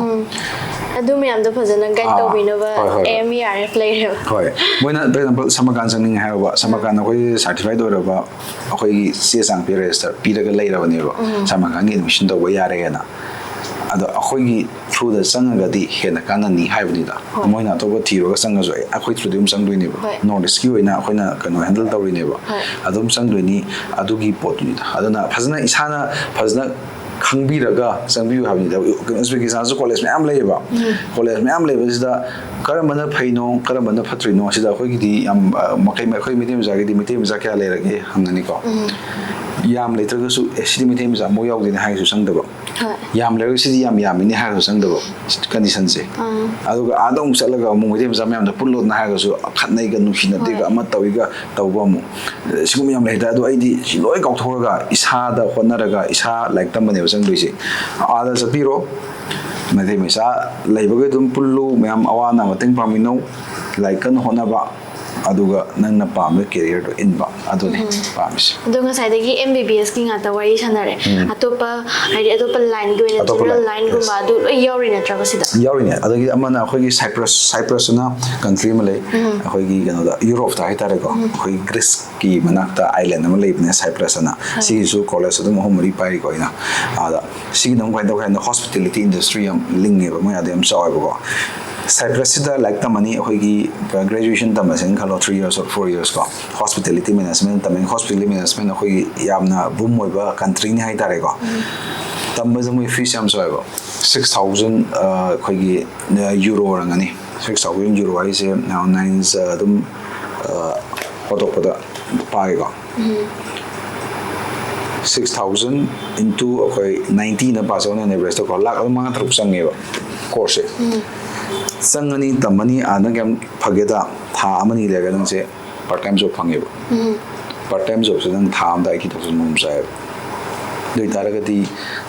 ꯑꯗꯨ ꯃꯌꯥꯝꯗꯣ ꯐꯖꯅ ꯒꯥꯏꯗ ꯇꯧꯕꯤꯅꯕ A M E R F ꯂꯩꯔꯦꯕ꯫ ꯍꯣꯏ, ꯃꯣꯏꯅ, for example, ꯁꯃꯀꯥꯟ ꯆꯪꯅꯤꯡꯉꯦ ꯍꯥꯏꯔꯕ, ꯁꯃꯀꯥꯟ ꯑꯩꯈꯣꯏ ꯁꯥꯔꯇꯤꯐꯥꯏꯠ ꯑꯣꯏꯔꯕ ꯑꯩꯈꯣꯏꯒꯤ ꯆꯦ ꯆꯥꯡ ꯄꯤ, ꯔꯦꯖꯤꯁꯇꯔ ꯄꯤꯔꯒ ꯂꯩꯔꯕꯅꯦꯕ, ꯁꯃꯀꯥꯟꯒꯤ ꯑꯦꯗꯃꯤꯁꯟ ꯇꯧꯕ ꯌꯥꯔꯦꯅ꯫ ꯑꯗꯣ ꯑꯩꯈꯣꯏꯒꯤ ꯊ꯭ꯔꯨꯗ ꯆꯪꯉꯒꯗꯤ ꯍꯦꯟꯅ ꯀꯥꯟꯅꯅꯤ ꯍꯥꯏꯕꯅꯤꯗ꯫ ꯃꯣꯏꯅ ꯑꯇꯣꯞꯄ ꯊꯤꯔꯨꯔꯒ ꯆꯪꯉꯁꯨ ꯑꯩ, ꯑꯩꯈꯣꯏ ꯊ꯭ꯔꯨꯗꯤ ꯑꯗꯨꯝ ꯆꯪꯗꯣꯏꯅꯦꯕ꯫ ꯅꯣꯔꯠ ꯏꯁꯀꯤ ꯑꯣꯏꯅ ꯑꯩꯈꯣꯏꯅ ꯀꯩꯅꯣ ꯍꯦꯟꯗꯜ ꯇꯧꯔꯤꯅꯦꯕ꯫ ꯑꯗꯨꯝ ꯆꯪꯗꯣꯏꯅꯤ꯫ ꯑꯗꯨꯒꯤ ꯄꯣꯠꯇꯨꯅꯤꯗ꯫ ꯑꯗꯨꯅ ꯐꯖꯅ ꯏꯁꯥꯅ ꯐꯖꯅ ꯈꯪꯕꯤꯔꯒ ꯆꯪꯕꯤꯌꯨ ꯍꯥꯏꯕꯅꯤꯗ꯫ ꯎꯖꯕꯦꯀꯤꯁꯇꯥꯟꯁꯨ ꯀꯣꯂꯦꯖ ꯃꯌꯥꯝ ꯂꯩꯌꯦꯕ꯫ ꯀꯣꯂꯦꯖ ꯃꯌꯥꯝ ꯂꯩꯕꯁꯤꯗ ꯀꯔꯝꯕꯅ ꯐꯩꯅꯣ, ꯀꯔꯝꯕꯅ ꯐꯠꯇ꯭ꯔꯤꯅꯣ, ꯁꯤꯗ ꯑꯩꯈꯣꯏꯒꯤꯗꯤ ꯌꯥꯝ, ꯑ, ꯃꯈꯩ, ꯑꯩꯈꯣꯏ ꯃꯩꯇꯩ ꯃꯆꯥꯒꯤꯗꯤ, ꯃꯩꯇꯩ ꯃꯆꯥ ꯀꯌꯥ ꯂꯩꯔꯒꯦ ꯍꯪꯉꯅꯤꯀꯣ꯫ ꯌꯥꯝ ꯂꯩꯇ꯭ꯔꯒꯁꯨ, "ꯑꯦ, ꯁꯤꯗꯤ ꯃꯩꯇꯩ ꯃꯆꯥ ꯑꯃꯐꯥꯎ ꯌꯥꯎꯗꯦꯅꯦ" ꯍꯥꯏꯔꯁꯨ ꯆꯪꯗꯕ꯫ ꯌꯥꯝ ꯂꯩꯔꯒ "ꯁꯤꯗꯤ ꯌꯥꯝ ꯌꯥꯝꯃꯤꯅꯦ" ꯍꯥꯏꯔꯁꯨ ꯆꯪꯗꯕ ꯀꯟꯗꯤꯁꯟꯁꯦ꯫ ꯑꯗꯨꯒ ꯑꯥꯗ ꯑꯃꯨꯛ ꯆꯠꯂꯒ ꯑꯃꯨꯛ ꯃꯩꯇꯩ ꯃꯆꯥ ꯃꯌꯥꯝꯗ ꯄꯨꯜꯂꯣꯅ ꯍꯥꯏꯔꯒꯁꯨ ꯈꯠꯅꯩꯒ, ꯅꯨꯡꯁꯤꯅꯗꯦꯒ, ꯑꯃ ꯇꯧꯏꯒ ꯇꯧꯕ ꯑꯃꯨꯛ꯫ ꯁꯤꯒꯨꯝꯕ ꯌꯥꯝ ꯂꯩ ꯍꯥꯏꯇꯥꯔꯦ꯫ ꯑꯗꯣ ꯑꯩꯗꯤ ꯁꯤ ꯂꯣꯏ ꯀꯥꯎꯊꯣꯛꯑꯒ ꯏꯁꯥꯗ ꯍꯣꯠꯅꯔꯒ ꯏꯁꯥ ꯂꯥꯏꯔꯤꯛ ꯇꯝꯕꯅꯦꯕ ꯆꯪꯗꯣꯏꯁꯦ꯫ ꯑꯥꯗ ꯆꯠꯄꯤꯔꯣ, ꯃꯩꯇꯩ ꯃꯆꯥ ꯂꯩꯕꯒꯩ ꯑꯗꯨꯝ ꯄꯨꯜꯂꯨ, ꯃꯌꯥꯝ ꯑꯋꯥ ꯑꯅꯥ ꯃꯇꯦꯡ ꯄꯥꯡꯃꯤꯟꯅꯧ, ꯂꯥꯏꯔꯤꯛ ꯀꯟꯅ ꯍꯣꯠꯅꯕ, ꯑꯗꯨꯒ ꯅꯪꯅ ꯄꯥꯝꯕ career ꯗꯣ ꯏꯟꯕ, ꯑꯗꯨꯅꯤ ꯄꯥꯝꯃꯤꯁꯦ꯫ ꯑꯗꯣ ꯉꯁꯥꯏꯗꯒꯤ ꯑꯦꯝ ꯕꯤ ꯕꯤ ꯑꯦꯁꯀꯤ ꯉꯥꯛꯇ ꯋꯥꯔꯤ ꯁꯥꯟꯅꯔꯦ꯫ ꯑꯇꯣꯞꯄ, ꯍꯥꯏꯗꯤ ꯑꯇꯣꯞꯄ ꯂꯥꯏꯟꯒꯤ ꯑꯣꯏꯅ ꯑꯇꯣꯞꯄ ꯖꯦꯅꯔꯦꯜ ꯂꯥꯏꯟ, ꯂꯥꯏꯟꯒꯨꯝꯕ ꯑꯗꯨ ꯂꯣꯏ ꯌꯥꯎꯔꯤ ꯅꯠꯇ꯭ꯔꯕ ꯁꯤꯗ? ꯌꯥꯎꯔꯤꯅꯦ꯫ ꯑꯗꯒꯤ ꯑꯃꯅ ꯑꯩꯈꯣꯏꯒꯤ ꯁꯥꯏꯄ꯭ꯔꯁ, ꯁꯥꯏꯄ꯭ꯔꯁ ꯑꯅ ꯀꯟꯇ꯭ꯔꯤ ꯑꯃ ꯂꯩ ꯑꯩꯈꯣꯏꯒꯤ ꯀꯩꯅꯣꯗ, ꯌꯨꯔꯣꯞꯇ ꯍꯥꯏꯇꯥꯔꯦꯀꯣ꯫ ꯑꯩꯈꯣꯏ ꯒ꯭ꯔꯤꯁꯀꯤ ꯃꯅꯥꯛꯇ ꯑꯥꯏꯂꯦꯟ ꯑꯃ ꯂꯩꯕꯅꯦ, ꯁꯥꯏꯄ꯭ꯔꯁ ꯑꯅ꯫ ꯁꯤꯒꯤꯁꯨ ꯀꯣꯂꯦꯖ ꯑꯗꯨꯝ ꯑꯍꯨꯝ ꯃꯔꯤ ꯄꯥꯏꯔꯤꯀꯣ ꯑꯩꯅ꯫ ꯑꯗ ꯁꯤꯒꯤꯅ ꯑꯃꯨꯛ ꯀꯃꯥꯏꯅ ꯇꯧꯒꯦ ꯍꯥꯏꯅ, ꯍꯣꯁꯄꯤꯇꯦꯂꯤꯇꯤ ꯏꯟꯗꯁꯇ꯭ꯔꯤ ꯌꯥꯝ ꯂꯤꯡꯉꯦꯕ, ꯃꯣꯏ ꯑꯗ ꯌꯥꯝ ꯆꯥꯎꯋꯦꯕꯀꯣ꯫ ꯁꯥꯏꯄ꯭ꯔꯁꯁꯤꯗ ꯂꯥꯏꯔꯤꯛ ꯇꯝꯃꯅꯤ, ꯑꯩꯈꯣꯏꯒꯤ ꯒ꯭ꯔꯦꯖꯨꯑꯦꯁꯟ ꯇꯝꯕꯁꯦꯅ ꯈꯜꯂꯣ, three years or four years ꯀꯣ꯫ ꯍꯣꯁꯄꯤꯇꯦꯂꯤꯇꯤ ꯃꯦꯅꯦꯖꯃꯦꯟ ꯇꯝꯃꯅꯤ꯫ ꯍꯣꯁꯄꯤꯇꯦꯂꯤꯇꯤ ꯃꯦꯅꯦꯖꯃꯦꯟ ꯑꯩꯈꯣꯏꯒꯤ ꯌꯥꯝꯅ ꯕꯨꯝ ꯑꯣꯏꯕ ꯀꯟꯇ꯭ꯔꯤꯅꯤ ꯍꯥꯏꯇꯥꯔꯦꯀꯣ꯫ ꯇꯝꯕꯁꯦ ꯃꯣꯏ ꯐꯤꯁ ꯌꯥꯝ ꯆꯥꯎꯋꯦꯕ, ꯁꯤꯛꯁ ꯊꯥꯎꯖꯟ ꯑꯩꯈꯣꯏꯒꯤ ꯌꯨꯔꯣ ꯑꯣꯏꯔꯝꯒꯅꯤ꯫ ꯁꯤꯛꯁ ꯊꯥꯎꯖꯟ ꯌꯨꯔꯣ ꯍꯥꯏꯁꯦ ꯅꯥꯏꯟ ꯑꯗꯨꯝ ꯍꯣꯠꯇꯣꯛꯄꯗ ꯄꯥꯒꯦꯀꯣ꯫ ꯁꯤꯛꯁ ꯊꯥꯎꯖꯟ ꯏꯟꯇꯨ ꯑꯩꯈꯣꯏ ꯅꯥꯏꯟꯇꯤꯅ ꯄꯥꯁ ꯑꯥꯎꯠ ꯑꯦꯟ ꯑꯦꯚꯔꯦꯖꯇꯀꯣ, ꯂꯥꯛ ꯑꯗꯨꯝ ꯃꯉꯥ ꯇꯔꯨꯛ ꯆꯪꯉꯦꯕ ꯀꯣꯔꯁꯁꯦ꯫ ꯆꯪꯉꯅꯤ, ꯇꯝꯃꯅꯤ, ꯑꯥ ꯅꯪ ꯀꯌꯥꯝ ꯐꯒꯦꯗ, ꯊꯥ ꯑꯃꯅꯤ ꯂꯩꯔꯒ ꯅꯪꯁꯦ ꯄꯥꯔꯠ ꯇꯥꯏꯝ ꯖꯣꯕ ꯐꯪꯉꯦꯕ꯫ ꯄꯥꯔꯠ ꯇꯥꯏꯝ ꯖꯣꯕꯁꯦ ꯅꯪ ꯊꯥ ꯑꯃꯗ ꯑꯩꯠꯇꯤ ꯊꯥꯎꯖꯟ ꯃꯨꯝ ꯆꯥꯏꯌꯦꯕ꯫ ꯑꯗꯨ ꯑꯣꯏꯇꯥꯔꯒꯗꯤ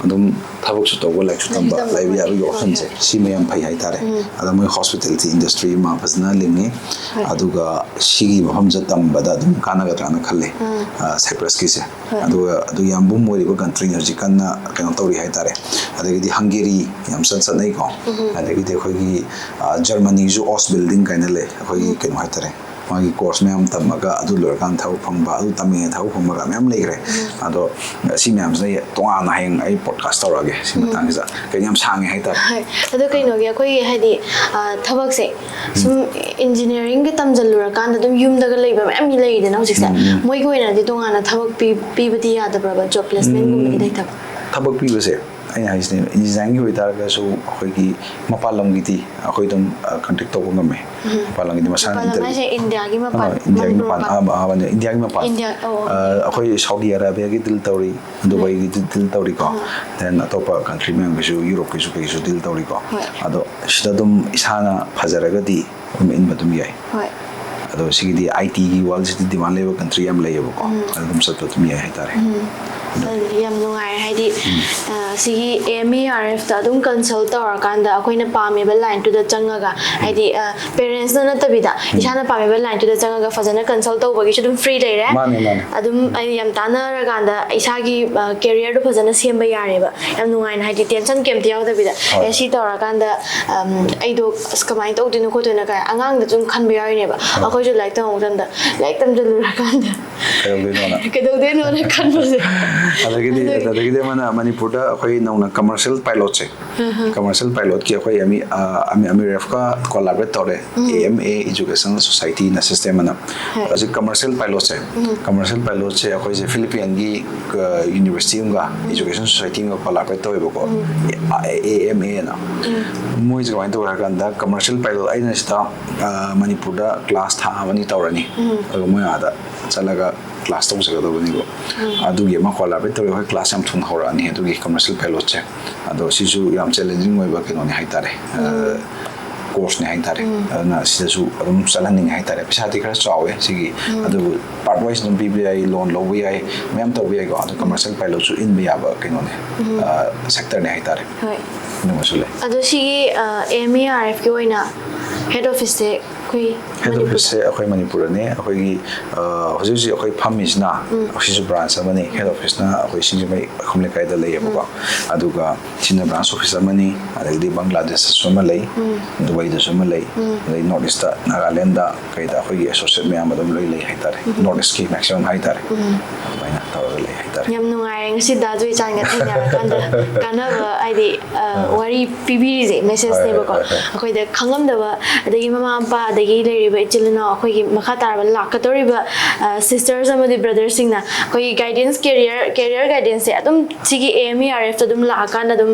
ꯑꯗꯨꯝ ꯊꯕꯛꯁꯨ ꯇꯧꯕ, ꯂꯥꯏꯔꯤꯛꯁꯨ ꯇꯝꯕ, ꯂꯥꯏꯔꯤꯛꯁꯨ ꯇꯝꯕ, ꯂꯩꯕ ꯌꯥꯕꯒꯤ ꯍꯣꯏ, ꯑꯣꯞꯁꯟꯁꯦ ꯁꯤꯃ ꯌꯥꯝ ꯐꯩ ꯍꯥꯏꯇꯥꯔꯦ꯫ ꯑꯗ ꯃꯣꯏ ꯍꯣꯁꯄꯤꯇꯦꯂꯤꯇꯤ ꯏꯟꯗꯁꯇ꯭ꯔꯤ ꯑꯃ ꯐꯖꯅ ꯂꯤꯡꯉꯤ꯫ ꯍꯣꯏ꯫ ꯑꯗꯨꯒ ꯁꯤꯒꯤ ꯃꯐꯝꯁꯤꯗ ꯇꯝꯕꯗ ꯑꯗꯨꯝ ꯀꯥꯟꯅꯒꯗ꯭ꯔꯥꯅ ꯈꯜꯂꯦ, ꯎꯝ꯫ ꯑ, ꯁꯥꯏꯄ꯭ꯔꯁꯀꯤꯁꯦ꯫ ꯍꯣꯏ꯫ ꯑꯗꯨꯒ ꯑꯗꯨ ꯌꯥꯝ ꯕꯨꯝ ꯑꯣꯏꯔꯤꯕ ꯀꯟꯇ꯭ꯔꯤꯅꯤ, ꯍꯧꯖꯤꯛ ꯀꯟꯅ ꯀꯩꯅꯣ ꯇꯧꯔꯤ ꯍꯥꯏꯇꯥꯔꯦ꯫ ꯑꯗꯒꯤꯗꯤ ꯍꯪꯒꯦꯔꯤ ꯌꯥꯝ ꯆꯠ ꯆꯠꯅꯩꯀꯣ꯫ ꯑꯗꯒꯤꯗꯤ ꯑꯩꯈꯣꯏꯒꯤ, ꯑ, ꯖꯔꯃꯅꯤꯁꯨ ꯑꯣꯁ ꯕꯤꯜꯗꯤꯡ ꯀꯥꯏꯅ ꯂꯩ, ꯑꯩꯈꯣꯏꯒꯤ ꯀꯩꯅꯣ ꯍꯥꯏꯇꯥꯔꯦ, ꯃꯥꯒꯤ ꯀꯣꯔꯁ ꯃꯌꯥꯝ ꯇꯝꯃꯒ ꯑꯗꯨ ꯂꯣꯏꯔꯀꯥꯟꯗ ꯊꯕꯛ ꯐꯪꯕ, ꯑꯗꯨ ꯇꯝꯃꯤꯉꯩ ꯊꯕꯛ ꯐꯪꯕꯒ ꯃꯌꯥꯝ ꯂꯩꯈ꯭ꯔꯦ꯫ ꯑꯗꯣ ꯁꯤ ꯃꯌꯥꯝꯁꯤꯅ ꯑꯩ ꯇꯣꯉꯥꯟꯅ ꯍꯌꯦꯡ ꯑꯩ ꯄꯣꯗꯀꯥꯁ ꯇꯧꯔꯛꯑꯒꯦ ꯁꯤ ꯃꯇꯥꯡꯁꯤꯗ꯫ ꯀꯩꯅꯣ ꯌꯥꯝ ꯁꯥꯡꯉꯦ ꯍꯥꯏꯇꯥꯔꯦ꯫ ꯍꯣꯏ꯫ ꯑꯗꯣ ꯀꯩꯅꯣꯒꯤ ꯑꯩꯈꯣꯏꯒꯤ ꯍꯥꯏꯗꯤ, ꯑ, ꯊꯕꯛꯁꯦ ꯁꯨꯝ ꯏꯟꯖꯤꯅꯤꯌꯥꯔꯤꯡꯒ ꯇꯝꯁꯤꯜꯂꯨꯔꯀꯥꯟꯗ ꯑꯗꯨꯝ ꯌꯨꯝꯗꯒ ꯂꯩꯕ ꯃꯌꯥꯝ ꯂꯩꯗꯅ ꯍꯧꯖꯤꯛꯁꯦ꯫ ꯃꯣꯏꯒꯤ ꯑꯣꯏꯅꯗꯤ ꯇꯣꯉꯥꯟꯅ ꯊꯕꯛ ꯄꯤ-, ꯄꯤꯕꯗꯤ ꯌꯥꯗꯕ꯭ꯔꯕ? ꯖꯣꯕ ꯄ꯭ꯂꯦꯁꯃꯦꯟꯒꯨꯝꯕꯗꯤ ꯂꯩꯇꯕ? ꯊꯕꯛ ꯄꯤꯕꯁꯦ ꯑꯩꯅ ꯍꯥꯏꯁꯤꯅꯦ, ꯏꯟꯖꯤꯅꯤꯌꯥꯔꯤꯡꯒꯤ ꯑꯣꯏꯇꯥꯔꯒꯁꯨ ꯑꯩꯈꯣꯏꯒꯤ ꯃꯄꯥꯟ ꯂꯝꯒꯤꯗꯤ ꯑꯩꯈꯣꯏ ꯑꯗꯨꯝ, ꯑ, ꯀꯟꯇꯦꯛ ꯇꯧꯕ ꯉꯝꯃꯦ꯫ ꯃꯄꯥꯟ ꯂꯝꯒꯤꯗꯤ ꯃꯁꯥꯅ ꯃꯄꯥꯟ ꯂꯝ ꯏꯟꯇꯔꯚ꯭ꯌꯨ ꯍꯥꯏꯁꯦ ꯏꯟꯗꯤꯌꯥꯒꯤ ꯃꯄꯥꯟ, ꯑ, ꯏꯟꯗꯤꯌꯥꯒꯤ ꯃꯅꯤꯄꯨꯔ ꯃꯄꯥꯟ, ꯃꯄꯥꯟ? ꯑ, ꯑ, ꯃꯥꯅꯦ, ꯏꯟꯗꯤꯌꯥꯒꯤ ꯃꯄꯥꯟ꯫ ꯏꯟꯗꯤꯌꯥ, ꯑꯣ, ꯑꯣ, ꯑ, ꯑꯩꯈꯣꯏ ꯁꯥꯎꯗꯤ ꯑꯔꯥꯕꯤꯌꯥꯒꯤ ꯗꯤꯜ ꯇꯧꯔꯤ, ꯗꯨꯕꯥꯏꯒꯤ ꯗꯤꯜ ꯇꯧꯔꯤꯀꯣ꯫ Then ꯑꯇꯣꯞꯄ ꯀꯟꯇ꯭ꯔꯤ ꯃꯌꯥꯝꯒꯤꯁꯨ, ꯌꯨꯔꯣꯞꯀꯤꯁꯨ ꯀꯩꯁꯨ ꯗꯤꯜ ꯇꯧꯔꯤꯀꯣ꯫ ꯍꯣꯏ꯫ ꯑꯗꯣ ꯁꯤꯗ ꯑꯗꯨꯝ ꯏꯁꯥꯅ ꯐꯖꯔꯒꯗꯤ ꯑꯗꯨꯝ ꯏꯟꯕ ꯑꯗꯨꯝ ꯌꯥꯏ꯫ ꯍꯣꯏ꯫ ꯑꯗꯣ ꯁꯤꯒꯤꯗꯤ ꯑꯥꯏ ꯇꯤꯒꯤ ꯋꯥꯔꯜꯁꯤꯗꯤ ꯗꯤꯃꯥꯟ ꯂꯩꯕ ꯀꯟꯇ꯭ꯔꯤ ꯌꯥꯝ ꯂꯩꯌꯦꯕꯀꯣ꯫ ꯑꯗꯨ ꯑꯗꯨꯝ ꯆꯠꯄ ꯑꯗꯨꯝ ꯌꯥꯏ ꯍꯥꯏꯇꯥꯔꯦ꯫ ꯌꯥꯝ ꯅꯨꯡꯉꯥꯏꯔꯦ꯫ ꯍꯥꯏꯗꯤ, ꯑ, ꯁꯤꯒꯤ ꯑꯦꯝ ꯑꯦ ꯑꯥꯔ ꯑꯦꯐꯇ ꯑꯗꯨꯝ ꯀꯟꯁꯜ ꯇꯧꯔꯀꯥꯟꯗ ꯑꯩꯈꯣꯏꯅ ꯄꯥꯝꯃꯤꯕ ꯂꯥꯏꯟꯗꯨꯗ ꯆꯪꯉꯒ, ꯍꯥꯏꯗꯤ, ꯑ, ꯄꯦꯔꯦꯟꯁꯅ ꯅꯠꯇꯕꯤꯗ, ꯏꯁꯥꯅ ꯄꯥꯝꯃꯤꯕ ꯂꯥꯏꯟꯗꯨꯗ ꯆꯪꯉꯒ ꯐꯖꯅ ꯀꯟꯁꯜ ꯇꯧꯕꯒꯤꯁꯨ ꯑꯗꯨꯝ ꯐ꯭ꯔꯤ ꯂꯩꯔꯦ꯫ ꯃꯥꯅꯦ, ꯃꯥꯅꯦ꯫ ꯑꯗꯨꯝ ꯑꯩ ꯌꯥꯝ ꯇꯥꯟꯅꯔꯀꯥꯟꯗ ꯏꯁꯥꯒꯤ, ꯑ, ꯀꯦꯔꯤꯌꯔꯗꯣ ꯐꯖꯅ ꯁꯦꯝꯕ ꯌꯥꯔꯦꯕ꯫ ꯌꯥꯝ ꯅꯨꯡꯉꯥꯏꯅ, ꯍꯥꯏꯗꯤ, ꯇꯦꯟꯁꯟ ꯀꯩꯝꯇ ꯌꯥꯎꯗꯕꯤꯗ, ꯍꯣꯏ꯫ ꯑꯦ, ꯁꯤ ꯇꯧꯔꯀꯥꯟꯗ, ꯑꯝ, ꯑꯩꯗꯣ ꯑꯁ ꯀꯃꯥꯏꯅ ꯇꯧꯗꯣꯏꯅꯣ ꯈꯣꯠꯇꯣꯏꯅꯣ ꯀꯥꯏꯅ ꯑꯉꯥꯡꯗꯁꯨ ꯑꯗꯨꯝ ꯈꯟꯕ ꯌꯥꯎꯔꯤꯅꯦꯕ꯫ ꯑꯩꯈꯣꯏꯁꯨ ꯂꯥꯏꯔꯤꯛ ꯇꯝꯕ ꯃꯇꯝꯗ ꯂꯥꯏꯔꯤꯛ ꯇꯝꯁꯤꯜꯂꯨꯔꯀꯥꯟꯗ ꯀꯩꯗꯧꯗꯣꯏꯅꯣꯅ꯫ ꯀꯩꯗꯧꯗꯣꯏꯅꯣꯅ ꯈꯟꯕꯁꯦ꯫ ꯑꯗꯒꯤꯗꯤ ꯑꯗꯒꯤꯗꯤ ꯑꯃꯅ ꯃꯅꯤꯄꯨꯔꯗ ꯑꯩꯈꯣꯏ ꯅꯧꯅ ꯀꯃꯔꯁꯤꯌꯦꯜ ꯄꯥꯏꯂꯣꯠꯁꯦ, ꯀꯃꯔꯁꯤꯌꯦꯜ ꯄꯥꯏꯂꯣꯠꯀꯤ ꯑꯩꯈꯣꯏ ꯑꯃꯤ ꯑꯃꯤꯔꯦꯐꯀ ꯀꯣꯂꯥꯕꯔꯦꯠ ꯇꯧꯔꯦ꯫ A M A educational ꯁꯣꯁꯥꯏꯇꯤꯅ system ꯑꯅ꯫ ꯍꯣꯏ꯫ ꯍꯧꯖꯤꯛ ꯀꯃꯔꯁꯤꯌꯦꯜ ꯄꯥꯏꯂꯣꯠꯁꯦ, ꯀꯃꯔꯁꯤꯌꯦꯜ ꯄꯥꯏꯂꯣꯠꯁꯦ ꯑꯩꯈꯣꯏꯁꯦ ꯐꯤꯂꯤꯄꯤꯌꯟꯒꯤ ꯌꯨꯅꯤꯚꯔꯁꯤꯇꯤ ꯑꯃꯒ ꯏꯖꯨꯀꯦꯁꯟ ꯁꯣꯁꯥꯏꯇꯤ ꯑꯃꯒ ꯀꯣꯂꯥꯕꯔꯦꯠ ꯇꯧꯋꯦꯕꯀꯣ꯫ ꯑꯦ ꯑꯦꯝ ꯑꯦꯅ꯫ ꯃꯣꯏꯁꯦ ꯀꯃꯥꯏꯅ ꯇꯧꯒꯦ ꯍꯥꯏ ꯀꯥꯟꯗ, ꯀꯃꯔꯁꯤꯌꯦꯜ ꯄꯥꯏꯂꯣꯠ ꯑꯩꯅ ꯁꯤꯗ, ꯑ, ꯃꯅꯤꯄꯨꯔꯗ ꯀ꯭ꯂꯥꯁ ꯊꯥ ꯑꯃꯅꯤ ꯇꯧꯔꯅꯤ꯫ ꯑꯗꯨꯒ ꯃꯣꯏ ꯑꯥꯗ ꯆꯠꯂꯒ ꯀ꯭ꯂꯥꯁ ꯇꯧꯖꯒꯗꯕꯅꯦꯕ꯫ ꯑꯗꯨꯒꯤ ꯑꯃ ꯀꯣꯂꯥꯕꯔꯦꯠ ꯇꯧꯔꯒ ꯑꯩꯈꯣꯏ ꯀ꯭ꯂꯥꯁ ꯌꯥꯝ ꯊꯨꯅ ꯍꯧꯔꯛꯑꯅꯤ ꯑꯗꯨꯒꯤ ꯀꯃꯔꯁꯤꯌꯦꯜ ꯄꯥꯏꯂꯣꯠꯁꯦ꯫ ꯑꯗꯣ ꯁꯤꯁꯨ ꯌꯥꯝ ꯆꯦꯂꯦꯟꯖꯤꯡ ꯑꯣꯏꯕ ꯀꯩꯅꯣꯅꯦ ꯍꯥꯏꯇꯥꯔꯦ, ꯀꯣꯔꯁꯅꯦ ꯍꯥꯏꯇꯥꯔꯦ꯫ ꯑꯗꯨꯅ ꯁꯤꯗꯁꯨ ꯑꯗꯨꯝ ꯆꯠꯍꯟꯅꯤꯡꯉꯦ ꯍꯥꯏꯇꯥꯔꯦ꯫ ꯄꯩꯁꯥꯗꯤ ꯈꯔ ꯆꯥꯎꯋꯦ ꯁꯤꯒꯤ, ꯑꯗꯨꯕꯨ ꯄꯥꯔꯠ ꯋꯥꯏꯁ ꯑꯗꯨꯝ ꯄꯤꯕ ꯌꯥꯏ, ꯂꯣꯟ ꯂꯧꯕ ꯌꯥꯏ, ꯃꯌꯥꯝ ꯇꯧꯕ ꯌꯥꯏꯀꯣ꯫ ꯑꯗꯣ ꯀꯃꯔꯁꯤꯌꯦꯜ ꯄꯥꯏꯂꯣꯠꯁꯨ ꯏꯟꯕ ꯌꯥꯕ ꯀꯩꯅꯣꯅꯦ, ꯁꯦꯛꯇꯔꯅꯦ ꯍꯥꯏꯇꯥꯔꯦ꯫ ꯍꯣꯏ꯫ ꯑꯗꯨꯃꯁꯨ ꯂꯩ꯫ ꯑꯗꯣ ꯁꯤꯒꯤ ꯑꯦꯝ ꯑꯦ ꯑꯥꯔ ꯑꯦꯐꯀꯤ ꯑꯣꯏꯅ ꯍꯦꯗ ꯑꯣꯐꯤꯁꯁꯦ ꯑꯩꯈꯣꯏ ꯍꯦꯗ ꯑꯣꯐꯤꯁꯁꯦ ꯑꯩꯈꯣꯏ ꯃꯅꯤꯄꯨꯔꯗꯅꯦ꯫ ꯑꯩꯈꯣꯏꯒꯤ, ꯑ, ꯍꯧꯖꯤꯛ ꯍꯧꯖꯤꯛ ꯑꯩꯈꯣꯏ ꯐꯝꯃꯤꯁꯤꯅ ꯁꯤꯁꯨ ꯕ꯭ꯔꯥꯟꯁ ꯑꯃꯅꯤ꯫ ꯍꯦꯗ ꯑꯣꯐꯤꯁꯅ ꯑꯩꯈꯣꯏ ꯁꯤꯡꯖꯃꯩ ꯈꯨꯝ ꯂꯩꯀꯥꯏꯗ ꯂꯩꯌꯦꯕꯀꯣ꯫ ꯑꯗꯨꯒ ꯁꯤꯅ ꯕ꯭ꯔꯥꯟꯁ ꯑꯣꯐꯤꯁ ꯑꯃꯅꯤ꯫ ꯑꯗꯒꯤꯗꯤ ꯕꯪꯒ꯭ꯂꯥꯗꯦꯁꯇꯁꯨ ꯑꯃ ꯂꯩ, ꯗꯨꯕꯩꯗꯁꯨ ꯑꯃ ꯂꯩ, ꯑꯗꯩ ꯅꯣꯔꯠ ꯏꯁꯇ ꯅꯥꯒꯥꯂꯦꯟꯗ ꯀꯩꯗ ꯑꯩꯈꯣꯏꯒꯤ ꯑꯦꯁꯣꯁꯤꯌꯦꯠ ꯃꯌꯥꯝ ꯑꯗꯨꯝ ꯂꯣꯏ ꯂꯩ ꯍꯥꯏꯇꯥꯔꯦ꯫ ꯅꯣꯔꯠ ꯏꯁꯀꯤ ꯃꯦꯛꯁꯤꯃꯝ ꯍꯥꯏꯇꯥꯔꯦ꯫ ꯑꯗꯨꯃꯥꯏꯅ ꯇꯧꯔꯒ ꯂꯩ ꯍꯥꯏꯇꯥꯔꯦ꯫ ꯌꯥꯝ ꯅꯨꯡꯉꯥꯏꯔꯦ ꯉꯁꯤ ꯗꯥ ꯖꯣꯏꯆꯥꯟꯒ ꯊꯦꯡꯅꯔꯀꯥꯟꯗ ꯀꯥꯟꯅꯕ, ꯍꯥꯏꯗꯤ, ꯑ, ꯋꯥꯔꯤ ꯄꯤꯕꯤꯔꯤꯁꯦ ꯃꯦꯁꯦꯖꯅꯦꯕꯀꯣ꯫ ꯍꯣꯏ, ꯍꯣꯏ, ꯍꯣꯏ꯫ ꯑꯩꯈꯣꯏꯗ ꯈꯪꯉꯝꯗꯕ, ꯑꯗꯒꯤ ꯃꯃꯥ ꯃꯄꯥ, ꯑꯗꯒꯤ ꯂꯩꯔꯤꯕ ꯏꯆꯤꯜ ꯏꯅꯥꯎ, ꯑꯩꯈꯣꯏꯒꯤ ꯃꯈꯥ ꯇꯥꯔꯕ ꯂꯥꯛꯀꯗꯧꯔꯤꯕ, ꯑ, ꯁꯤꯁꯇꯔꯁ ꯑꯃꯗꯤ ꯕ꯭ꯔꯗꯔꯁꯤꯡꯅ ꯑꯩꯈꯣꯏꯒꯤ ꯒꯥꯏꯗꯦꯟꯁ, ꯀꯦꯔꯤꯌꯔ, ꯀꯦꯔꯤꯌꯔ ꯒꯥꯏꯗꯦꯟꯁꯁꯦ ꯑꯗꯨꯝ ꯁꯤꯒꯤ ꯑꯦ ꯑꯦꯝ ꯏ ꯑꯥꯔ ꯑꯦꯐꯇ ꯑꯗꯨꯝ ꯂꯥꯛꯑꯀꯥꯟꯗ ꯑꯗꯨꯝ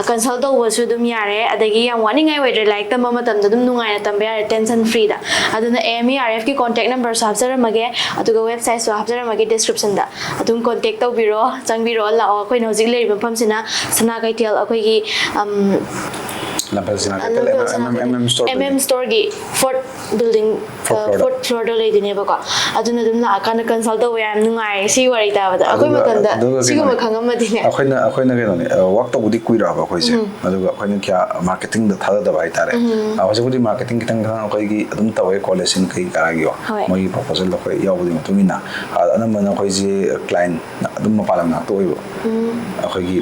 ꯀꯟꯁꯜ ꯇꯧꯕꯁꯨ ꯑꯗꯨꯝ ꯌꯥꯔꯦ꯫ ꯑꯗꯒꯤ ꯌꯥꯝ ꯋꯥꯅꯤꯡꯉꯥꯏ ꯑꯣꯏꯗ꯭ꯔꯦ, ꯂꯥꯏꯔꯤꯛ ꯇꯝꯕ ꯃꯇꯝꯗ ꯑꯗꯨꯝ ꯅꯨꯡꯉꯥꯏꯅ ꯇꯝꯕ ꯌꯥꯔꯦ, ꯇꯦꯟꯁꯟ ꯐ꯭ꯔꯤꯗ꯫ ꯑꯗꯨꯅ ꯑꯦ ꯑꯦꯝ ꯏ ꯑꯥꯔ ꯑꯦꯐꯀꯤ ꯀꯣꯟꯇꯦꯛ ꯅꯝꯕꯔꯁꯨ ꯍꯥꯞꯆꯔꯝꯃꯒꯦ, ꯑꯗꯨꯒ ꯋꯦꯕꯁꯥꯏꯠꯁꯨ ꯍꯥꯞꯆꯔꯝꯃꯒꯦ ꯗꯤꯁꯀ꯭ꯔꯤꯞꯁꯟꯗ꯫ ꯑꯗꯨꯝ ꯀꯣꯟꯇꯦꯛ ꯇꯧꯕꯤꯔꯣ, ꯆꯪꯕꯤꯔꯣ, ꯂꯥꯛꯑꯣ꯫ ꯑꯩꯈꯣꯏꯅ ꯍꯧꯖꯤꯛ ꯂꯩꯔꯤꯕ ꯃꯐꯝꯁꯤꯅ ꯁꯅꯥ ꯀꯩꯊꯦꯜ, ꯑꯩꯈꯣꯏꯒꯤ, ꯑꯝ, ꯂꯝꯐꯦꯜ ꯁꯅꯥ ꯀꯩꯊꯦꯜ, ꯂꯝꯐꯦꯜ ꯁꯅꯥ ꯀꯩꯊꯦꯜ, M M Store, M M Store ꯒꯤ fourth building, fourth floor ꯗ꯫ Fourth floor ꯗ ꯂꯩꯗꯣꯏꯅꯦꯕꯀꯣ꯫ ꯑꯗꯨꯅ ꯑꯗꯨꯝ ꯂꯥꯛꯑꯀꯥꯟꯗ consult ꯇꯧꯕ ꯌꯥꯝ ꯅꯨꯡꯉꯥꯏꯔꯦ꯫ ꯁꯤ ꯋꯥꯔꯤ ꯇꯥꯕꯗ ꯑꯩꯈꯣꯏ ꯑꯗꯨꯒ, ꯃꯇꯝꯗ ꯑꯗꯨꯒ ꯁꯤꯒꯨꯝꯕ ꯀꯩꯅꯣꯅꯦ, ꯈꯪꯉꯝꯃꯗꯤꯅꯦ꯫ ꯑꯩꯈꯣꯏꯅ, ꯑꯩꯈꯣꯏꯅ ꯀꯩꯅꯣꯅꯦ, ꯑ, work ꯇꯧꯕꯗꯤ ꯀꯨꯏꯔꯛꯑꯕ ꯑꯩꯈꯣꯏꯁꯦ꯫ ꯎꯝ꯫ ꯑꯗꯨꯒ ꯑꯩꯈꯣꯏꯅ ꯀꯌꯥ marketing ꯗ ꯊꯥꯗꯗꯕ ꯍꯥꯏꯇꯥꯔꯦ꯫ ꯎꯝ꯫ ꯑ, ꯍꯧꯖꯤꯛꯄꯨꯗꯤ marketing ꯈꯤꯇꯪ, ꯈꯤꯇꯪ ꯑꯩꯈꯣꯏꯒꯤ ꯑꯗꯨꯝ ꯇꯧꯋꯦ, college ꯁꯤꯡ ꯀꯩ ꯀꯔꯥꯒꯤ ꯍꯣꯏ꯫ ꯃꯣꯏꯒꯤ proposal ꯑꯩꯈꯣꯏ ꯌꯥꯎꯕꯒꯤ ꯃꯇꯨꯡ ꯏꯟꯅ, ꯑ, ꯑꯅꯝꯕꯅ ꯑꯩꯈꯣꯏꯁꯦ client ꯑꯗꯨꯝ ꯃꯄꯥꯟ ꯂꯝ ꯉꯥꯛꯇ ꯑꯣꯏꯕ꯫ ꯎꯝ꯫ ꯑꯩꯈꯣꯏꯒꯤ,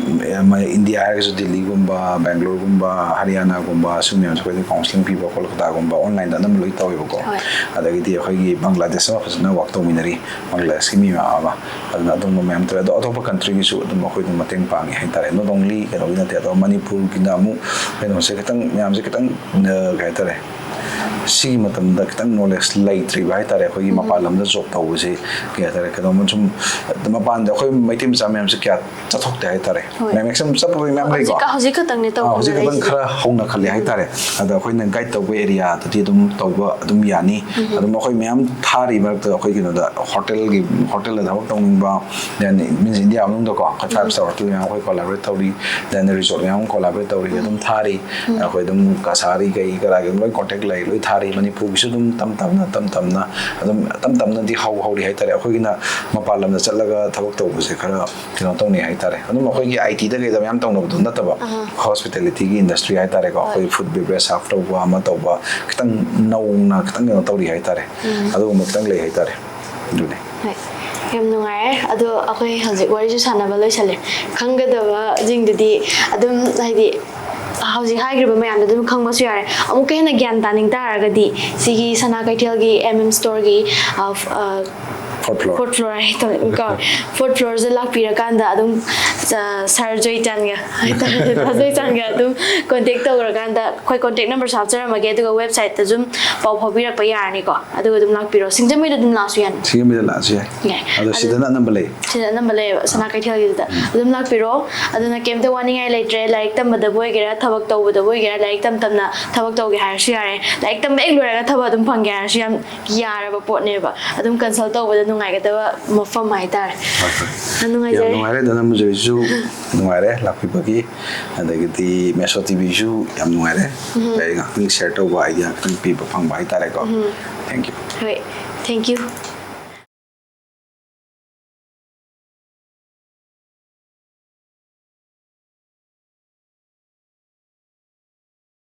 ꯃ-, ꯏꯟꯗꯤꯌꯥ ꯍꯥꯏꯔꯒꯁꯨ ꯗꯤꯜꯂꯤꯒꯨꯝꯕ, ꯕꯦꯡꯒ꯭ꯂꯣꯔꯒꯨꯝꯕ, ꯍꯔꯤꯌꯥꯅꯥꯒꯨꯝꯕ, ꯁꯨꯝ ꯃꯌꯥꯝꯁꯦ ꯑꯩꯈꯣꯏꯗꯤ counselling ꯄꯤꯕ ꯀꯣꯜꯀꯇꯥꯒꯨꯝꯕ online ꯗ ꯑꯅꯝꯕ ꯂꯣꯏ ꯇꯧꯋꯦꯕꯀꯣ꯫ ꯍꯣꯏ꯫ ꯑꯗꯒꯤꯗꯤ ꯑꯩꯈꯣꯏꯒꯤ ꯕꯪꯒ꯭ꯂꯥꯗꯦꯁ ꯑꯃ ꯐꯖꯅ work ꯇꯧꯃꯤꯟꯅꯔꯤ, ꯕꯪꯒ꯭ꯂꯥꯗꯦꯁꯀꯤ ꯃꯤ ꯃꯌꯥꯝ ꯑꯃ꯫ ꯑꯗꯨꯅ ꯑꯗꯨꯝꯕ ꯃꯌꯥꯝ ꯇꯧꯋꯦ꯫ ꯑꯗꯣ ꯑꯇꯣꯞꯄ country ꯒꯤꯁꯨ ꯑꯗꯨꯝ ꯑꯩꯈꯣꯏ ꯑꯗꯨꯝ ꯃꯇꯦꯡ ꯄꯥꯡꯉꯤ ꯍꯥꯏꯇꯥꯔꯦ꯫ Not only ꯀꯩꯅꯣꯒꯤ ꯅꯠꯇꯦ, ꯑꯗꯣ ꯃꯅꯤꯄꯨꯔꯒꯤꯅ ꯑꯃꯨꯛ ꯀꯩꯅꯣꯁꯦ ꯈꯤꯇꯪ, ꯃꯌꯥꯝꯁꯦ ꯈꯤꯇꯪ, ꯑ, ꯀꯩ ꯍꯥꯏꯇꯥꯔꯦ, ꯁꯤꯒꯤ ꯃꯇꯝꯗ ꯈꯤꯇꯪ knowledge ꯂꯩꯇ꯭ꯔꯤꯕ ꯍꯥꯏꯇꯥꯔꯦ꯫ ꯑꯩꯈꯣꯏꯒꯤ ꯎꯝ꯫ ꯃꯄꯥꯟ ꯂꯝꯗ job ꯇꯧꯕꯁꯦ, ꯀꯩ ꯍꯥꯏꯇꯥꯔꯦ, ꯀꯩꯅꯣꯝꯃ ꯁꯨꯝ ꯃꯄꯥꯟꯗ ꯑꯩꯈꯣꯏ ꯃꯩꯇꯩ ꯃꯆꯥ ꯃꯌꯥꯝꯁꯦ ꯀꯌꯥ ꯆꯠꯊꯣꯛꯇꯦ ꯍꯥꯏꯇꯥꯔꯦ꯫ ꯍꯣꯏ꯫ ꯃꯌꯥꯝ ꯁꯨꯝ ꯆꯠꯄꯕꯨꯗꯤ ꯃꯌꯥꯝ ꯂꯩꯀꯣ꯫ ꯍꯧꯖꯤꯛ, ꯍꯧꯖꯤꯛ ꯈꯛꯇꯪꯅꯦ ꯑꯥ, ꯇꯧꯕ ꯍꯧꯖꯤꯛ ꯈꯛꯇꯪ ꯍꯧꯅꯔꯛꯏꯁꯦ꯫ ꯈꯔ ꯍꯧꯅꯈꯠꯂꯦ ꯎꯝ꯫ ꯍꯥꯏꯇꯥꯔꯦ꯫ ꯑꯗ ꯑꯩꯈꯣꯏꯅ guide ꯇꯧꯕ area ꯗꯗꯤ ꯑꯗꯨꯝ ꯇꯧꯕ ꯑꯗꯨꯝ ꯌꯥꯅꯤ꯫ ꯎꯝ꯫ ꯑꯗꯨꯝ ꯑꯩꯈꯣꯏ ꯃꯌꯥꯝ ꯊꯥꯔꯤ ꯃꯔꯛꯇ ꯑꯩꯈꯣꯏ ꯀꯩꯅꯣꯗ hotel ꯒꯤ, hotel ꯗ ꯊꯕꯛ ꯇꯧꯅꯤꯡꯕ, then means ꯏꯟꯗꯤꯌꯥ ꯃꯅꯨꯡꯗꯀꯣ, ꯑꯩꯈꯣꯏ five star hotel ꯃꯌꯥꯝ ꯑꯩꯈꯣꯏ collaborate ꯇꯧꯔꯤ, then resort ꯃꯌꯥꯝ ꯑꯃ collaborate ꯇꯧꯔꯤ, ꯑꯗꯨꯝ ꯊꯥꯔꯤ꯫ ꯎꯝ꯫ ꯑꯩꯈꯣꯏ ꯑꯗꯨꯝ ꯀꯁꯥꯔꯤ ꯀꯩ ꯀꯔꯥꯒꯤ ꯂꯣꯏ contact ꯂꯩ, ꯂꯣꯏ ꯊꯥꯔꯤ꯫ ꯃꯅꯤꯄꯨꯔꯒꯤꯁꯨ ꯑꯗꯨꯝ ꯇꯝ ꯇꯝꯅ, ꯇꯝ ꯇꯝꯅ, ꯑꯗꯨꯝ ꯇꯝ ꯇꯝꯅꯗꯤ ꯍꯧ-, ꯍꯧꯔꯤ ꯍꯥꯏꯇꯥꯔꯦ꯫ ꯑꯩꯈꯣꯏꯒꯤꯅ ꯃꯄꯥꯟ ꯂꯝꯗ ꯆꯠꯂꯒ ꯊꯕꯛ ꯇꯧꯕꯁꯦ ꯈꯔ ꯀꯩꯅꯣ ꯇꯧꯅꯩ ꯍꯥꯏꯇꯥꯔꯦ꯫ ꯑꯗꯨꯝ ꯑꯩꯈꯣꯏꯒꯤ I T ꯗ ꯀꯩꯗ ꯃꯌꯥꯝ ꯇꯧꯅꯕꯗꯣ ꯅꯠꯇꯕ, ꯑꯍꯥ꯫ Hospitality ꯒꯤ industry ꯍꯥꯏꯇꯥꯔꯦꯀꯣ, ꯍꯣꯏ꯫ ꯑꯩꯈꯣꯏ food beverage serve ꯇꯧꯕ ꯑꯃ ꯇꯧꯕ, ꯈꯤꯇꯪ ꯅꯧꯅ ꯈꯤꯇꯪ ꯀꯩꯅꯣ ꯇꯧꯔꯤ ꯍꯥꯏꯇꯥꯔꯦ꯫ ꯎꯝ꯫ ꯑꯗꯨꯒꯨꯝꯕ ꯈꯤꯇꯪ ꯂꯩ ꯍꯥꯏꯇꯥꯔꯦ꯫ ꯑꯗꯨꯅꯦ꯫ ꯍꯣꯏ꯫ ꯌꯥꯝ ꯅꯨꯡꯉꯥꯏꯔꯦ꯫ ꯑꯗꯣ ꯑꯩꯈꯣꯏ ꯍꯧꯖꯤꯛ ꯋꯥꯔꯤꯁꯨ ꯁꯥꯟꯅꯕ ꯂꯣꯏꯁꯜꯂꯦ꯫ ꯈꯪꯒꯗꯕꯁꯤꯡꯗꯨꯗꯤ ꯑꯗꯨꯝ, ꯍꯥꯏꯗꯤ, ꯍꯧꯖꯤꯛ ꯍꯥꯏꯈ꯭ꯔꯤꯕ ꯃꯌꯥꯝꯗꯣ ꯑꯗꯨꯝ ꯈꯪꯕꯁꯨ ꯌꯥꯔꯦ꯫ ꯑꯃꯨꯛꯀ ꯍꯦꯟꯅ ꯒ꯭ꯌꯥꯟ ꯇꯥꯅꯤꯡ ꯇꯥꯔꯒꯗꯤ ꯁꯤꯒꯤ ꯁꯅꯥ ꯀꯩꯊꯦꯜꯒꯤ M M Store ꯒꯤ, ꯑ, ꯑ, Fourth floor꯫ Fourth floor ꯍꯥꯏ ꯇꯧꯋꯦ, ꯀꯣ꯫ Fourth floor ꯁꯤꯗ ꯂꯥꯛꯄꯤꯔꯀꯥꯟꯗ ꯑꯗꯨꯝ, ꯑ, sir ꯖꯣꯏꯆꯥꯟꯒ ꯍꯥꯏꯇꯥꯔꯦ, ꯗꯥ ꯖꯣꯏꯆꯥꯟꯒ ꯑꯗꯨꯝ contact ꯇꯧꯔꯀꯥꯟꯗ ꯑꯩꯈꯣꯏ contact number ꯁꯨ ꯍꯥꯞꯆꯔꯝꯃꯒꯦ, ꯑꯗꯨꯒ website ꯇ ꯁꯨꯝ ꯄꯥꯎ ꯐꯥꯎꯕꯤꯔꯛꯄ ꯌꯥꯔꯅꯤꯀꯣ꯫ ꯑꯗꯨꯒ ꯑꯗꯨꯝ ꯂꯥꯛꯄꯤꯔꯣ꯫ ꯁꯤꯡꯖꯃꯩꯗ ꯑꯗꯨꯝ ꯂꯥꯛꯑꯁꯨ ꯌꯥꯅꯤ꯫ ꯁꯤꯡꯖꯃꯩꯗ ꯂꯥꯛꯑꯁꯨ ꯌꯥꯏ꯫ ꯌꯥꯏ꯫ ꯑꯗꯣ ꯑꯗꯨ ꯁꯤꯗꯅ ꯑꯅꯝꯕ ꯂꯩ꯫ ꯁꯤꯗ ꯑꯅꯝꯕ ꯂꯩꯌꯦꯕ, ꯁꯅꯥ ꯀꯩꯊꯦꯜꯒꯤꯗꯨꯗ꯫ ꯎꯝ꯫ ꯑꯗꯨꯝ ꯂꯥꯛꯄꯤꯔꯣ꯫ ꯑꯗꯨꯅ ꯀꯩꯝꯇ ꯋꯥꯅꯤꯡꯉꯥꯏ ꯂꯩꯇ꯭ꯔꯦ꯫ ꯂꯥꯏꯔꯤꯛ ꯇꯝꯕꯗꯕꯨ ꯑꯣꯏꯒꯦꯔꯥ, ꯊꯕꯛ ꯇꯧꯕꯗꯕꯨ ꯑꯣꯏꯒꯦꯔꯥ, ꯂꯥꯏꯔꯤꯛ ꯇꯝ ꯇꯝꯅ ꯊꯕꯛ ꯇꯧꯒꯦ ꯍꯥꯏꯔꯁꯨ ꯌꯥꯔꯦ꯫ ꯂꯥꯏꯔꯤꯛ ꯇꯝꯕ ꯍꯦꯛ ꯂꯣꯏꯔꯒ ꯊꯕꯛ ꯑꯗꯨꯝ ꯐꯪꯒꯦ ꯍꯥꯏꯔꯁꯨ ꯌꯥꯝ ꯌꯥꯔꯕ ꯄꯣꯠꯅꯦꯕ꯫ ꯑꯗꯨꯝ consult ꯇꯧꯕꯗ ꯅꯨꯡꯉꯥꯏꯒꯗꯕ ꯃꯐꯝ ꯍꯥꯏꯇꯥꯔꯦ꯫ ꯍꯣꯏ, ꯍꯣꯏ꯫ ꯌꯥꯝ ꯌꯥꯝ ꯅꯨꯡꯉꯥꯏꯖꯔꯦ꯫ ꯅꯨꯡꯉꯥꯏꯔꯦ, ꯙꯅꯟꯖꯣꯏꯁꯨ ꯅꯨꯡꯉꯥꯏꯔꯦ ꯂꯥꯛꯄꯤꯕꯒꯤ, ꯑꯗꯒꯤꯗꯤ ꯃꯦꯁꯣ ꯇꯤꯚꯤꯁꯨ ꯌꯥꯝ ꯅꯨꯡꯉꯥꯏꯔꯦ꯫ ꯂꯥꯏꯔꯤꯛ ꯉꯥꯛꯇꯪ ꯁꯤꯌꯔ ꯇꯧꯕ, ꯑꯥꯏꯗꯤꯌꯥ ꯉꯥꯛꯇꯪ ꯄꯤꯕ ꯐꯪꯕ ꯍꯥꯏꯇꯥꯔꯦꯀꯣ꯫ Thank you꯫ ꯍꯣꯏ, thank you꯫